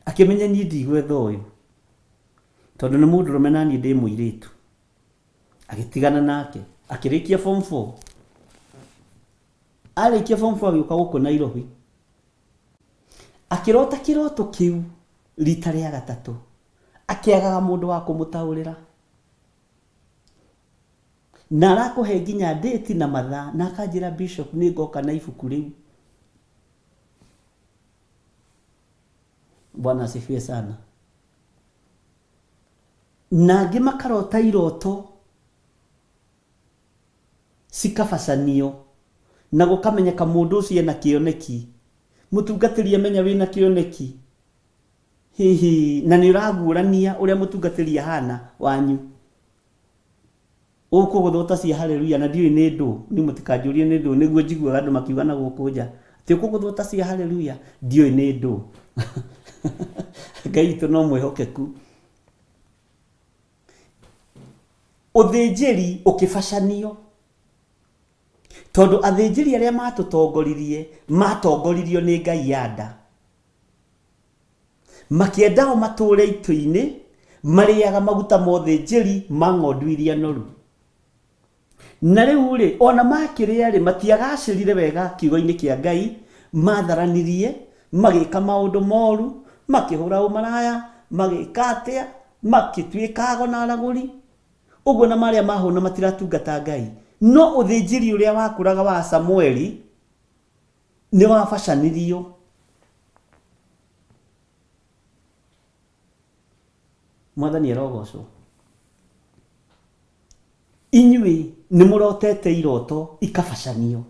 Akĩmenya niĩ ndigwetha ũyũ, tondũ nĩ mũndũrũme na niĩ ndĩ mũirĩtu. Agĩtigana nake, akĩrĩkia form 4. Arĩkia form 4 agĩũka gũkũ Nairobi. Akĩrota kĩroto kĩu rita rĩa gatatũ, akĩagaga mũndũ wa kũmũtaũrĩra. Na arakũhe nginya date na mathaa na akanjĩra Bishop nĩ ngoka na ibuku rĩu. Bwana asifiwe sana. Na angĩ makarota iroto cikabacanio na gũkamenyeka mũndũ ũcio ena kĩoneki. Mũtungatĩri amenya wĩna kĩoneki, hihi na nĩ ũraguũrania ũrĩa mũtungatĩri ahana wanyu. Ũkũgũthwo ta cia haleluya na ndiũĩ nĩ ndũ, niĩ mũtikanjũrie nĩ ndũ, nĩguo njiguaga andũ makiuga na gũkũ nja. Atĩ ũkũgũthwo ta cia haleluya, ndiũĩ nĩ ndũ. Ngai witũ no mwĩhokeku. Ũthĩnjĩri ũkĩbacanio, tondũ athĩnjĩri arĩa matũtongoririe matongoririo nĩ ngai ya nda. Makĩenda o matũũre itĩ-inĩ marĩaga maguta ma ũthĩnjĩri ma ng'ondu iria noru. Na rĩu-rĩ, o na makĩrĩa-rĩ, matiagacĩrire wega kiugo-inĩ kĩa Ngai, matharanirie, magĩka maũndũ moru, makĩhũra ũmaraya, magĩka atĩa, makĩtuĩka ago na aragũri. Ũguo na marĩa mahũna matiratungata Ngai. No ũthĩnjĩri ũrĩa wakũraga wa Samueli nĩ wabacanirio. Mwathani arogocwo. Inyuĩ nĩ mũrotete iroto ikabacanio.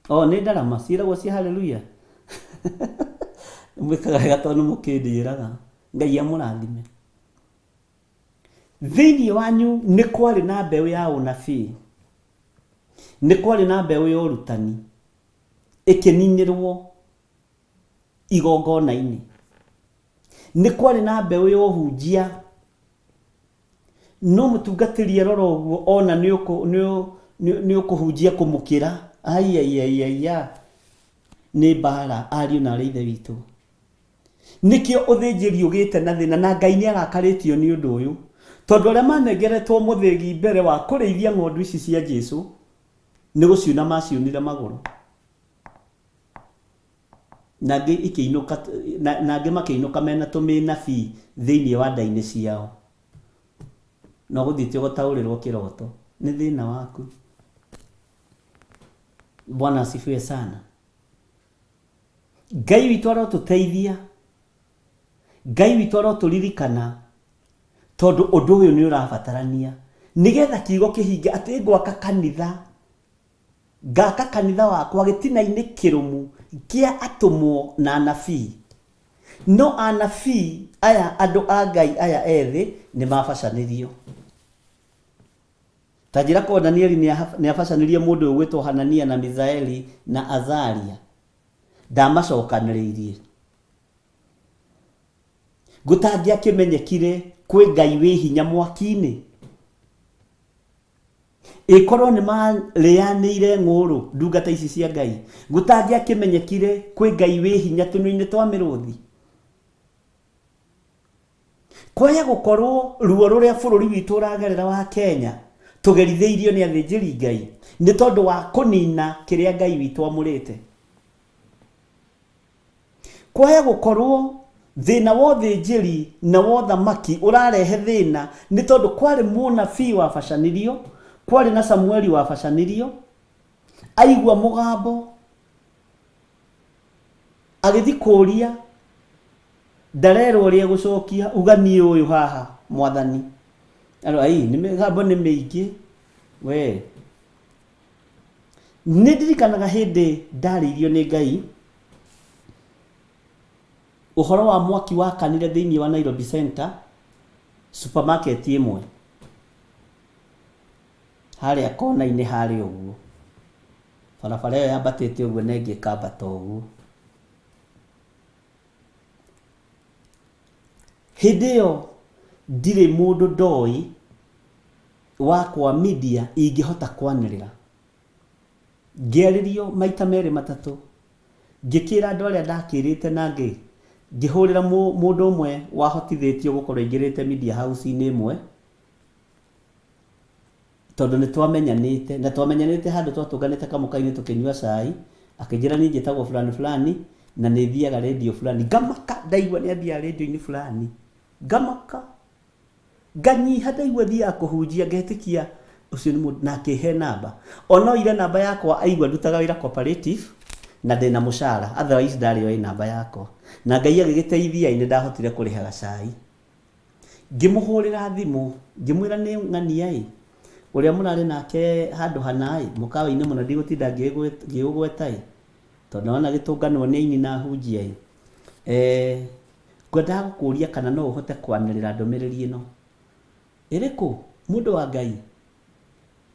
O nĩ ndarama ciĩragwo cia haleluya. Mwĩkaga wega tondũ nĩ mũkĩnjĩraga. Ngai amũrathime. Thĩinĩ wanyu nĩ kwarĩ na mbeũ ya ũnabii. Nĩ kwarĩ na mbeũ ya ũrutani. Ĩkĩninĩrwo igongona-inĩ. Nĩ kwarĩ na mbeũ ya ũhunjia, no mũtungatĩri arora ũguo ona nĩ ũkũhunjia kũmũkĩra. Aiaiaiaia, nĩ mbara ariũ na aarĩ a Ithe witũ. Nĩkĩo ũthĩnjĩri ũgĩte na thĩna na Ngai nĩ arakarĩtio nĩ ũndũ ũyũ, tondũ arĩa manengeretwo mũthĩgi mbere wa kũrĩithia ng'ondu ici cia Jesu nĩ gũciuna maciunire magũrũ. Na angĩ ikĩinũka, na, na angĩ makĩinũka mena tũmĩnabii thĩinĩ wa nda-inĩ ciao. Na ũgũthiĩte ũgataũrĩrwo kĩroto. Nĩ thĩna waku. Bwana asifiwe sana. Ngai witũ arotũteithia. Ngai witũ arotũririkana tondũ ũndũ ũyũ nĩ ũrabatarania nĩgetha kiugo kĩhinge atĩ ngwaka kanitha Ngaaka kanitha wakwa gĩtina-inĩ kĩrũmu kĩa atũmwo na anabii. No anabii aya andũ a Ngai aya ethĩ nĩ mabacanĩrio. Ta njĩra korwo Danieli nĩ abacanĩrie mũndũ ũyũ ũgwĩtwo Hanania na Misaeli na Azaria. Ndamacokanĩrĩirie. Gũtangĩakĩmenyekire kwĩ Ngai wĩ hinya mwaki-inĩ. Ĩ korwo nĩ marĩanĩire ng'ũũrũ ndungata ici cia Ngai, gũtangĩakĩmenyekire kwĩ Ngai wĩ hinya tũnua-inĩ twa mĩrũthi? Kwaya gũkorwo ruo rũrĩa bũrũri witũ ũragerera wa Kenya tũgerithĩirio nĩ athĩnjĩri Ngai nĩ tondũ wa kũnina kĩrĩa Ngai witũ amũrĩte. Kwaya gũkorwo thĩna wa ũthĩnjĩri na wa ũthamaki ũrarehe thĩna nĩ tondũ kwarĩ mũnabii wabacanirio, kwarĩ na Samueli wabacanirio, aigua mũgambo agĩthiĩ kũria ndarerwo ũrĩa egũcokia, uga niĩ ũyũ haha mwathani. Arĩ ai nĩ mĩgambo nĩ mĩingĩ we. Nĩ ndirikanaga hĩndĩ ndarĩirio nĩ Ngai ũhoro wa mwaki wakanire thĩinĩ wa Nairobi Center supermarket ĩmwe harĩa kona-inĩ harĩa ũguo. Barabara ĩyo yambatĩte ũguo na ĩngĩ ĩkambata ũguo. Hĩndĩ ĩyo ndirĩ mũndũ ndoĩ wakwa media ingĩhota kwanĩrĩra. Ngĩarĩrio maita merĩ matatũ, ngĩkĩra andũ arĩa ndakĩrĩte na ngĩhũrĩra mũndũ ũmwe wahotithĩtio gũkorwo aingĩrĩte media house-inĩ ĩmwe, tondũ nĩ twamenyanĩte, na twamenyanĩte handũ twatũnganĩte kamũka-inĩ tũkĩnyua cai, akĩnjĩra niĩ njĩtagwo fulani fulani, na nĩ thiaga radio fulani. Ngamaka ndaigua nĩ athiaga radio-inĩ fulani, ngamaka. Nganyiha ndaigua thiaga kũhunjia ngetĩkia ũcio nĩ mũndũ na akĩhe namba. Ona oire namba yakwa aigua ndutaga wĩra cooperative na ndĩna mũcara otherwise ndarĩ oĩ namba yakwa. Na Ngai agĩgĩteithia ĩ nĩ ndahotire kũrĩha gacai. Ngĩmũhũrĩra thimũ ngĩmwĩra nĩ ng'ania ĩ ũrĩa mũrarĩ nake handũ hana ĩ mũkawa-inĩ mũna ndigũtinda ngĩũgweta ĩ tondũ ndona gĩtũnganwo nĩ aini na ahunjia ĩ. Ngwendaga gũkũũria kana no ũhote kwanĩrĩra ndũmĩrĩri ĩno. Ĩrĩkũ? Mũndũ wa Ngai,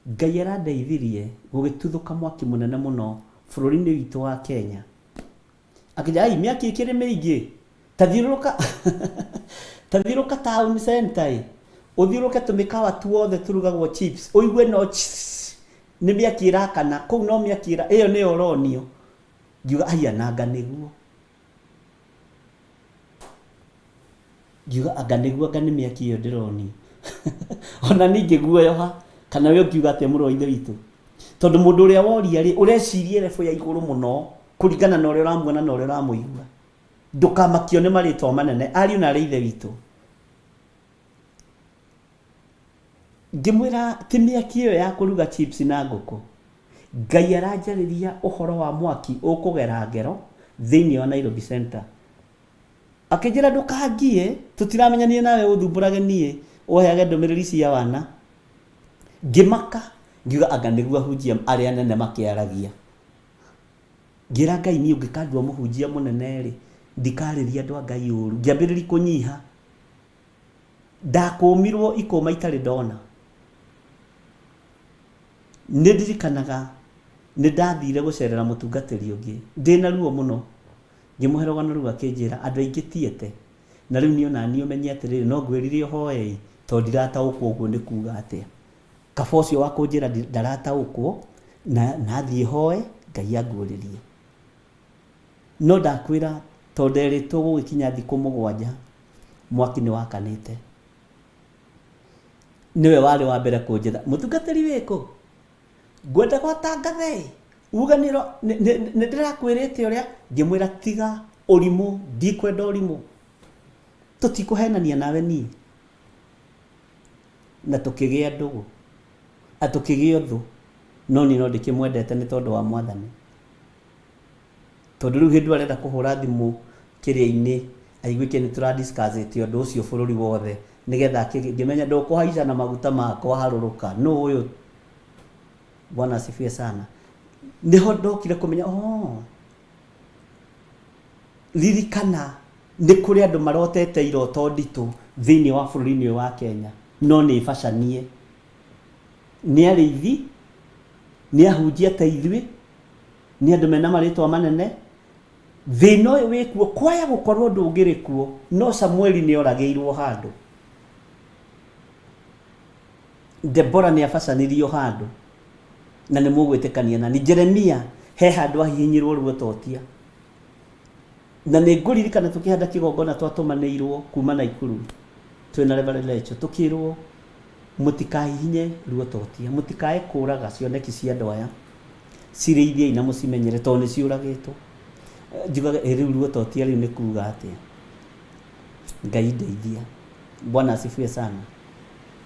Ngai arandeithirie gũgĩtuthũka mwaki mũnene mũno bũrũri-inĩ witũ wa Kenya. Akĩnjĩra, ai, mĩaki ĩkĩrĩ mĩingĩ? Ta thiũrũrũka ta thiũrũrũka town center ĩ, ũthiũrũrũke tũmĩkawa tuothe tũrugagwo chips, ũigue no nĩ mĩaki ĩrakana, kũu no mĩaki ĩra, ĩyo nĩyo ũronio. Ngiuga, aiya, nanga nĩguo. Ngiuga anga nĩguo anga nĩ mĩaki ĩyo ndĩronio. Ona niĩ ngĩguoyoha kana we ũngiuga atĩa mũrũ wa ithe witũ. Tondũ mũndũ ũrĩa woria rĩ, ũreciria level ya igũrũ mũno kũringana na ũrĩa ũramuona na ũrĩa ũramũigua. Ndũkamakio nĩ marĩtwa manene ariũ na arĩ ithe witũ. Ngĩmwĩra ti mĩaki ĩyo ya kũruga chips na ngũkũ. Ngai aranjarĩria ũhoro wa mwaki ũkũgera ngero thĩinĩ wa Nairobi Centre. Akĩnjĩra ndũkangie, tũtiramenyanire nawe ũthumbũrage niĩ, ũheage ndũmĩrĩri cia wana. Ngĩmaka, ngiuga anga nĩguo ahunjia arĩa anene makĩaragia. Ngĩra Ngai niĩ ũngĩkandua mũhunjia mũnene-rĩ, ndikarĩria andũ a Ngai ũru. Ngĩambĩrĩria kũnyiha. Ndakũmirwo ikũma itarĩ ndona. Nĩ ndirikanaga nĩ ndathire gũcerera mũtungatĩri ũngĩ ndĩna ruo mũno. Ngĩmũhe rũgano rũu akĩnjĩra andũ aingĩ ti ete. Na rĩu niĩ onaniĩ ũmenye atĩrĩrĩ no ngwĩrire ũhoe ĩ tondũ ndirataũkwo ũguo nĩ kuga atĩa. Kaba ũcio wa kũnjĩra ndarataũkwo na nathiĩ hoe Ngai anguũrĩrie. No ndakwĩra tondũ nderĩtwo gũgĩkinya thikũ mũgwanja mwaki nĩ wakanĩte. Nĩwe warĩ wa mbere kũnjĩra, mũtungatĩri wĩkũ? Ngwenda gwatangathe ĩ, uge nĩ ndĩrakwĩrĩte ũrĩa. Ngĩmwĩra tiga ũrimũ, ndikwenda ũrimũ. Tũtikũhenania nawe niĩ. Na tũkĩgĩa ndũgũ, na tũkĩgĩa ũthũ, no niĩ no ndĩkĩmwendete nĩ tondũ wa Mwathani. Tondũ rĩu hĩndĩ ĩyo arenda kũhũra thimũ kĩrĩa-inĩ aiguĩke nĩ tũra discuss ĩte ũndũ ũcio bũrũri wothe nĩgetha ngĩmenya ndũkũhaica na maguta makwa harũrũka nũ ũyũ. Bwana asifiwe sana. Nĩho ndokire kũmenya oh, ririkana nĩ kũrĩ andũ marotete iroto nditũ thĩinĩ wa bũrũri-inĩ ũyũ wa Kenya no nĩ bacanie nĩ arĩithi nĩ ahunjia ta ithuĩ Nĩ andũ mena marĩtwa manene. Thĩna ũyũ wĩkuo kwaya gũkorwo ndũngĩrĩ kuo, no Samueli nĩ oragĩirwo handũ. Debora nĩ abacanirio handũ, na nĩ mũgwĩtĩkania nani. Jeremia he handũ ahihinyirwo ruototia. Na nĩ ngũririkana tũkĩhanda kĩgongona twatũmanĩirwo kuma Naikuru twĩna Reverend Lecho tũkĩrwo mũtikahihinye ruototia, mũtikae kũraga cioneki cia andũ aya. Cirĩithiei na mũcimenyere tondũ nĩ ciũragĩtwo. Njugaga ĩ rĩu ruototia rĩu nĩ kuga atĩa? Ngai ndeithia. Bwana asifiwe sana.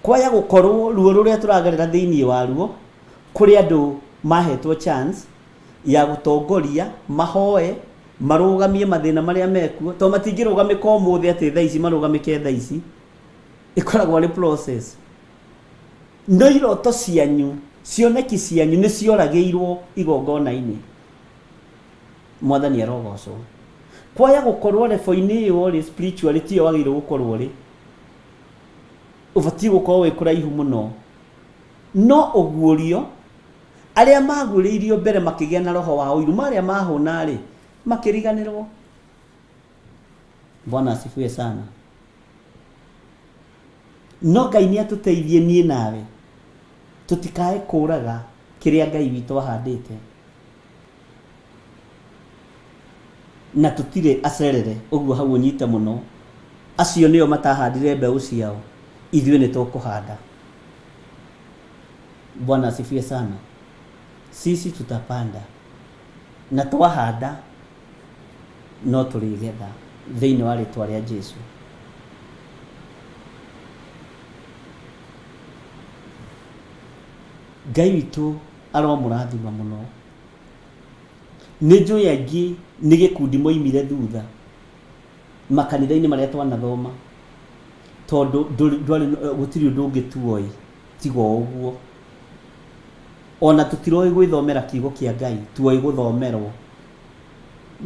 Kwaya gũkorwo ruo rũrĩa tũragerera thĩinĩ waruo, kũrĩ andũ mahetwo chance ya gũtongoria, mahoe, marũgamie mathĩna marĩa mekuo, tondũ matingĩrũgamĩka ũmũthĩ atĩ thaa ici marũgamĩke thaa ici, ĩkoragwo arĩ process. No iroto cianyu, cioneki cianyu nĩ cioragĩirwo igongona-inĩ. Mwathani arogocwo. Kwaya gũkorwo level-inĩ ĩyo ũrĩ spiritually tiyo wagĩrĩirwo gũkorwo ũrĩ. Ũbatiĩ gũkorwo wĩ kũraihu mũno. No ũguũrio Arĩa maguũrĩirio mbere makĩgĩa na roho wa ũiru, marĩa mahũna-rĩ, makĩriganĩrwo. Bwana asifiwe sana. No Ngai nĩ atũteithie niĩ nawe tũtikae kũraga kĩrĩa Ngai witũ ahandĩte. Na tũtirĩ acerere, ũguo hau ũnyite mũno. Acio nĩo matahandire mbeũ ciao, ithuĩ nĩ tũkũhanda. Bwana asifiwe sana. Sisi tutapanda na twahanda no tũrĩgetha thĩinĩ wa rĩtwa rĩa Jesu. Ngai witũ aromũrathima mũno. Nĩ njũĩ aingĩ nĩ gĩkundi moimire thutha makanitha-inĩ marĩa twanathoma tondũ ndwarĩ gũtirĩ ũndũ ũngĩ tuoĩ tiga o ũguo. Ona tũtiroĩ gwĩthomera kiugo kĩa Ngai, tuoĩ gũthomerwo.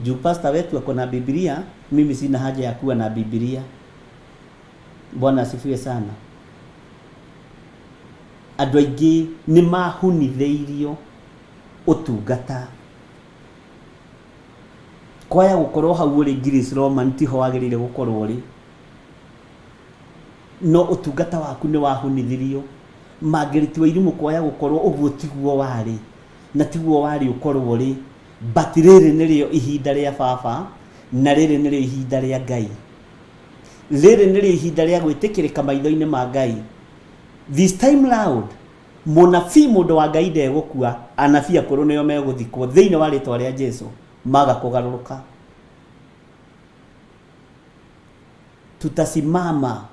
Juu pastor wetu ako na Biblia, mimi sina haja ya kuwa na Biblia. Bwana asifiwe sana. Andũ aingĩ nĩ mahunithĩirio ũtungata. Kwaya gũkorwo hau ũrĩ Grace Roman tiho wagĩrĩire gũkorwo ũrĩ. No ũtungata waku nĩ wahunithirio. Margaret Wairimu kwaya gũkorwo ũguo tiguo warĩ na tiguo warĩ ũkorwo ũrĩ. But rĩrĩ nĩrĩo ihinda rĩa baba na rĩrĩ nĩrĩo ihinda rĩa Ngai. Rĩrĩ nĩrĩo ihinda rĩa gwĩtĩkĩrĩka maitho-inĩ ma Ngai. This time round, mũnabii mũndũ wa Ngai ndegũkua, anabii akũrũ nĩo megũthikwo thĩinĩ wa rĩtwa rĩa Jesu maga kũgarũrũka. Tutasimama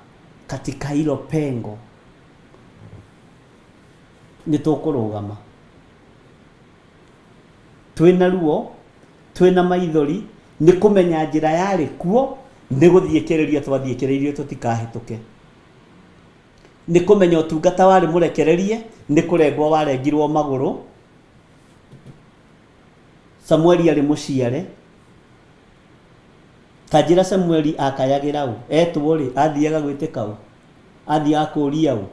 katika hilo pengo, nĩ tũkũrũgama twĩna ruo, twĩna maithori, nĩ kũmenya njĩra yarĩ kuo, nĩ gũthiĩkĩrĩrio twathiĩkĩrĩirio tũtikahĩtũke. Nĩ kũmenya ũtungata warĩ mũrekererie, nĩ kũrengwo warengirwo magũrũ. Samueli arĩ mũciare. Ta njĩra Samueli akayagĩra ũ? Etwo rĩ, athiaga gwĩtĩka ũ? Athiaga kũũria ũ?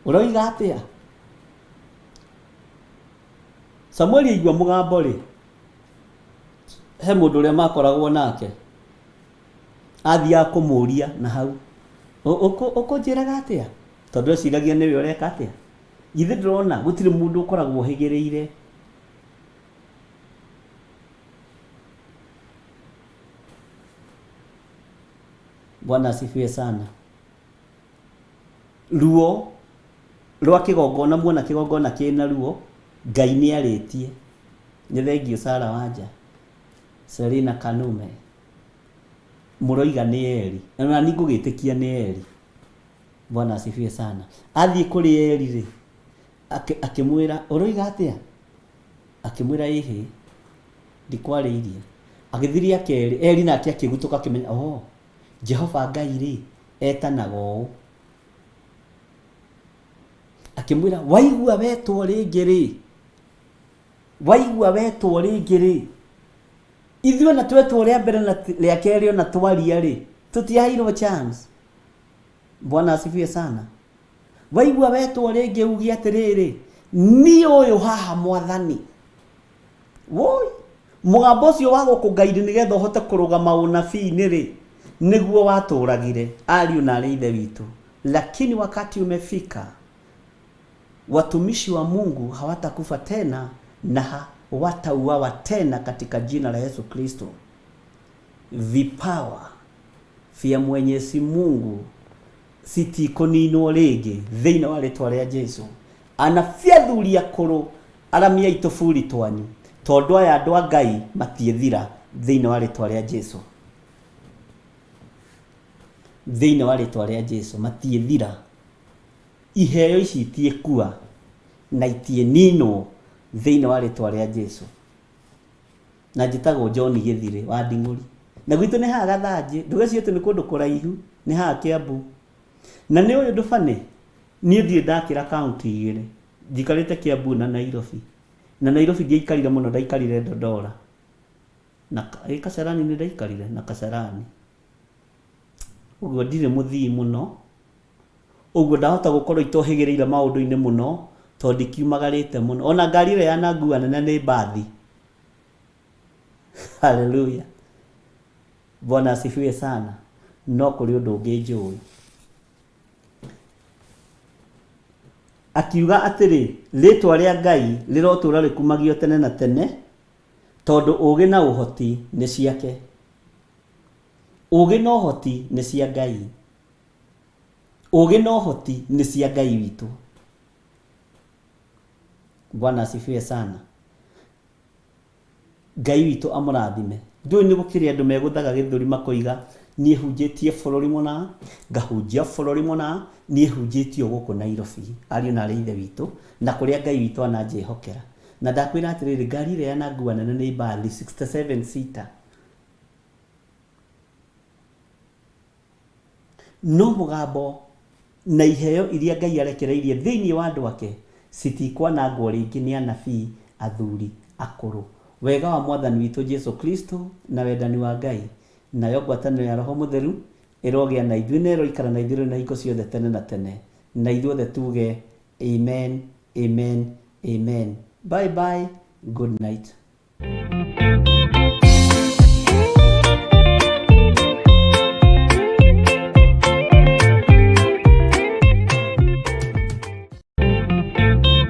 Ũroiga atĩa? Samueli aigua mũgambo rĩ, he mũndũ ũrĩa makoragwo nake. Athiaga kũmũria na hau, ũkũnjĩraga atĩa? Tondũ eciragia nĩwe ũreka atĩa? Githĩ ndũrona gũtirĩ mũndũ ũkoragwo ũhĩgĩrĩire. Bwana asifiwe sana. Ruo rwa kĩgongona muona kĩgongona kĩna ruo, Ngai nĩ arĩtie. Nĩ thengiũ Sarah Wanja, Selina Kanume. Mũroiga nĩ Eli. Na nani ngũgĩtĩkia nĩ Eli. Bwana asifiwe sana. Athiĩ kũrĩ Eli rĩ, akĩmwĩra, ũroiga atĩa? Akĩmwĩra ĩhĩ, ndikwarĩirie. Agĩthiĩ rĩa kerĩ, Eli nake akĩgutũka akĩmenya, oh, Jehova Ngai rĩ, etanaga ũũ. Akĩmwĩra, waigua wetwo rĩngĩ rĩ, waigua wetwo rĩngĩ rĩ, ithuĩ ona twetwo rĩa mbere na rĩa kerĩ ona twaria rĩ, tũtiaheirwo chance. Bwana asifiwe sana. Waigua wetwo rĩngĩ uge atĩrĩrĩ, niĩ ũyũ haha mwathani. Woi, mũgambo ũcio wa gũkũgaidi nĩgetha ũhote kũrũgama ũnabii-inĩ rĩ, nĩguo watũragire ariũ na arĩ ithe witũ. Lakini wakati umefika watumishi wa Mungu hawatakufa tena na hawatauawa tena katika jina la Yesu Kristo. Vipawa vya Mwenyezi Mungu citikũninwo rĩngĩ thĩinĩ wa rĩtwa rĩa Jesu. Anabii athuri akũrũ aramiai tũburi twanyu tondũ aya andũ a Ngai matiĩthira thĩinĩ wa rĩtwa rĩa Jesu. Thĩinĩ wa rĩtwa rĩa Jesu matiĩthira. Iheo ici itiĩkua na itiĩninwo thĩinĩ wa rĩtwa rĩa Jesu. Na njĩtagwo John Gĩthirĩ wa Nding'ũri. Na gwitũ nĩ haha Gathanjĩ, ndũgecirie atĩ nĩ kũndũ kũraihu, nĩ haha Kĩambu. Na nĩ ũyũ ũndũ funny, niĩ ndirĩ ndakĩra kaũntĩ igĩrĩ, njikarĩte Kĩambu na Nairobi. Na Nairobi ndiaikarire mũno, ndaikarire Dandora. Na ĩ Kasarani nĩ ndaikarire? Na Kasarani. Ũguo ndirĩ mũthii mũno. Ũguo ndahota gũkorwo itohĩgĩrĩire maũndũ-inĩ mũno, Tondũ ndikiumagarĩte mũno. Ona ngari ĩrĩa yanangua nene nĩ mbathi. Haleluya. Bwana asifiwe sana. No kũrĩ ũndũ ũngĩ njũĩ. Akiuga atĩrĩ, rĩtwa rĩa Ngai rĩrotũũra rĩkumagio tene na tene, tondũ ũũgĩ na ũhoti nĩ ciake. Ũũgĩ na ũhoti nĩ cia Ngai. Ũũgĩ na ũhoti nĩ cia Ngai witũ. Bwana asifiwe sana. Ngai witũ amũrathime. Ndũĩ nĩ gũkĩrĩ andũ megũthaga gĩthũri makoiga niĩ hunjĩtie bũrũri mũna, ngahunjia bũrũri mũna, niĩ hunjĩtie o gũkũ Nairobi, ariũ na arĩ ithe witũ, na kũrĩa Ngai witũ ananjĩhokera. Na ndakwĩra atĩrĩrĩ, ngari ĩrĩa yanangua nene nĩ mbathi 67 seater. No mũgambo na iheo iria Ngai arekereirie thĩinĩ wa andũ ake citikwanangwo rĩngĩ nĩ anabii athuri akũrũ. Wega wa Mwathani witũ Jesu Kristo, na wendani wa Ngai, nayo ngwatanĩro ya Roho Mũtheru ĩrogĩa na ithuĩ na ĩroikara na ithuĩ rĩu na hingo ciothe tene na tene. Na ithuothe tuge Amen, amen, amen. Bye bye, good night.